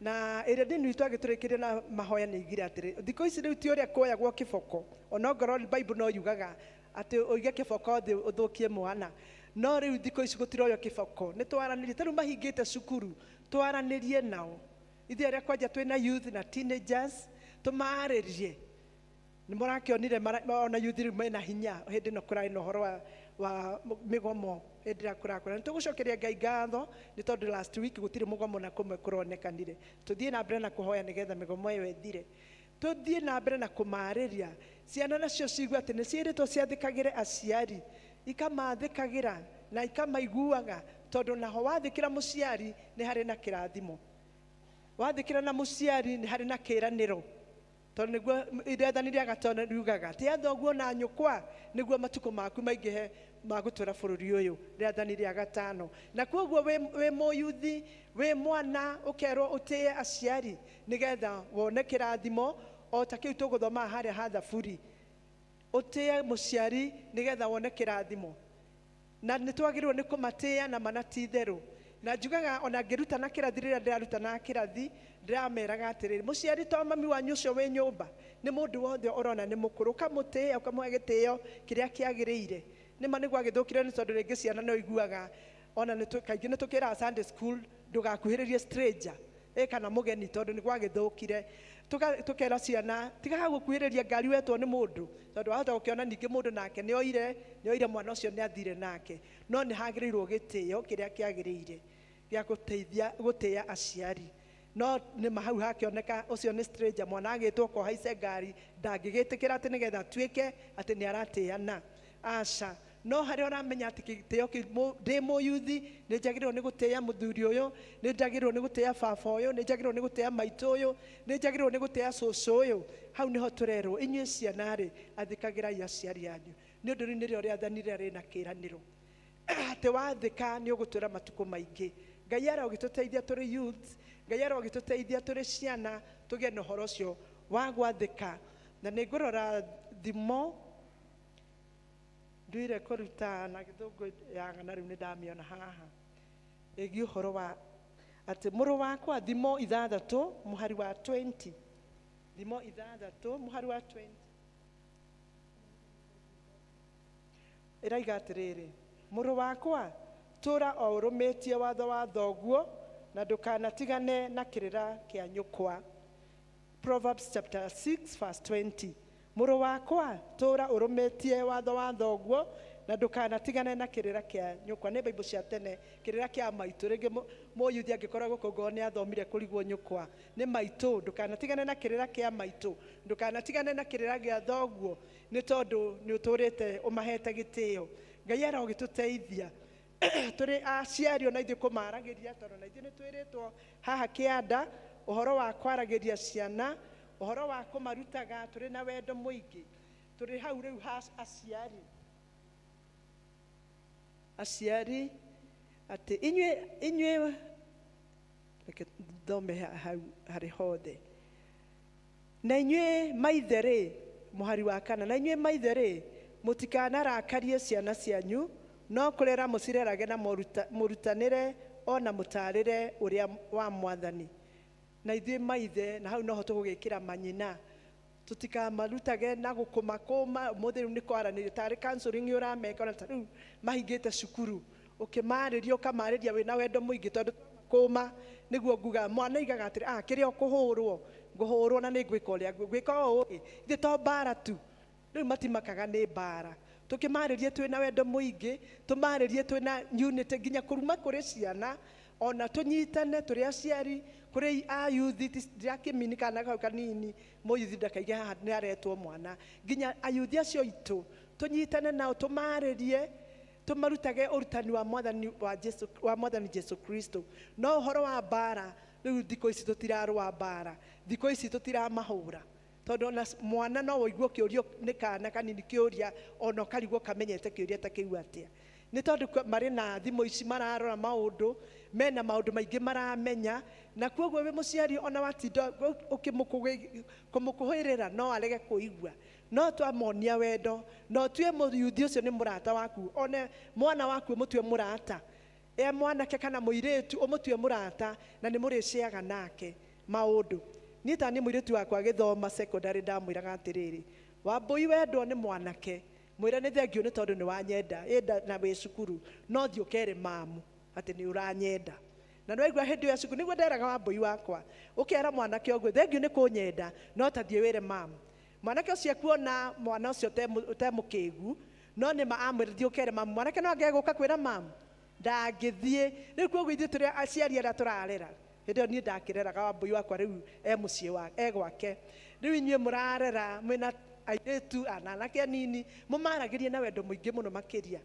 Na ĩrĩa ndini itũ agĩtũrĩkĩria na mahoya nĩ igire atĩrĩ, thikũ ici rĩu ti ũrĩa kuoyagwo kĩboko, onongorwo Bible no yugaga atĩ ũige kĩboko thĩ ũthũkie mwana, no rĩu thikũ ici gũtiroywo kĩboko. Nĩ twaranĩrie, ta rĩu mahingĩte cukuru, twaranĩrie nao ithuĩ arĩa kwanja twĩna youth na teenagers, tũmaarĩrie. Nĩ mũrakĩonire ona youth rĩu mena hinya hĩndĩ ĩno kũrarĩ na ũhoro wa mĩgomo hĩndĩ ĩrĩa kũrakũra. Nĩ tũgũcokeria Ngai ngatho nĩ tondũ last week gũtirĩ mũgomo na kũmwe kũronekanire. Tũthiĩ na mbere na kũhoya nĩgetha mĩgomo ĩyo ĩthire. Tũthiĩ na mbere na kũmaarĩria ciana, nacio ciigue atĩ nĩ ciĩrĩtwo ciathĩkagĩre aciari, ikamathĩkagĩra na ikamaiguaga, tondũ naho wathĩkĩra mũciari nĩ harĩ na kĩrathimo, wathĩkĩra na mũciari nĩ harĩ na kĩĩranĩro, tondũ nĩguo rĩathani rĩa gatano riugaga tĩa thoguo na nyũkwa nĩguo matukũ maku maingĩhe ma gũtũũra bũrũri ũyũ, rĩathani rĩa gatano. Na koguo wĩ mũyuthi, wĩ mwana, ũkerwo ũtĩe aciari nĩgetha wone kĩrathimo o ta kĩu tũgũthoma harĩa ha Thaburi. Ũtĩe mũciari nĩgetha wone kĩrathimo. Na nĩ twagĩrĩirwo nĩ kũmatĩĩa na mana ti itherũ. Na njugaga ona ngĩrutana kĩrathi, rĩrĩa ndĩrarutana kĩrathi ndĩrameraga atĩrĩrĩ, mũciari to mami wanyu ũcio wĩ nyũmba, nĩ mũndũ wothe ũrona nĩ mũkũrũ, ũkamũtĩĩa, ũkamũhe gĩtĩo kĩrĩa kĩagĩrĩire. Nĩ ma nĩguo agĩthũkire nĩ tondũ rĩngĩ ciana no iguaga ona kaingĩ nĩ tũkĩraga Sunday school ndũgakuhĩrĩrie stranger, kana mũgeni, tondũ nĩ gwagĩthũkire. Tũkera ciana tigaga gũkuhĩrĩria ngari wetwo nĩ mũndũ, tondũ wahota gũkĩona ningĩ mũndũ nake nĩ oire mwana ũcio nĩ athire nake. No nĩ hagĩrĩirwo gĩtĩo kĩrĩa kĩagĩrĩire gĩa gũteithia gũtĩĩa aciari. No nĩ ma hau hakĩoneka ũcio nĩ stranger, mwana agĩtwo ko haice ngari ndangĩgĩtĩkĩra atĩ nĩgetha atuĩke atĩ nĩ aratĩana. Aca, no harĩa ũramenya atĩ gĩtĩo kĩu, ndĩ mũyuthi nĩ njagĩrĩirwo nĩ gũtĩĩa mũthuri ũyũ, nĩ njagĩrĩirwo nĩ gũtĩĩa baba ũyũ, nĩ njagĩrĩirwo nĩ gũtĩĩa maitũ ũyũ, nĩ njagĩrĩirwo nĩ gũtĩĩa cũcũ ũyũ. Hau nĩho tũrerwo inyuĩ ciana rĩ, athĩkagĩrai aciari anyu, nĩ ũndũ rĩu nĩrĩo rĩathani rĩrĩa rĩna kĩĩranĩro atĩ wathĩka nĩ ũgũtũũra matukũ maingĩ. Ngai arogĩtũteithia tũrĩ youth, Ngai arogĩtũteithia tũrĩ ciana tũgĩe na ũhoro ũcio wa gwathĩka. Na nĩ ngũrora thimo nduire kũruta na gĩthũngũ ya ng'ana, rĩu nĩ ndamĩona haha ĩgiĩ ũhoro wa atĩ mũrũ wakwa, thimo ithathatũ mũhari wa 20, thimo ithathatũ mũhari wa 20 ĩraiga atĩrĩrĩ, mũrũ wakwa tũra o ũrũmĩtie watho wa thoguo na ndũkanatigane na kĩrĩra kĩa nyũkwa. Proverbs chapter 6 verse 20, mũrũ wakwa tũra ũrũmĩtie watho wa thoguo na ndũkanatigane na kĩrĩra kĩa nyũkwa. Nĩ Bible cia tene, kĩrĩra kĩa maitũ. Rĩngĩ mũyuthi angĩkorwo gũkũ ngorwo nĩ athomire kũrigwo nyũkwa nĩ maitũ, ndũkanatigane na kĩrĩra kĩa maitũ, ndũkanatigane na kĩrĩra gĩa thoguo, nĩ tondũ nĩ ũtũrĩte ũmahete gĩtĩo. Ngai arogĩtũteithia tũrĩ aciari ona ithuĩ kũmaragĩria, tondũ na ithuĩ nĩ twĩrĩtwo haha kĩanda ũhoro wa kwaragĩria ciana, ũhoro wa kũmarutaga tũrĩ na wendo mũingĩ. Tũrĩ hau rĩu ha aciari, aciari atĩ inyuĩ reke thome hau harĩ hothe. Na inyuĩ maithe rĩ, mũhari wa kana, na inyuĩ maithe rĩ, mũtikanarakarie ciana cianyu, no kũrera mũcirerage na mũrutanĩre ona mũtarĩre ũrĩa wa Mwathani. Na ithuĩ maithe, na hau noho tũgũgĩkĩra manyina, Tutikamarutage na gũkũmakũma. Ũmũthĩ rĩu nĩ kwaranĩria tarĩ counseling ũrameka, ona ta rĩu mahingĩte cukuru, ũkĩmarĩria ũkamarĩria wĩna wendo mũingĩ, tondũ kũma nĩguo nguga mwana aigaga atĩrĩ, ah, kĩrĩa ũkũhũrwo ngũhũrwo na nĩ ngwĩka ũrĩa ngwĩka ũũ ĩ ithe to mbara tu. Rĩu matimakaga nĩ mbara. Tũkĩmarĩrie twĩna wendo mũingĩ, tũmarĩrie twĩna unity, nginya kũruma kũrĩ ciana, ona tũnyitane tũrĩ aciari, kũrĩ ayuthi. Ndirakĩmini kana kau kanini, mũyuthi ndakaige haha nĩ aretwo mwana. Nginya ayuthi acio aitũ tũnyitane nao, tũmarĩrie, tũmarutage ũrutani wa mwathani wa Jesu, wa mwathani Jesu Kristo. No ũhoro wa mbara, rĩu thikũ ici tũtirarũa mbara, thikũ ici tũtiramahũra, tondũ ona mwana no ũigue ũkĩũrio nĩ kana kanini kĩũria, ona ũkarigwo kamenyete kĩũria ta kĩu atĩa, nĩ tondũ marĩ na thimũ ici mararora maũndũ, mena maũndũ maingĩ maramenya. Na koguo wĩ mũciari, ona watinda ũkĩmũkũhĩrĩra no arege kũigua. No twamonia wendo, no tue mũyuthi ũcio nĩ mũrata waku, one mwana waku ũmũtue mũrata, e mwanake kana mũirĩtu ũmũtue mũrata, na nĩ mũrĩceaga nake maũndũ. Niĩ ta niĩ mũirĩtu wakwa agĩthoma secondary, ndamwĩraga atĩrĩrĩ, Wambũi, wendwo nĩ mwanake, mwĩre nĩ thengio nĩ tondũ nĩ wanyenda ĩnda na wĩ cukuru, no thiĩ ũkere mamu atĩ nĩ ũranyenda. Na nĩ waigua hĩndĩ ĩyo ya cukuru nĩguo nderaga Wambũi wakwa, ũkera mwanake ũguo, thengio nĩ kũnyenda, no ta thiĩ wĩre mamu. Mwanake ũcio ekuona mwana ũcio ũtemũkĩgu, no nĩ ma amwĩra thiĩ ũkere mamu, mwanake no angĩage gũka kwĩra mamu, ndangĩthiĩ. Rĩu koguo ithuĩ tũrĩ aciari arĩa tũrarera, hĩndĩ ĩyo niĩ ndakĩreraga Wambũi wakwa, rĩu e mũciĩ wa e gwake. Rĩu inyuĩ mũrarera mwĩna airĩtu ana anake anini, mũmaragĩrie na wendo mũingĩ mũno makĩria.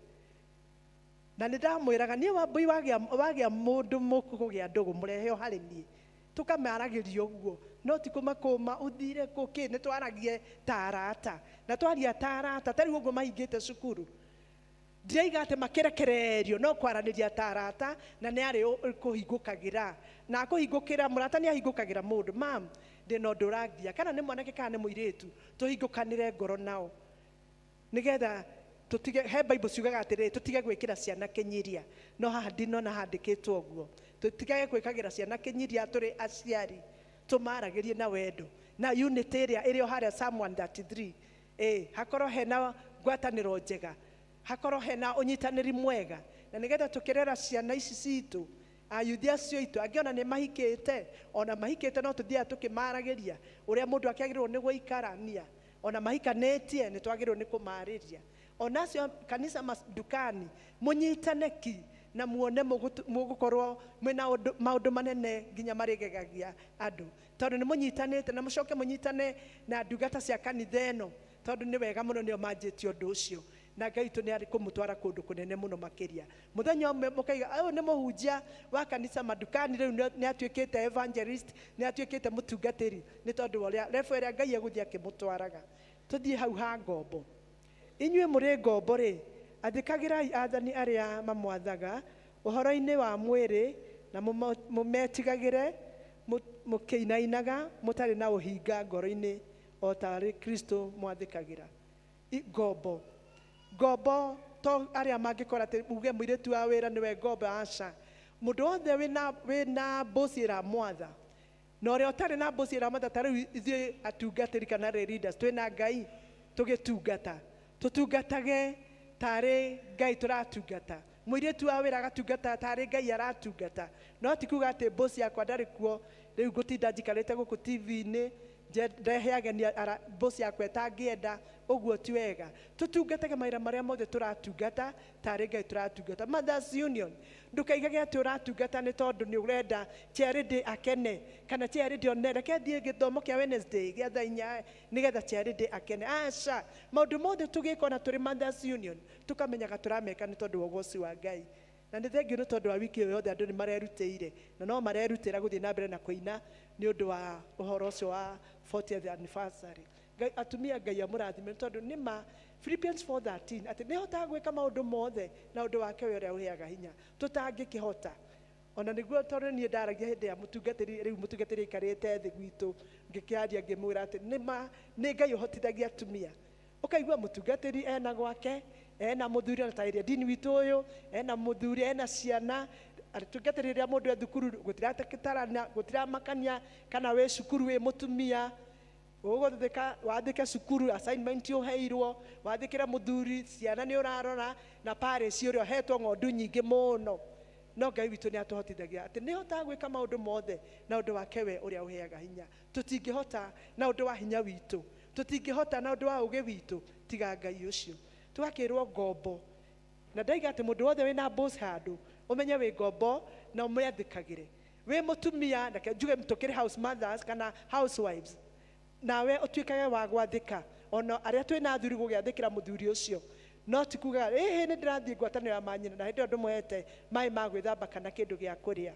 Na nĩ ndamwĩraga niĩ Wambũi, wagĩa mũndũ mũkũgĩa ndũgũ, mũrehe o harĩ niĩ, tũkamaragĩria ũguo, no ti kũmakũma ũthire kũ kĩ. Nĩ twaragie ta arata, na twaria ta arata, ta rĩu ũguo mahingĩte cukuru, ndiraiga atĩ makĩrekererio, no kwaranĩria ta arata, na nĩ arĩ kũhingũkagĩra na akũhingũkĩra. Mũrata nĩ ahingũkagĩra mũndũ, mam, ndĩna ũndũ ũrangia, kana nĩ mwanake kana nĩ mũirĩtu, tũhingũkanĩre ngoro nao, nĩgetha tũtige. He Bible ciugaga atĩrĩrĩ, tũtige gwĩkĩra ciana kĩnyiria, no haha ndinona handĩkĩtwo ũguo. Tũtigage gwĩkagĩra ciana kĩnyiria tũrĩ aciari, tũmaragĩrie na wendo na unity ĩrĩa ĩrĩ o harĩa Psalm 133. Ĩ hakorwo hena ngwatanĩro njega, hakorwo hena ũnyitanĩri mwega, na nĩgetha tũkĩrera ciana ici citũ, ayuthi acio aitũ, angĩ ona nĩ mahikĩte, ona mahikĩte, no tũthiaga tũkĩmaragĩria ũrĩa mũndũ akĩagĩrĩirwo nĩ gũikarania. Ona mahikanĩtie, nĩ twagĩrĩirwo nĩ kũmarĩria. Ona acio kanitha dukani, mũnyitane ki na muone mũgũkorwo mwĩna maũndũ manene nginya marĩgegagia andũ, tondũ nĩ mũnyitanĩte. Na mũcoke mũnyitane na ndungata cia kanitha ĩno, tondũ nĩ wega mũno nĩo manjĩtie ũndũ ũcio, na Ngai witũ nĩ arĩ kũmũtwara kũndũ kũnene mũno makĩria. Mũthenya ũmwe mũkaiga, ũyũ nĩ mũhunjia wa kanitha madukani, rĩu nĩ atuĩkĩte evangelist, nĩ atuĩkĩte mũtungatĩri, nĩ tondũ wa ũrĩa level ĩrĩa Ngai egũthiĩ akĩmũtwaraga. Tũthiĩ hau ha ngombo. Inyuĩ mũrĩ ngombo rĩ, athĩkagĩrai athani arĩa mamwathaga ũhoro-inĩ wa mwĩrĩ, na mũmetigagĩre mũkĩinainaga mũtarĩ na ũhinga ngoro-inĩ, o tarĩ Kristo mwathĩkagĩra. Ngombo to arĩa mangĩkora atĩ uge mũirĩtu wa wĩra nĩwe ngombo, aca. Mũndũ wothe wĩna mbosi ĩramwatha, na ũrĩa ũtarĩ na mbosi ĩramwatha, ta rĩu ithuĩ atungatĩri kana rĩ leaders, twĩna Ngai tũgĩtungata, tũtungatage tarĩ Ngai tũratungata. Mũirĩtu wa wĩra agatungata tarĩ Ngai aratungata, no ti kuga atĩ mbosi yakwa ndarĩ kuo, rĩu ngũtinda njikarĩte gũkũ TV-inĩ ndehe ageni mbosi yakwa ĩtangĩenda. Ũguo ti wega. Tũtungatage mawĩra marĩa mothe tũratungata tarĩ Ngai tũratungata. Mothers Union, ndũkaigage atĩ ũratungata nĩ tondũ nĩ ũrenda charity akene, kana charity one, reke thiĩ gĩthomo kĩa Wednesday gĩa thaa 4 nĩgetha charity akene. Aca, maũndũ mothe tũgĩka ona tũrĩ Mothers Union, tũkamenyaga tũrameka nĩ tondũ wa ũgoci wa Ngai. Na nĩ thengio nĩ tondũ wa wiki ĩyo yothe andũ nĩ marerutĩire, na no marerutĩra gũthiĩ na mbere na kũina nĩ ũndũ wa ũhoro ũcio wa 40th anniversary. Ngai, atumia, Ngai amũrathime, nĩ tondũ nĩ ma Philippians 4:13 atĩ nĩhotaga gwĩka maũndũ mothe na ũndũ wake we ũrĩa ũheaga hinya. Tũtangĩkĩhota ona nĩguo, tondũ niĩ ndaragia hĩndĩ ya mũtungatĩri, rĩu mũtungatĩri aikarĩte thĩ gwitũ, ngĩkĩaria ngĩmwĩra atĩ nĩ ma nĩ Ngai ũhotithagia atumia. Ũkaigua mũtungatĩri ena gwake, ena mũthuri, ona ta ĩrĩa ndini witũ ũyũ, ena mũthuri, ena ciana. Atungatĩri, rĩrĩa mũndũ e thukuru gũtiratarana, gũtiramakania kana wĩ cukuru wĩ mũtumia. Ũgũthĩka wathĩke cukuru assignment ũheirwo, wathĩkĩre mũthuri, ciana nĩ ũrarora na parish ũrĩa ũhetwo ng'ondu nyingĩ mũno. No Ngai witũ nĩ atũhotithagia atĩ nĩ hotaga gwĩka maũndũ mothe na ũndũ wake we ũrĩa ũheaga hinya. Tũtingĩhota na ũndũ wa hinya witũ, tũtingĩhota na ũndũ wa ũgĩ witũ, tiga Ngai ũcio. Tũgakĩrwo ngombo, na ndaiga atĩ mũndũ wothe wĩna boss handũ ũmenye wĩ ngombo na ũmĩathĩkagĩre. Wĩ mũtumia, reke njuge tũkĩrĩ house mothers kana housewives, nawe ũtuĩkage wa gwathĩka ona arĩa twĩna athuri gũgĩathĩkĩra mũthuri ũcio. No ti kugaga ĩhĩ nĩ ndĩrathiĩ ngwatanĩro ya manyina na hĩndĩ ĩyo ndũmũhete maĩ ma gwĩthamba kana kĩndũ gĩa kũrĩa.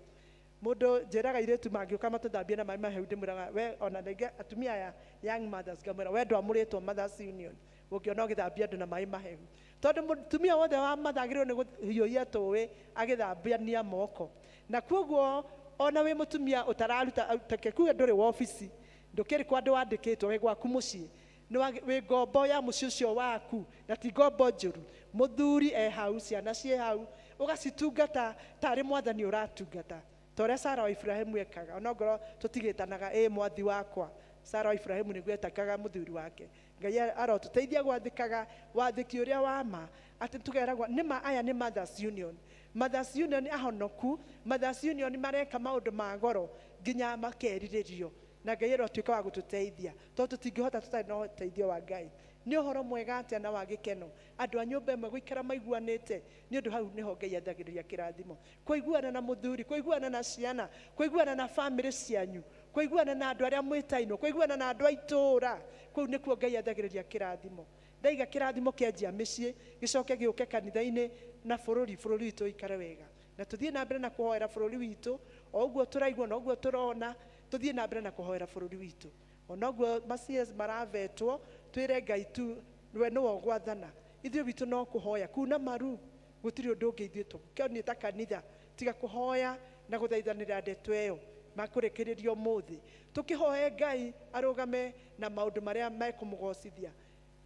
Mũndũ njĩraga airĩtu mangĩũka matũthambie na maĩ mahehu, ndĩmwĩraga we, ona rĩngĩ atumia aya young mothers ngamwĩra we ndwamũrĩtwo Mothers Union ũngĩona ũgĩthambia andũ na maĩ mahehu, tondũ mũtumia wothe wa mother agĩrĩirwo nĩ kũhiũhia tũĩ agĩthambania moko. Na koguo ona wĩ mũtumia ũtararuta, reke kuge ndũrĩ wabici, ndũkĩrĩ kwa andũ wandĩkĩtwo, wĩ gwaku mũciĩ, wĩ ngombo ya mũciĩ ũcio waku, na ti ngombo njũru. Mũthuri e hau, ciana ciĩ hau, ũgacitungata tarĩ mwathani ũratungata, ta ũrĩa Sara wa Ibrahimu ekaga. Onokorwo tũtigĩtanaga ĩ mwathi wakwa, Sara wa Ibrahimu nĩguo etakaga mũthuri wake. Ngai arotũteithia gwathĩkaga wathĩki ũrĩa wa ma, atĩ tũkeragwo nĩma aya nĩ Mothers Union. Mothers Union ahonoku, Mothers Union mareka maũndũ ma goro nginya makerirĩrio, na Ngai arotuĩka wa gũtũteithia, tondũ tũtingĩhota tũtarĩ na ũteithio wa Ngai. Nĩ ũhoro mwega atĩa na wa gĩkeno andũ a nyũmba ĩmwe gũikara maiguanĩte, nĩ ũndũ hau nĩho Ngai athagĩrĩria kĩrathimo. Kũiguana na mũthuri, kũiguana na ciana, kũiguana na bamĩrĩ cianyu, kũiguana na andũ arĩa mwĩtainwo, kũiguana na andũ a itũũra, kũu nĩkuo Ngai athagĩrĩria kĩrathimo. Ndaiga kĩrathimo kĩanjia mĩciĩ, gĩcoke gĩũke kanitha-inĩ na bũrũri, bũrũri witũ ũikare wega. Na tũthiĩ na mbere na kũhoera bũrũri witũ, o ũguo tũraigua na ũguo tũrona, tũthiĩ na mbere na kũhoera bũrũri witũ. Ona ũguo ma-CS maravetwo, twĩre Ngai tu we nĩwe ũgwathana. Ithuĩ witũ no kũhoya, kuna maru, gũtirĩ ũndũ ũngĩ ithuĩ tũkĩonio ta kanitha, tiga kũhoya na gũthaithanĩra ndeto ĩyo makũrĩkĩrĩria ũmũthĩ. Tũkĩhoe Ngai arũgame na maũndũ marĩa mekũmũgocithia.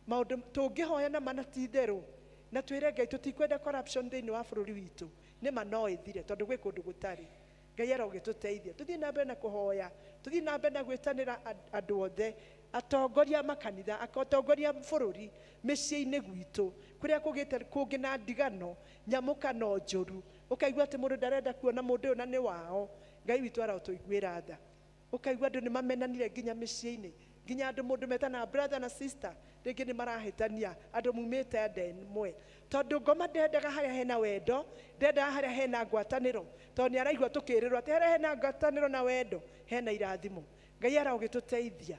Maũndũ tũngĩhoya na ma na ti itherũ, na twĩre Ngai tũtikwenda corruption thĩinĩ wa bũrũri witũ, nĩ ma no ĩthire tondũ gwĩ kũndũ gũtarĩ. Ngai arogĩtũteithia tũthiĩ na mbere na kũhoya, tũthiĩ na mbere na gwĩtanĩra andũ othe, atongoria a makanitha, atongoria a bũrũri, mĩciĩ-inĩ gwitũ, kũrĩa kũgĩte kũngĩ na ndigano, nyamũkano njũru, ũkaigua atĩ mũndũ ndarenda kuona mũndũ ũyũ na nĩ wao. Ngai witũ arotũiguĩra tha. Ũkaigua andũ nĩ mamenanire nginya mĩciĩ-inĩ, nginya andũ mũndũ metana brother na sister, rĩngĩ nĩ marahĩtania andũ mumĩte nda ĩmwe, tondũ ngoma ndendaga harĩa hena wendo, ndendaga harĩa hena ngwatanĩro, tondũ nĩ araigua tũkĩrĩrwo atĩ harĩa hena ngwatanĩro na wendo hena irathimo. Ngai arogĩtũteithia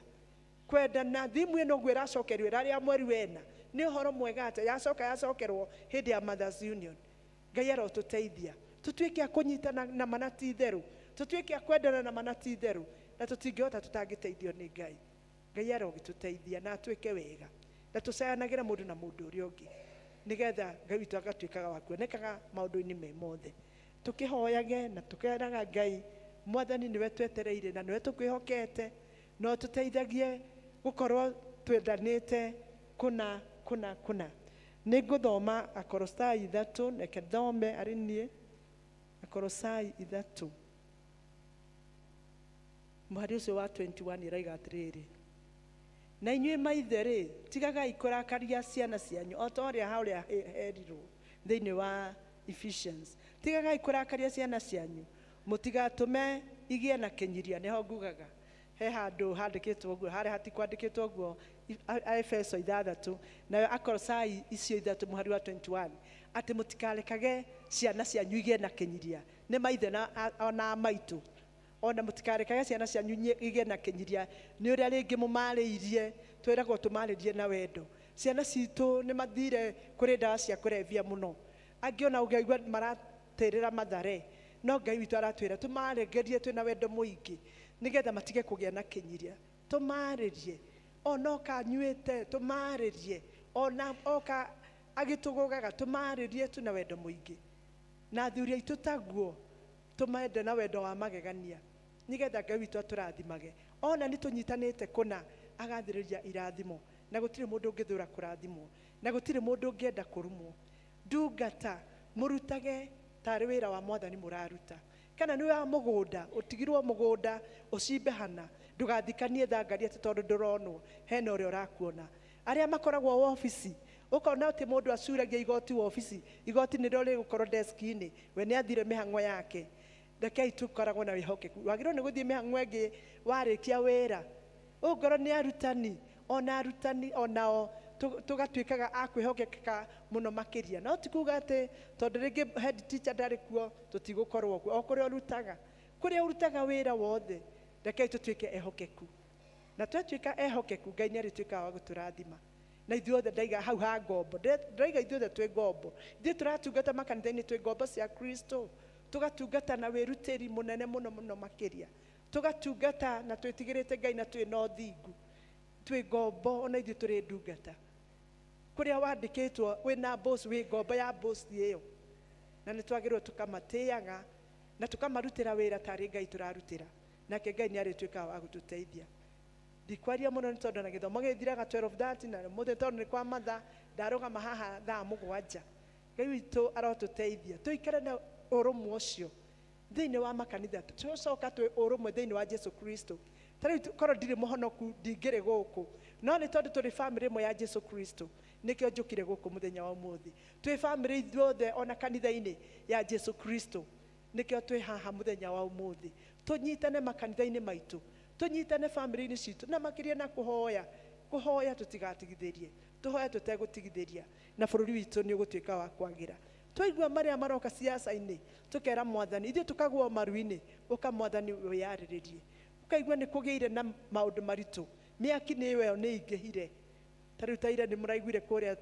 kwendana. Thimu ĩno ũguo ĩracokerio ĩrarĩ ya mweri wena, nĩ ũhoro mwega atĩa yacoka yacokerwo hĩndĩ ya Mothers Union. Ngai arotũteithia tũtuĩke a kũnyitana na ma na ti itherũ, tũtuĩke a kwendana na ma na ti itherũ, na tũtingĩhota tũtangĩteithio nĩ Ngai. Ngai arogĩtũteithia na atwĩke wega, na tũcayanagĩre mũndũ na mũndũ ũrĩa ũngĩ, nĩgetha Ngai witũ agatuĩkaga wa kuonekaga maũndũ-inĩ me mothe. Tũkĩhoyage na tũkeraga Ngai, Mwathani nĩwe twetereire na nĩwe tũkwĩhokete, no tũteithagie gũkorwo twendanĩte kũna kũna kũna. Nĩ ngũthoma Akolosai 3, reke thome arĩ niĩ. Akolosai 3 mũhari ũcio wa 21 ĩraiga atĩrĩrĩ, na inyuĩ maithe rĩ, tigagai kũrakaria ciana cianyu, o ta ũrĩa harĩa herirwo thĩinĩ wa Ephesians. Tigagai kũrakaria ciana cianyu, mũtigatũme igĩe na kĩnyiria. Nĩho ngugaga he handũ handĩkĩtwo ũguo, harĩa hatikwandĩkĩtwo ũguo, Efeso 6, nayo Akolosai icio 3 mũhari wa 21, atĩ mũtikarekage ciana cianyu igĩe na kĩnyiria. Nĩ maithe na ona maitũ, ona mũtikarekage ciana cianyu igĩe na kĩnyiria nĩ ũrĩa rĩngĩ mũmarĩirie. Twĩragwo tũmarĩrie na wendo. Ciana citũ nĩ mathire kũrĩ ndawa cia kũrebia mũno, angĩ ona ũngĩigua maratĩrĩra mathare, no Ngai witũ aratwĩra tũmaregerie twĩna wendo mũingĩ, nĩgetha matige kũgĩa na kĩnyiria. Tũmarĩrie ona ũkanyuĩte, tũmarĩrie ona oka agĩtũgũgaga, tũmarĩrie twĩna wendo mũingĩ. Na athuri aitũ taguo, tũmende na wendo wa magegania, nĩgetha Ngai witũ atũrathimage. Ona nĩ tũnyitanĩte kũna, agathĩrĩria irathimo, na gũtirĩ mũndũ ũngĩthũra kũrathimwo, na gũtirĩ mũndũ ũngĩenda kũrumwo. Ndungata mũrutage tarĩ wĩra wa Mwathani mũraruta. Kana nĩ wa mũgũnda, ũtigirwo mũgũnda ũcimbe hana, ndũgathikanie thangari atĩ tondũ ndũronwo, hena ũrĩa ũrakuona. Arĩa makoragwo wabici, ũkona atĩ mũndũ acuragia igoti wabici, igoti nĩrĩo rĩgũkorwo deski-inĩ, we nĩ athire mĩhang'o yake. Rekei tũkoragwo na wĩhokeku. Wagĩrĩirwo nĩ gũthiĩ mĩhang'o ĩngĩ warĩkia wĩra. Ongorwo nĩ arutani, ona arutani onao tũgatuĩkaga a kwĩhokeka mũno makĩria. No ti kuga atĩ tondũ rĩngĩ head teacher ndarĩ kuo tũtigũkorwo kuo. O kũrĩa ũrutaga, kũrĩa ũrutaga wĩra wothe, rekei tũtuĩke ehokeku. Na twatuĩka ehokeku, Ngai nĩ arĩtuĩkaga wa gũtũrathima. Na ithuothe ndaiga hau ha ngombo, ndaiga ithuothe twĩ ngombo. Ithuĩ tũratungata makanitha-inĩ twĩ ngombo cia Kristo, tũgatungata na wĩrutĩri mũnene mũno mũno makĩria. Tũgatungata na twĩtigĩrĩte Ngai na twĩ na ũthingu. Twĩ ngombo ona ithuĩ tũrĩ ndungata. Kũrĩa wandĩkĩtwo wĩna boss, wĩ ngombo ya boss ĩyo. Na nĩ twagĩrĩirwo tũkamatĩaga na tũkamarutĩra wĩra tarĩ Ngai tũrarutĩra. Nake Ngai nĩ arĩtuĩkaga wa gũtũteithia. Ndikwaria mũno nĩ tondũ na gĩthomo gĩthiraga 12:30 na mũthĩ tondũ nĩ kwa mathaa, ndarũgama haha thaa mũgwanja. Ngai witũ arotũteithia tũikare na ũrũmwe ũcio thĩinĩ wa makanitha, tũcoka twĩ ũrũmwe thĩinĩ wa Jesu Kristo. Ta rĩu korwo ndirĩ mũhonoku ndingĩrĩ gũkũ, no nĩ tondũ tũrĩ bamĩrĩ ĩmwe ya Jesu Kristo nĩkĩo njũkire gũkũ mũthenya wa ũmũthĩ. Twĩ bamĩrĩ ithuothe ona kanitha-inĩ ya Jesu Kristo nĩkĩo twĩ haha mũthenya wa ũmũthĩ. Tũnyitane makanitha-inĩ maitũ, tũnyitane bamĩrĩ-inĩ citũ, na makĩria na kũhoya. Kũhoya tũtigatigithĩrie, tũhoye tũtegũtigithĩria, na bũrũri witũ nĩ ũgũtuĩka wa kwagĩra. Twaigua marĩa maroka siasa-inĩ, tũkera mwathani, ithuĩ tũkagũa maru-inĩ, ũka mwathani wĩyarĩrĩrie. Ũkaigua nĩ kũgĩire na maũndũ maritũ, mĩaki nĩ ĩyo nĩ ĩingĩhire. Ta rĩu ta ira nĩ mũraiguire kũrĩa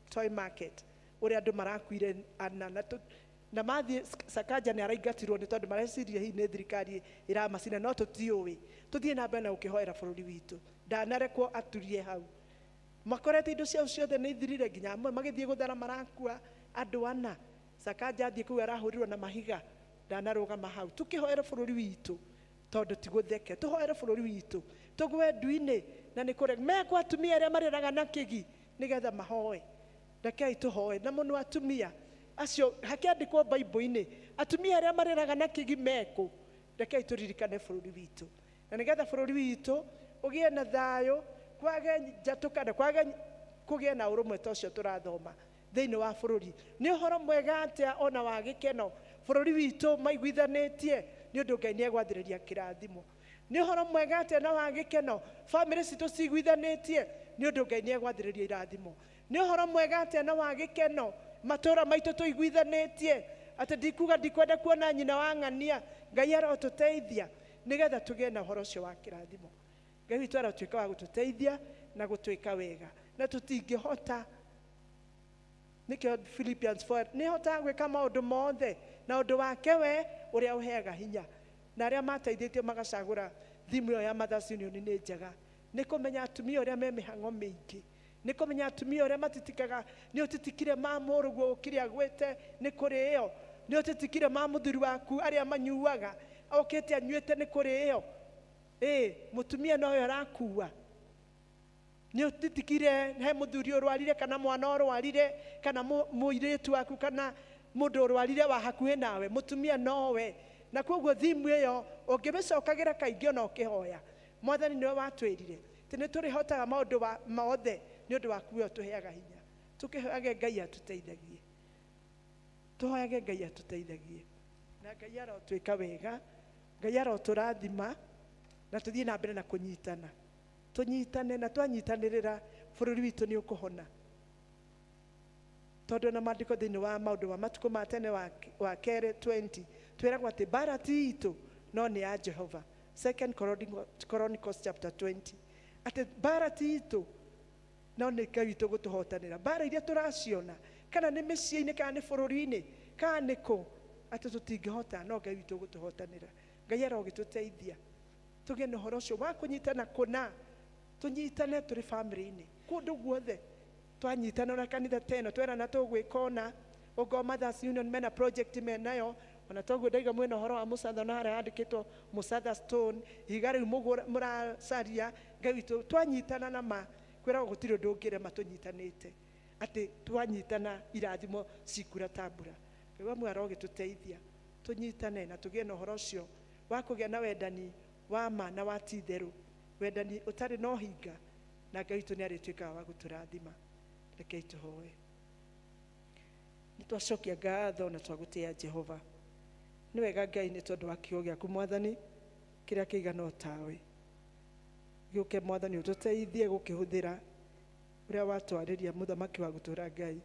Toy Market ũrĩa andũ marakuire ana na na mathiĩ Sakaja nĩ araingatirwo nĩ tondũ mareciria hihi nĩ thirikari ĩramacina, no tũtiũĩ. Tũthiĩ na mbere na gũkĩhoera bũrũri witũ. Ndanarekwo aturie hau. Makorete indo ciao ciothe nĩ ithirire, nginya amwe magĩthiĩ gũthara marakua andũ ana. Sakaja athiĩ kũu arahũrirwo na mahiga, ndanarũgama hau. Tũkĩhoere bũrũri witũ tondũ ti gũtheke. Tũhoere bũrũri witũ, tũgwe ndu-inĩ na nĩ kũrega. Mekwo atumia arĩa marĩraga na kĩgi nĩgetha mahoe. Rekei tũhoe na mũno atumia acio, hakĩandĩkwo Bible-inĩ, atumia arĩa marĩraga na kĩgi mekũ. Rekei tũririkane bũrũri witũ, na nĩgetha bũrũri witũ ũgĩe na thayũ, kwage njatũkano, kwage kũgĩe na ũrũmwe ta ũcio tũrathoma thĩinĩ wa bũrũri. Nĩ ũhoro mwega atĩa ona wa gĩkeno bũrũri witũ maiguithanĩtie, nĩ ũndũ Ngai nĩ egwathĩrĩria kĩrathimo. Nĩ ũhoro mwega atĩa na wa gĩkeno bamĩrĩ citũ ciguithanĩtie, nĩ ũndũ Ngai nĩ egwathĩrĩria irathimo. Nĩ ũhoro mwega atĩa na wa gĩkeno matũũra maitũ tũiguithanĩtie, atĩ ndikuga ndikwenda kuona nyina wa ng'ania. Ngai arotũteithia nĩgetha tũgĩe na ũhoro ũcio wa kĩrathimo. Ngai witũ arotũĩka wa gũtũteithia na gũtwĩka wega, na tũtingĩhota. Nĩkĩo Philippians 4, nĩhotaga gwĩka maũndũ mothe na ũndũ wake we ũrĩa ũheaga hinya. Na arĩa mateithĩtio magacagũra thimũ ĩyo ya Mothers Union nĩ njega. Nĩ kũmenya atumia ũrĩa me mĩhang'o mĩingĩ, nĩ kũmenya atumia ũrĩa matitikaga. Nĩ ũtitikire ma mũrũguo ũkire agwĩte nĩ kũrĩo, nĩ ũtitikire ma mũthuri waku arĩa manyuaga okĩte anyuĩte nĩ kũrĩo. Mũtumia nowe arakua. Nĩ ũtitikire he mũthuri ũrwarire kana mwana ũrwarire kana mũirĩtu waku kana mũndũ ũrwarire wa hakuhĩ nawe, mũtumia nowe. Na koguo thimu ĩyo ũngĩmĩcokagĩra kaingĩ ona ũkĩhoya, mwathani nĩwe watwĩrire atĩ nĩ tũrĩhotaga maũndũ mothe nĩ ũndũ waku we ũtũheaga hinya. Tũkĩhoyage Ngai atũteithagie, tũhoyage Ngai atũteithagie, na Ngai arotwĩka wega, Ngai arotũrathima, na tũthiĩ na mbere na kũnyitana. Tũnyitane, na twanyitanĩrĩra bũrũri witũ nĩ ũkũhona. Tondũ na maandĩko thĩinĩ wa maũndũ ma matukũ ma tene wa kerĩ 20 twĩragwo atĩ mbara ti itũ no nĩ ya Jehova. Second Chronicles chapter 20, atĩ mbara ti itũ no nĩ Ngai witũ gũtũhotanĩra. Mbara iria tũraciona kana nĩ mĩciĩ-inĩ kana nĩ bũrũri-inĩ kana nĩ kũ, atĩ tũtingĩhota, no Ngai witũ gũtũhotanĩra. Ngai arogĩtũteithia tũgĩe na ũhoro ũcio wa kũnyitana kũna, tũnyitane tũrĩ bamĩrĩ-inĩ kũndũ guothe. Twanyitana na kanitha ta ĩno, twerana tũgwĩka ũna. Ũngorwo Mothers Union mena project menayo, ona toguo ndaiga mwĩna ũhoro wa mũcatha, na harĩa handĩkĩtwo Mũcatha Stone, ihiga rĩu mũracaria. Ngai witũ, twanyitana na ma, kwĩragwo gũtirĩ ũndũ ũngĩrema tũnyitanĩte, atĩ twanyitana irathimo cikura ta mbura. Ngai wa muoyo arogĩtũteithia. Tũnyitane na tũgĩe na ũhoro ũcio wa kũgĩa na wendani wa ma na wa ti-itherũ, wendani ũtarĩ na ũhinga, na Ngai witũ nĩ arĩtuĩkaga wa gũtũrathima. Rekei tũhoe. Nĩ twacokia ngatho na twagũtĩĩa Jehova. Nĩ wega Ngai nĩ tondũ wa kiugo gĩaku Mwathani kĩrĩa kĩigana o tawe. Gĩũke Mwathani ũtũteithie gũkĩhũthĩra ũrĩa watwarĩria mũthamaki wa gũtũra Ngai.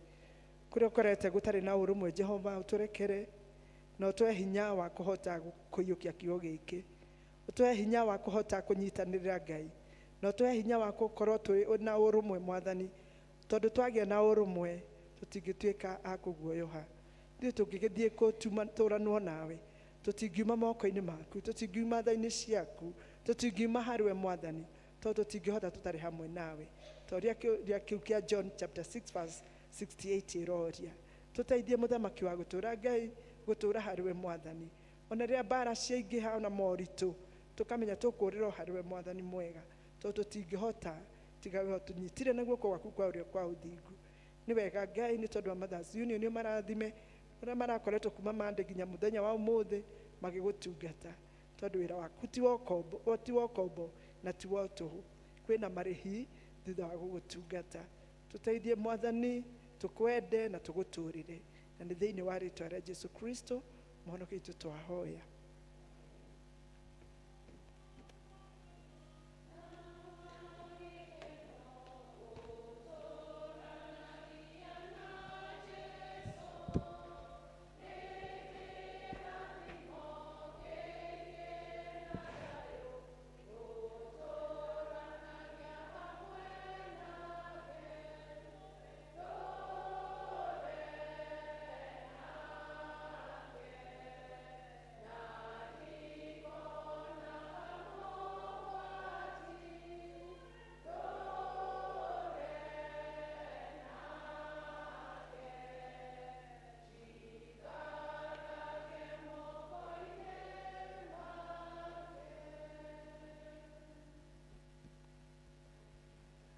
Kũrĩa ũkorete gũtarĩ na ũrũmwe Jehova ũtũrekere na ũtũhe hinya wa kũhota kũiyũkia kiugo gĩkĩ. Ũtũhe hinya wa kũhota kũnyitanĩra Ngai na ũtũhe hinya wa gũkorwo twĩ na ũrũmwe Mwathani, tondũ twagĩa na ũrũmwe tũtingĩtuĩka a kũguoyoha. Ithuĩ tũngĩgĩthiĩ kũtũranwo nawe tũtingiuma moko-inĩ maku, tũtingiuma tha-inĩ ciaku, tũtingiuma harĩwe Mwathani, tondũ tũtingĩhota tũtarĩ hamwe nawe. Ta ũrĩa kĩũria kĩu kĩa John chapter 6 verse 68 ĩroria, tũteithie mũthamaki wa gũtũra Ngai gũtũra harĩwe Mwathani. Ona rĩrĩa mbara ciaingĩha ona moritũ, tũkamenya tũkũũrĩra o harĩwe Mwathani mwega, tondũ tũtingĩhota tiga we ũtũnyitire na guoko gwaku kwa ũrĩo kwa ũthingu. Nĩ wega Ngai nĩ tondũ wa Mothers Union ũmarathime ũrĩa marakoretwo kuma Monday nginya mũthenya wa ũmũthĩ magĩgũtungata, tondũ wĩra waku ti wa ũkombo, ti wa ũkombo na ti wa ũtũhũ. Kwĩna marĩhi thutha wa gũgũtungata. Tũteithie Mwathani, tũkwende na tũgũtũrĩre, na nĩ thĩinĩ wa rĩtwa rĩa Jesu Kristo mũhonokia witũ twahoya.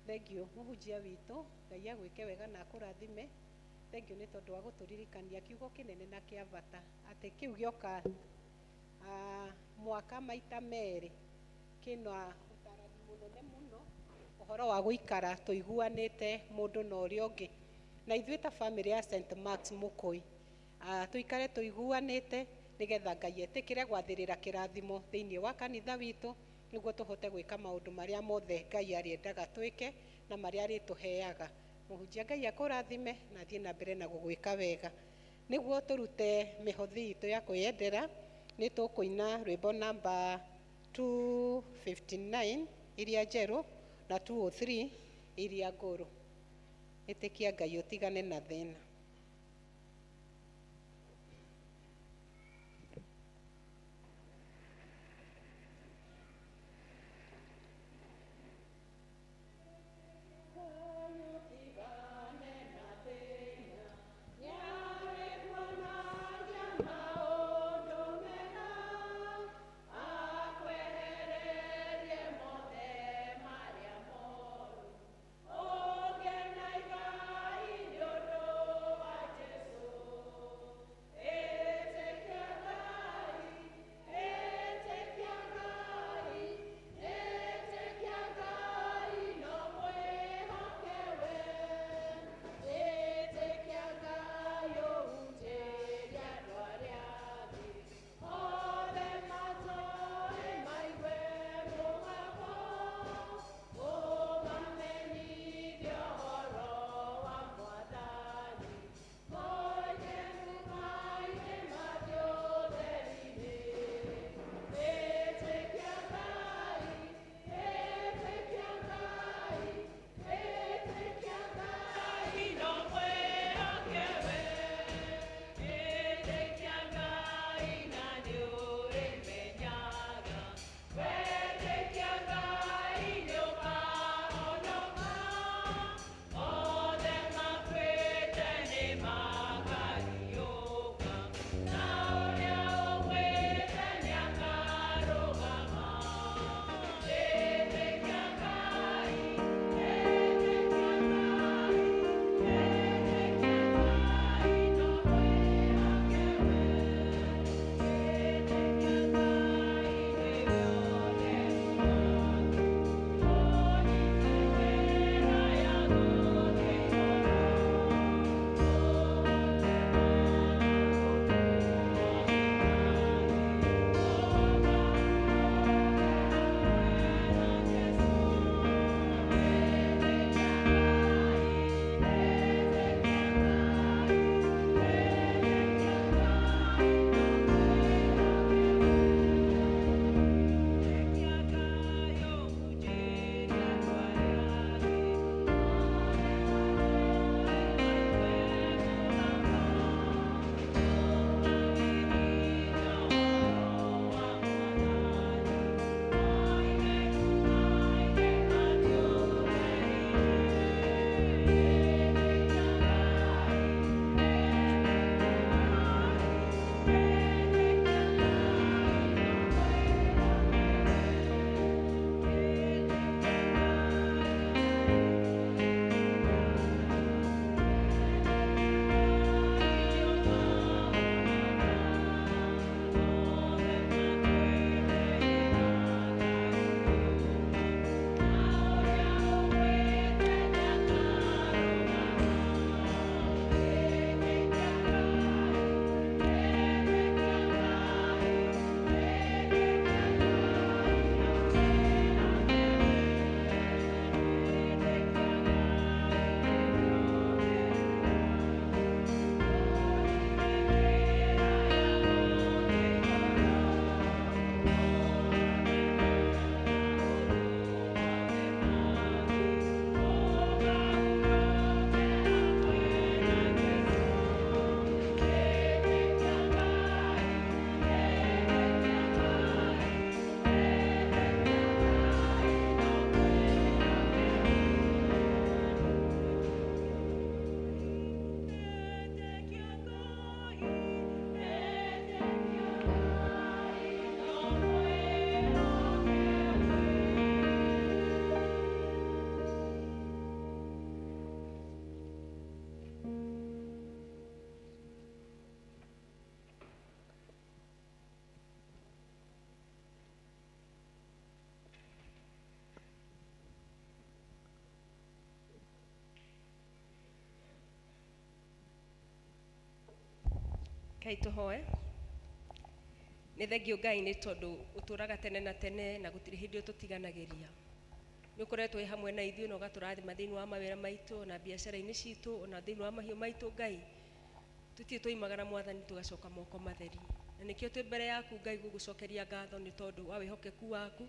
Thank you mũhunjia witũ, Ngai agwĩke wega na akũrathime. Thank you nĩ tondũ wa gũtũririkania kiugo kĩnene na kĩa bata atĩ kĩu gĩoka mwaka maita merĩ kĩna ũtarani mũnene mũno ũhoro wa gũikara tũiguanĩte mũndũ na ũrĩa ũngĩ. Na ithuĩ ta family ya St Marks Mũkũi tũikare tũiguanĩte nĩgetha Ngai etĩkĩre gwathĩrĩra kĩrathimo thĩinĩ wa kanitha witũ, nĩguo tũhote gwĩka maũndũ marĩa mothe Ngai arĩendaga twĩke na marĩa arĩtũheaga. Mũhunjia Ngai akũrathime na athiĩ na mbere na gũgwĩka wega. Nĩguo tũrute mĩhothi itũ ya kwĩyendera, nĩ tũkũina rwĩmbo namba 259 iria njerũ na 203 iria ngũrũ. Ĩtĩkia Ngai ũtigane na thĩna. Rekei tũhoe. Nĩ thengio Ngai nĩ tondũ ũtũraga tene na tene na gũtirĩ hĩndĩ ũtũtiganagĩria. Nĩ ũkoretwo wĩ hamwe na ithuĩ na ũgatũrathima thĩinĩ wa mawĩra maitũ na biacara-inĩ citũ ona thĩinĩ wa mahiũ maitũ Ngai. Tũtirĩ twoimagara Mwathani tũgacoka moko matheri. Na nĩkĩo twĩ mbere yaku Ngai gũgũcokeria ngatho nĩ tondũ wa wĩhokeku waku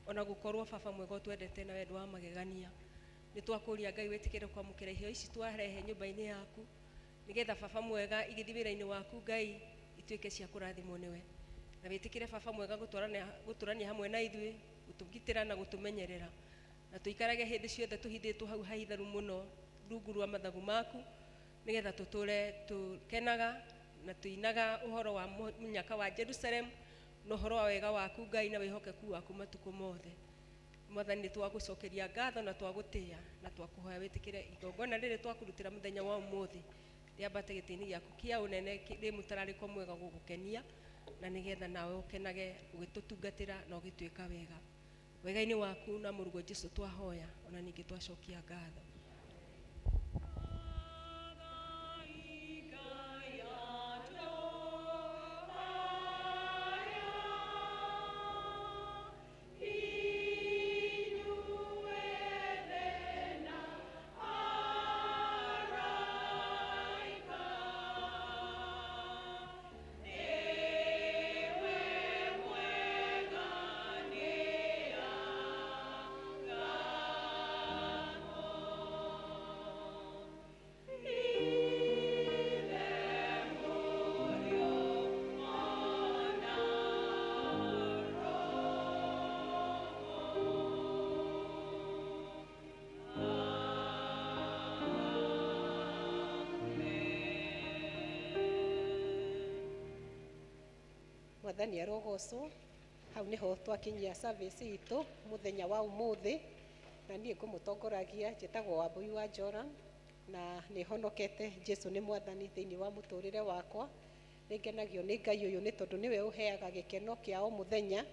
ona gũkorwo baba mwega ũtwendete na wendo wa magegania. Nĩ twakũria Ngai wĩtĩkĩre kwamũkĩra iheo ici twarehe nyũmba-inĩ yaku nĩgetha baba mwega igĩthiĩ wĩra-inĩ waku Ngai ituĩke cia kũrathimwo nĩwe. Na wĩtĩkĩre baba mwega gũtũrania hamwe na ithuĩ, gũtũgitĩra na gũtũmenyerera. Na tũikarage hĩndĩ ciothe tũhithĩtwo hau haitharu mũno rungu rwa mathagu maku nĩgetha tũtũre tũkenaga na tũinaga ũhoro wa mũnyaka wa Jerusalem na ũhoro wa wega waku Ngai na wĩhokeku waku matukũ mothe. Mwathani nĩ twagũcokeria ngatho na twagũtĩĩa na twakũhoya wĩtĩkĩre igongona rĩrĩ twakũrutĩra mũthenya wa ũmũthĩ rĩambate gĩtĩ-inĩ gĩaku kĩa ũnene rĩ mũtararĩko mwega gũgũkenia na nĩgetha nawe ũkenage ũgĩtũtungatĩra na ũgĩtwĩka wega. Wega-inĩ waku na mũrũguo Jesũ twahoya ona ningĩ twacokia ngatho. Mwathani arogocwo. Hau niho twakinyia service itũ mũthenya wa ũmũthĩ, na niĩ ngũmũtongoragia njĩtagwo Wambui wa Joram, na nĩ honokete. Jesu nĩ mwathani thĩinĩ wa mũtũrĩre wakwa. Nĩngenagio nĩ Ngai ũyũ nĩ tondũ nĩwe ũheaga gĩkeno kĩa o mũthenya,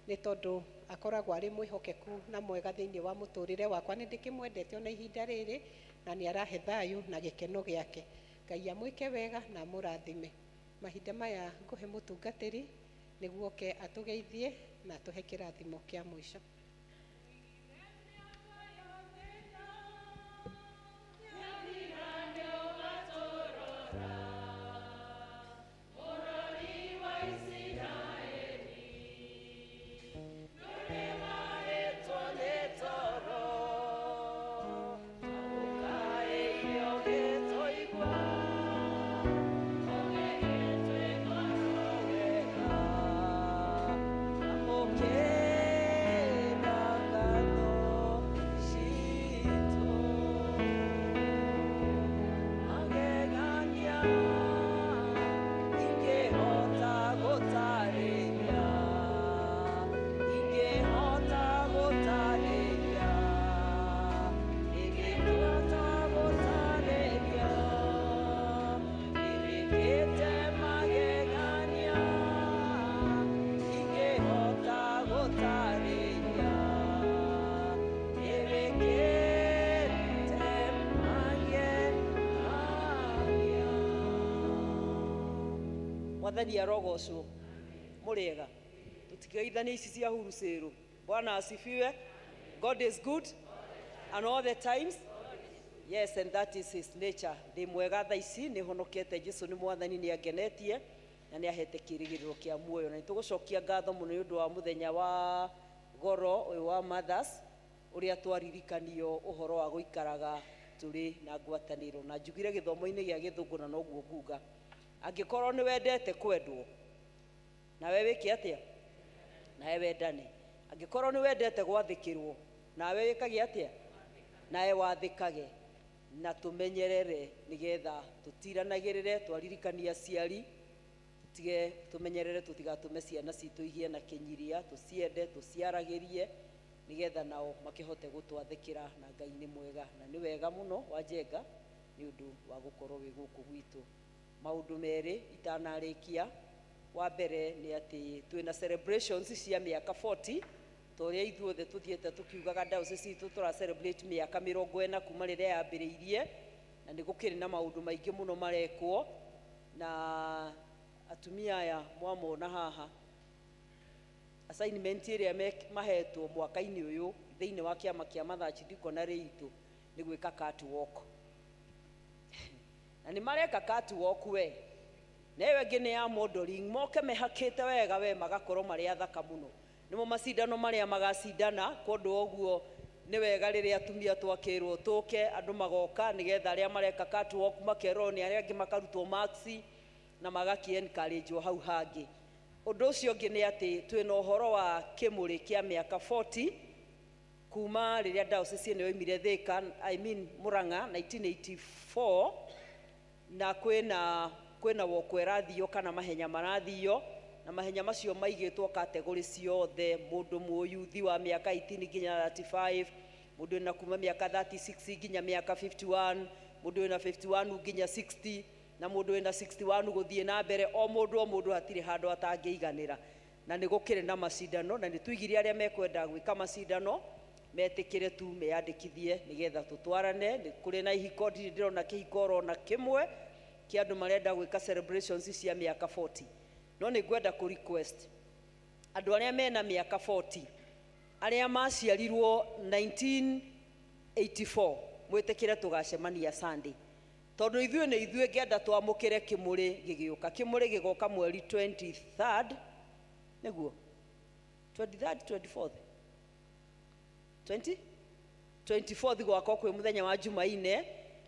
nĩ tondũ akoragwo arĩ mwĩhokeku na mwega thĩinĩ wa mũtũrĩre wakwa. Nĩ ndĩkĩmwendete ona ihinda rĩrĩ, na nĩ arahe thayũ na gĩkeno gĩake. Ngai amwĩke wega na amũrathime. Mahinda maya ngũhe mũtungatĩri nĩguo oke atũgeithie na atũhe kĩrathimo kĩa mũico. Mwathani arogocwo. Mũrĩega. Tũtigeithanie ici cia hurucĩrũ. Bwana asifiwe. God is good and all the times. Yes, and that is his nature. Ndĩ mwega thaa ici, nĩ honokete. Jesu nĩ mwathani, nĩ angenetie na nĩ ahete kĩĩrĩgĩrĩro kĩa muoyo. Na nĩ tũgũcokia ngatho mũno nĩ ũndũ wa mũthenya wa goro ũyũ wa Mothers, ũrĩa twaririkanio ũhoro wa gũikaraga tũrĩ na ngwatanĩro. Na njugire gĩthomo-inĩ gĩa gĩthũngũ na noguo nguga. Angĩkorwo nĩ wendete kwendwo, nawe wĩke atĩa? Nawe wendane. Angĩkorwo nĩ wendete gwathĩkĩrwo, nawe wĩkage atĩa? Nawe wathĩkage. Na tũmenyerere nĩgetha tũtiranagĩrĩre, twaririkania aciari, tũtige tũmenyerere tũtigatũme ciana citũ igĩe na kĩnyiria, tũciende, tũciaragĩrie, nĩgetha nao makĩhote gũtwathĩkĩra. Na Ngai nĩ mwega, na nĩ wega mũno Wanjenga nĩ ũndũ wa gũkorwo wĩ gũkũ gwitũ. Maũndũ merĩ itanarĩkia. Wa mbere nĩ atĩ twĩna celebrations cia mĩaka 40, ta ũrĩa ithuothe tũthiĩte tũkiugaga diocese itũ tũra celebrate mĩaka mĩrongo ĩna kuma rĩrĩa yambĩrĩirie, na nĩ gũkĩrĩ na maũndũ maingĩ mũno marekwo, na Atumia aya mwamona haha, assignment ĩrĩa mahetwo mwaka-inĩ ũyũ thĩinĩ wa kĩama kĩa Mathachi Dikonarĩ itũ nĩ gwĩka catwalk, na nĩ mareka catwalk we, na ĩyo ĩngĩ nĩ ya modeling, moke mehakĩte wega we, magakorwo marĩ athaka mũno. Nĩmo macindano marĩa magacindana. Kũndũ ũguo nĩ wega rĩrĩa atumia twakĩrwo tũke, andũ magoka nĩgetha arĩa mareka catwalk makerwo nĩ arĩa angĩ, makarutwo marks na magakĩ encourage hau hangĩ. Ũndũ ũcio ũngĩ nĩ atĩ twĩna ũhoro wa kĩmũrĩ kĩa mĩaka 40 kuma rĩrĩa diocese ĩno yoimire Thika, I mean Murang'a, 1984, na kwĩna woko ĩrathio kana mahenya marathio, na mahenya macio maigĩtwo category ciothe: mũndũ mũyuthi wa mĩaka 18 nginya 35, mũndũ wĩna kuma mĩaka 36 nginya mĩaka 51, mũndũ wĩna 51 nginya 60, na mũndũ wĩna 61 gũthiĩ na mbere. O mũndũ o mũndũ, hatirĩ handũ atangĩiganĩra, na nĩ gũkĩrĩ na macindano, na nĩ tũigire arĩa mekwenda gwĩka macindano metĩkĩre tu meyandĩkithie nĩgetha tũtwarane. Nĩ kũrĩ na ihiko, ndirĩ ndĩrona kĩhiko oro na kĩmwe kĩa andũ marenda gwĩka celebrations cia mĩaka 40. No nĩ ngwenda kũ request andũ arĩa mena mĩaka 40, arĩa maciarirwo 1984, mwĩtĩkĩre tũgacemania Sunday, tondũ ithuĩ nĩ ithuĩ ngenda twamũkĩre kĩmũrĩ gĩgĩũka. Kĩmũrĩ gĩgoka mweri 23rd, nĩguo 23rd, 24th, 20 24th, gwakwa kwĩ mũthenya wa Jumaine,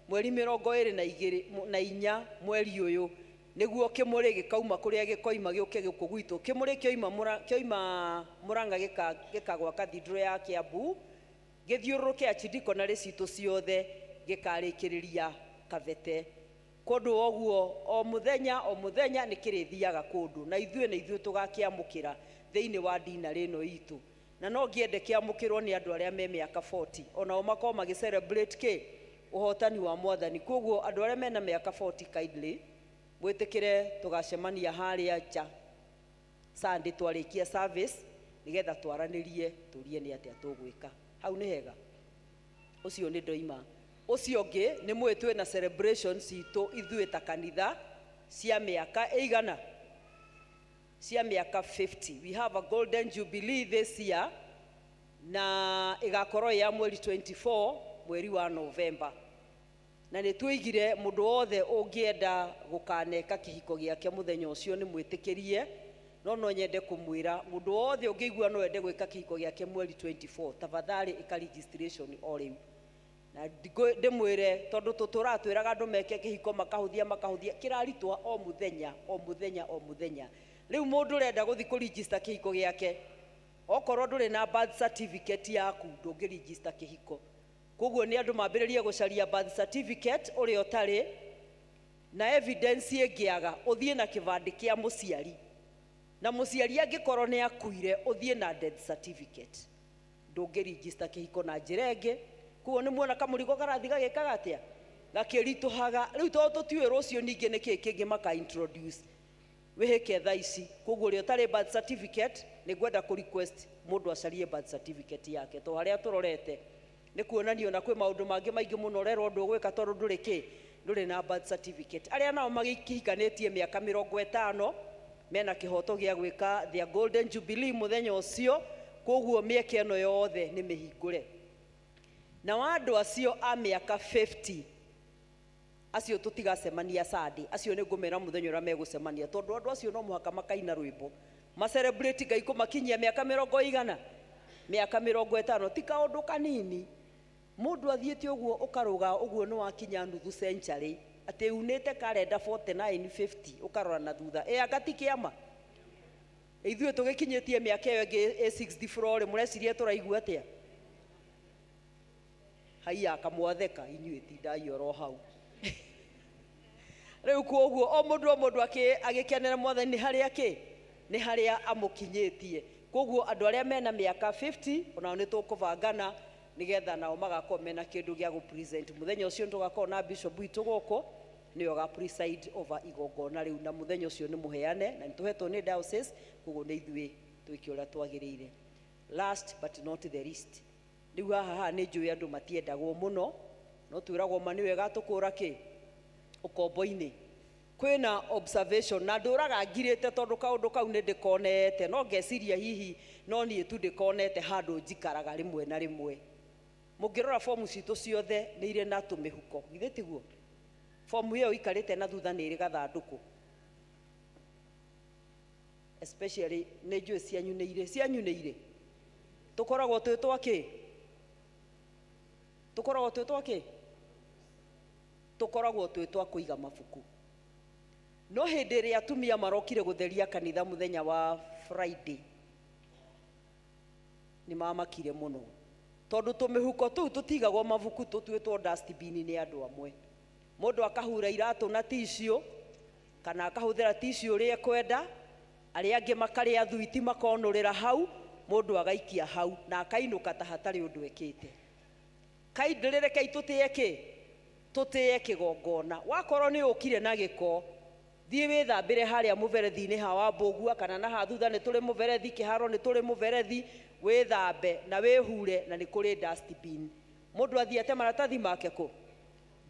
mweri 24 na inya mweri ũyũ, nĩguo kĩmũrĩ gĩkauma kũrĩa gĩkoima gĩũke gũkũ gwitũ. Kĩmũrĩ kĩoima kĩoima Mũrang'a gĩkagwa cathedral ya Kiambu, gĩthiũrũrũke archidiaconary citũ ciothe, gĩkarĩkĩrĩria Kabete. Kũndũ ũguo o mũthenya o mũthenya nĩ kĩrĩthiaga kũndũ, na ithuĩ nĩ ithuĩ tũgakĩamũkĩra thĩinĩ wa dinarĩ ĩno itũ, na no ngĩende kĩamũkĩrwo nĩ andũ arĩa me mĩaka 40, onao makorwo magĩ celebrate kĩ ũhotani wa Mwathani. Koguo andũ arĩa mena mĩaka 40, kindly mwĩtĩkĩre tũgacemania harĩa nja Sunday twarĩkia service, nĩgetha twaranĩrie, tũrie nĩ atĩa tũgwĩka. Hau nĩ hega. Ũcio nĩ ndoima. Ũcio ũngĩ nĩ mũĩ twĩna celebration citũ ithuĩ ta kanitha cia mĩaka ĩigana, cia mĩaka 50. We have a golden jubilee this year, na ĩgakorwo ya mweri 24, mweri wa November, na nĩ tuigire mũndũ wothe ũngĩenda gũkaneka kĩhiko gĩake mũthenya ũcio nĩ mwĩtĩkĩrie. No no nyende kũmwĩra, mũndũ wothe ũngĩigua no ende gwĩka kĩhiko gĩake mweri 24, tafadhali ĩka registration o rĩu. Na ndĩmwĩre, tondũ tũtũraga twĩraga andũ meke kĩhiko, makahũthia makahũthia, kĩraritũha o mũthenya o mũthenya o mũthenya. Rĩu mũndũ ũrenda gũthiĩ kũ register kĩhiko gĩake, okorwo ndũrĩ na birth certificate yaku, ndũngĩ register kĩhiko. Koguo nĩ andũ mambĩrĩrie gũcaria birth certificate ũrĩa ũtarĩ na evidence ĩngĩaga, ũthiĩ na kĩbandĩ kĩa mũciari, na mũciari angĩkorwo nĩ akuire, ũthiĩ na death certificate. Ndũngĩ register kĩhiko na njĩra ĩngĩ. Koguo nĩ muona kamũrigo karathi gagĩkaga atĩa, gakĩritũhaga rĩu, tondũ tũtiũĩ rũciũ ningĩ nĩ kĩĩ kĩngĩ maka introduce. Wĩhĩke thaa ici. Koguo ũrĩa ũtarĩ birth certificate, nĩ ngwenda kũ request mũndũ acarie birth certificate yake, to harĩa tũrorete nĩ kuonania ona kwĩ maũndũ mangĩ maingĩ mũno ũrerwo ndũgwĩka tondũ ndũrĩ kĩ, ndũrĩ na birth certificate. Arĩa nao magĩkihikanĩtie mĩaka 50 mena kĩhoto gĩa gwĩka their golden jubilee mũthenya ũcio. Koguo mĩeke ĩno yothe nĩ mĩhingũre. Na wa andũ acio a mĩaka 50, acio tũtigacemania Sunday, acio nĩ ngũmera mũthenya ũrĩa megũcemania, tondũ andũ acio no mũhaka makaina rwĩmbo ma celebrate Ngai kũmakinyia mĩaka mĩrongo igana, mĩaka 50. Ti kaũndũ kanini mũndũ athiĩte ũguo ũkarũga ũguo, nĩ wakinya nuthu century, atĩ unĩte karenda 49 50 ũkarora na thutha. Ĩ anga ti kĩama? Ithuĩ tũgĩkinyĩtie mĩaka ĩyo ĩngĩ ĩ 60 floor, mũreciria tũraigua atĩa? Haiya, kamwatheka inyuĩ, tindai oro hau rĩu. Koguo o mũndũ o mũndũ agĩkenera Mwathani nĩ harĩa kĩ, nĩ harĩa amũkinyĩtie. Koguo andũ arĩa mena mĩaka 50, onao nĩ tũkũbangana nĩgetha nao magakorwo mena kĩndũ gĩa gũ present mũthenya ũcio. Tũgakorwo na bishop witũ gũkũ, nĩwe ũga preside over igongona rĩu, na mũthenya ũcio nĩ mũheane na nĩ tũhetwo nĩ diocese. Koguo nĩ ithuĩ twĩke ũrĩa twagĩrĩire. Last but not the least, rĩu haha haha nĩ njũĩ andũ matiendagwo mũno, no twĩragwo ma nĩ wega tũkũra kĩ ũkombo-inĩ. Kwĩna observation na ndũraga ngirĩte tondũ kaũndũ kau nĩ ndĩkonete, no ngeciria hihi no niĩ tu ndĩkonete handũ njikaraga rĩmwe na rĩmwe. Mũngĩrora fomu citũ ciothe nĩ irĩ na tũmĩhuko, githĩ tiguo? Fomu ĩyo ikarĩte na thutha nĩ ĩrĩ gathandũkũ, especially nĩ njũĩ cianyu nĩ irĩ, cianyu nĩ irĩ. Tũkoragwo twĩ twa kĩ? Tũkoragwo twĩ twa kĩ? Tũkoragwo twĩ twa kũiga mabuku. No hĩndĩ ĩrĩa atumia marokire gũtheria kanitha mũthenya wa Friday, nĩ mamakire mũno tondũ tũmĩhuko tũu tũtigagwo mabuku, tũtuĩtwo dustbin nĩ andũ amwe. Mũndũ akahura iratũ na tissue kana akahũthĩra tissue ũrĩa ekwenda, arĩa angĩ makarĩa thuiti makonũrĩra hau, mũndũ agaikia hau na akainũka ta hatarĩ ũndũ ekĩte. Kindly rekei tũtĩe kĩ? Tũtĩe kĩgongona. Wakorwo nĩ ũkire na gĩko, thiĩ wĩthambĩre harĩa mũberethi-inĩ ha wa Mbũgua, kana na ha thutha nĩ tũrĩ mũberethi, kĩharo nĩ tũrĩ mũberethi, wĩthambe na wĩhure, na nĩ kũrĩ dustbin. Mũndũ athiĩ ate maratathi make kũ?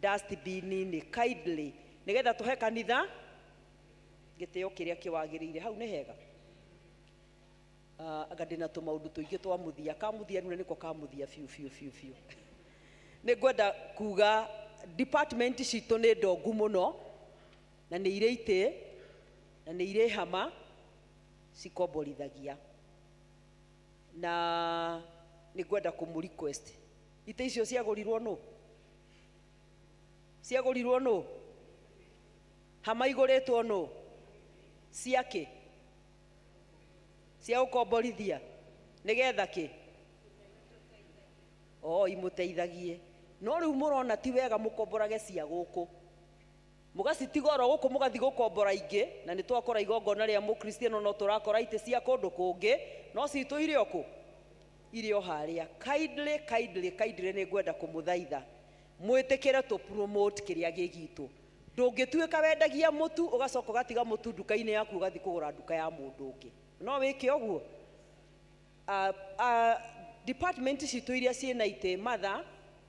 Dustbin-inĩ, kindly, nĩgetha tũhe kanitha gĩtĩo kĩrĩa kĩwagĩrĩire. Hau nĩ hega. Anga ndĩna tũmaũndũ tũingĩ twa mũthia, ka mũthia rĩu nĩko ka mũthia biũ biũ biũ biũ. Nĩ ngwenda kuga department citũ nĩ ndongu mũno, na nĩ irĩ itĩ, na nĩ irĩ hama cikomborithagia. Na nĩ ngwenda kũmũ request, itĩ icio ciagũrirwo nũ? Ciagũrirwo nũ? Hama igũrĩtwo nũ? Ciakĩ? Cia gũkomborithia nĩgetha kĩ? O imũteithagie. No rĩu mũrona ti wega mũkomborage cia gũkũ, mũgacitiga oro gũkũ mũgathiĩ gũkombora ingĩ, na nĩ twakora igongona rĩa mũkristiano no tũrakora itĩ cia kũndũ kũngĩ, no citũ irĩ o kũ? Irĩ o harĩa. Kindly, kindly, kindly nĩ ngwenda kũmũthaitha mwĩtĩkĩre tũ promote kĩrĩa gĩ gitũ. Ndũngĩtuĩka wendagia mũtu ũgacoka ũgatiga mũtu nduka-inĩ yaku ũgathiĩ kũgũra nduka ya mũndũ ũngĩ. No wĩke ũguo? Department citũ iria ciĩna itĩ, mother,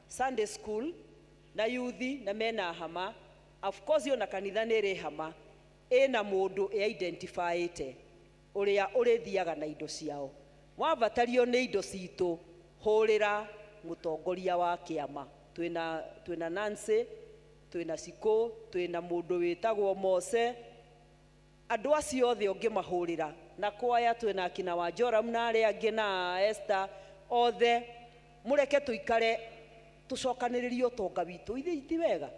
Sunday school na youth, na mena hama, of course ona kanitha nĩ ĩrĩ hama, ĩna mũndũ ĩ-identifyĩte ũrĩa ũrĩthiaga na indo ciao. Wabatario nĩ indo citũ, hũrĩra mũtongoria wa kĩama. Twĩna Nancy, twĩna Cikũ, twĩna mũndũ wĩtagwo Mose. Andũ acio othe ũngĩmahũrĩra, na kwaya twĩna akina wa Joram na arĩa angĩ na Esther, othe mũreke tũikare tũcokanĩrĩrie ũtonga witũ. Ithe ti wega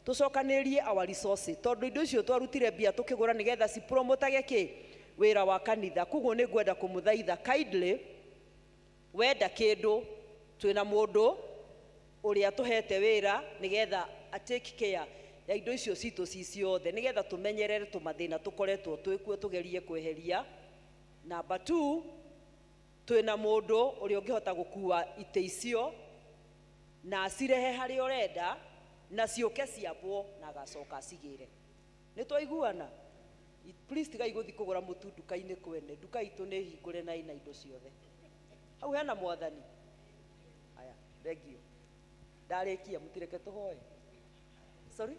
tũcokanĩrĩrie our resources, tondũ indo icio twarutire mbia tũkĩgũra nĩgetha cipromotage kĩ? Wĩra wa kanitha. Koguo nĩ ngwenda kũmũthaitha kindly, wenda kĩndũ twĩna mũndũ ũrĩa tũhete wĩra nĩgetha a take care ya indo icio citũ ci ciothe, nĩgetha tũmenyerere tũmathĩna tũkoretwo twĩkuo tũgerie kweheria. Number 2, twĩna mũndũ ũrĩa ũngĩhota gũkua itĩ icio na acirehe harĩa ũrenda, na ciũke ciambwo na agacoka acigĩre. Nĩ twaiguana? Please tigai gũthiĩ kũgũra mũtu nduka-inĩ kwene, nduka itũ nĩ hingũre na ĩna indo ciothe. Hau hena mwathani. Aya, thengio. Ndarĩkia, mũtireke tũhoe. Sorry?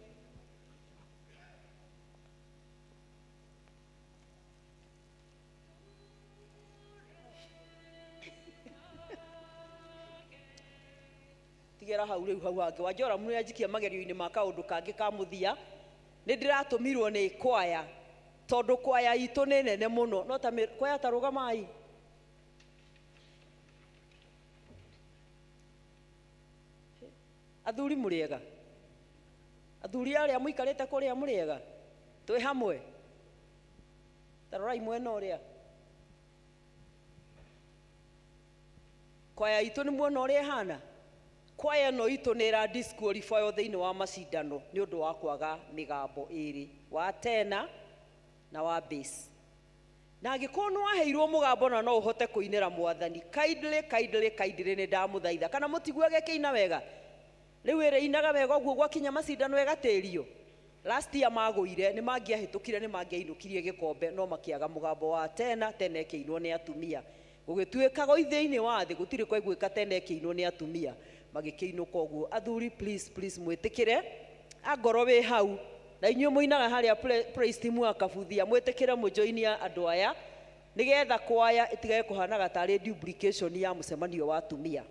Tigera hau rĩu hau hangĩ. Wanjora nĩ anjikia magerio-inĩ ma kaũndũ kangĩ ka mũthia. Nĩ ndĩratũmirwo nĩ kwaya, tondũ kwaya itũ nĩ nene mũno. No ta kwaya ta rũgamai. Athuri mũrĩega? Athuri arĩa mũikarĩte kũrĩa mũrĩega? Twĩ hamwe? Ta rorai mwena ũrĩa. Kwaya itũ nĩ muona ũrĩa ĩhana? Kwaya ĩno itũ nĩ ĩra disqualify thĩinĩ wa macindano nĩ ũndũ wa kwaga mĩgambo ĩrĩ, wa tena na wa bass. Na angĩkorwo nĩ waheirwo mũgambo na no ũhote kũinĩra mwathani, kindly, kindly, kindly nĩ ndamũthaitha. Kana mũtiguage kĩina wega? Rĩu ĩrĩa inaga wega ũguo gwakinya macindano ĩgatĩrio. Last year magũire, nĩ mangĩahĩtũkire, nĩ mangĩainũkirie gĩkombe, no makĩaga mũgambo wa tena, tena ĩkĩinwo nĩ atumia. Gũgĩtuĩka goi thĩinĩ wa thĩ, gũtirĩ kwaiguĩka tena ĩkĩinwo nĩ atumia, magĩkĩinũka ũguo. Athuri, please, please, mwĩtĩkĩre, angorwo wĩ hau, Na inyuĩ mũinaga harĩa praise team wa Kabuthia, mwĩtĩkĩre mũjoinia andũ aya nĩgetha kwaya ĩtigage kũhanaga tarĩ duplication ya mũcemanio wa atumia.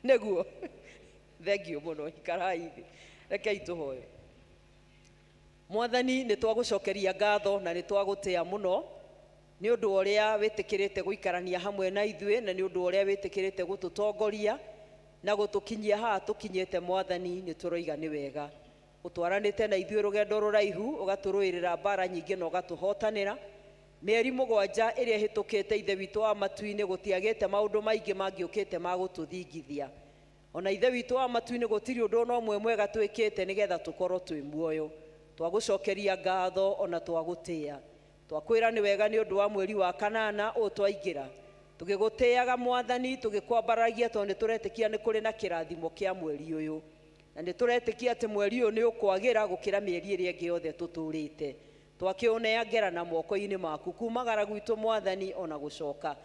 Nĩguo thengio mũno, ikarai thĩ, rekei tũhoe. Mwathani, nĩ twagũcokeria ngatho na nĩ twagũtĩa mũno nĩ ũndũ wa ũrĩa wĩtĩkĩrĩte gũikarania hamwe na ithuĩ, na nĩ ũndũ wa ũrĩa wĩtĩkĩrĩte gũtũtongoria na gũtũkinyia haha tũkinyĩte. Mwathani, nĩ tũroiga nĩ wega ũtwaranĩte na ithuĩ rũgendo rũraihu, ũgatũrũĩrĩra mbara nyingĩ na ũgatũhotanĩra. Mĩeri 7 ĩrĩa ĩhĩtũkĩte, Ithe witũ wa matu-inĩ, gũtiagĩte maũndũ maingĩ mangĩũkĩte ma gũtũthingithia. Ona Ithe witũ wa matu-inĩ, gũtirĩ ũndũ ona ũmwe mwega twĩkĩte nĩgetha tũkorwo twĩ muoyo. Twagũcokeria ngatho ona twagũtĩa, twakwĩra nĩ wega nĩ ũndũ wa mweri wa 8 ũũ twaingĩra tũgĩgũtĩaga. Mwathani, tũgĩkwambaragia tondũ nĩ tũretĩkia nĩ kũrĩ na kĩrathimo kĩa mweri ũyũ, na nĩ tũretĩkia atĩ mweri ũyũ nĩ ũkwagĩra gũkĩra mĩeri ĩrĩa ĩngĩ yothe tũtũrĩte. Twakĩũnengera na moko-inĩ maku kumagara gwitũ, Mwathani, ona gũcoka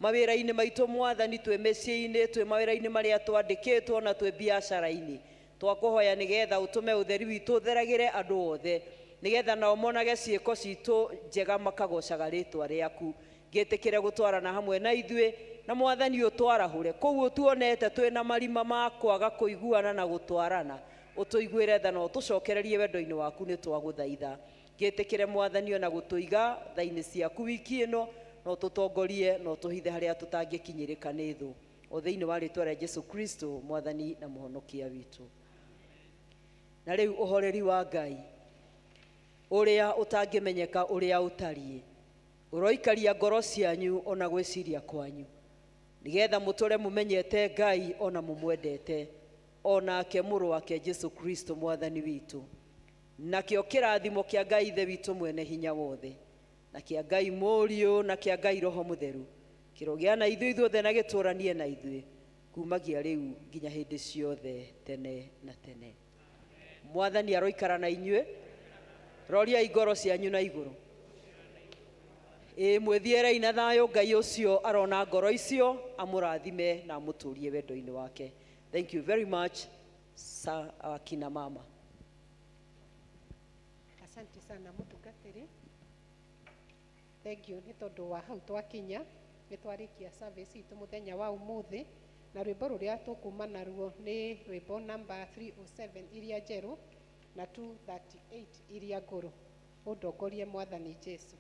mawĩra-inĩ maitũ. Mwathani, twĩ mĩciĩ-inĩ, twĩ mawĩra-inĩ marĩa twandĩkĩtwo, na twĩ biacara-inĩ, twakũhoya nĩgetha ũtũme ũtheri witũ ũtheragĩre andũ othe, nĩgetha nao monage ciĩko citũ njega makagocaga rĩtwa rĩaku. Ngĩtĩkĩre gũtwarana hamwe na ithuĩ, na Mwathani, ũtwarahũre kũu ũtuonete twĩna marima ma kwaga kũiguana na gũtwarana, ũtũiguĩre tha na ũtũcokererie wendo-inĩ waku. Nĩ twagũthaitha, ngĩtĩkĩre Mwathani ona gũtũiga tha-inĩ ciaku wiki ĩno, na ũtũtongorie na ũtũhithe harĩa tũtangĩkinyĩrĩka nĩ thũ, o thĩinĩ wa rĩtwa rĩa Jesu Kristo, Mwathani na Mũhonokia witũ. Na rĩu ũhoreri wa Ngai ũrĩa ũtangĩmenyeka ũrĩa ũtariĩ ũroikaria ngoro cianyu ona gwĩciria kwanyu, nĩgetha mũtũre mũmenyete Ngai ona mũmwendete, onake mũrũ wake Jesu Kristo Mwathani witũ. Nakĩo kĩrathimo kĩa Ngai Ithe witũ mwene hinya wothe, na kĩa Ngai Mũriũ, na kĩa Ngai Roho Mũtheru kĩrogĩa na ithuĩ ithuothe na gĩtũranie na ithuĩ kumagia rĩu nginya hĩndĩ ciothe tene na tene. Mwathani aroikara na inyuĩ. Roriai ngoro cianyu na igũrũ. Ĩ mwĩthiĩrei na thayũ. Ngai ũcio arona ngoro icio amũrathime na amũtũrie wendo-inĩ wake. Thank you very much, sa akina mama. Asante sana mũtungatĩri, thank you nĩ tondũ wa hau twakinya. Nĩ twarĩkia service itũ mũthenya wa ũmũthĩ, na rwĩmbo rũrĩa tũkuma naruo nĩ rwĩmbo namba 307 iria njerũ na 238 iria ngũrũ, ũndongorie Mwathani Jesu.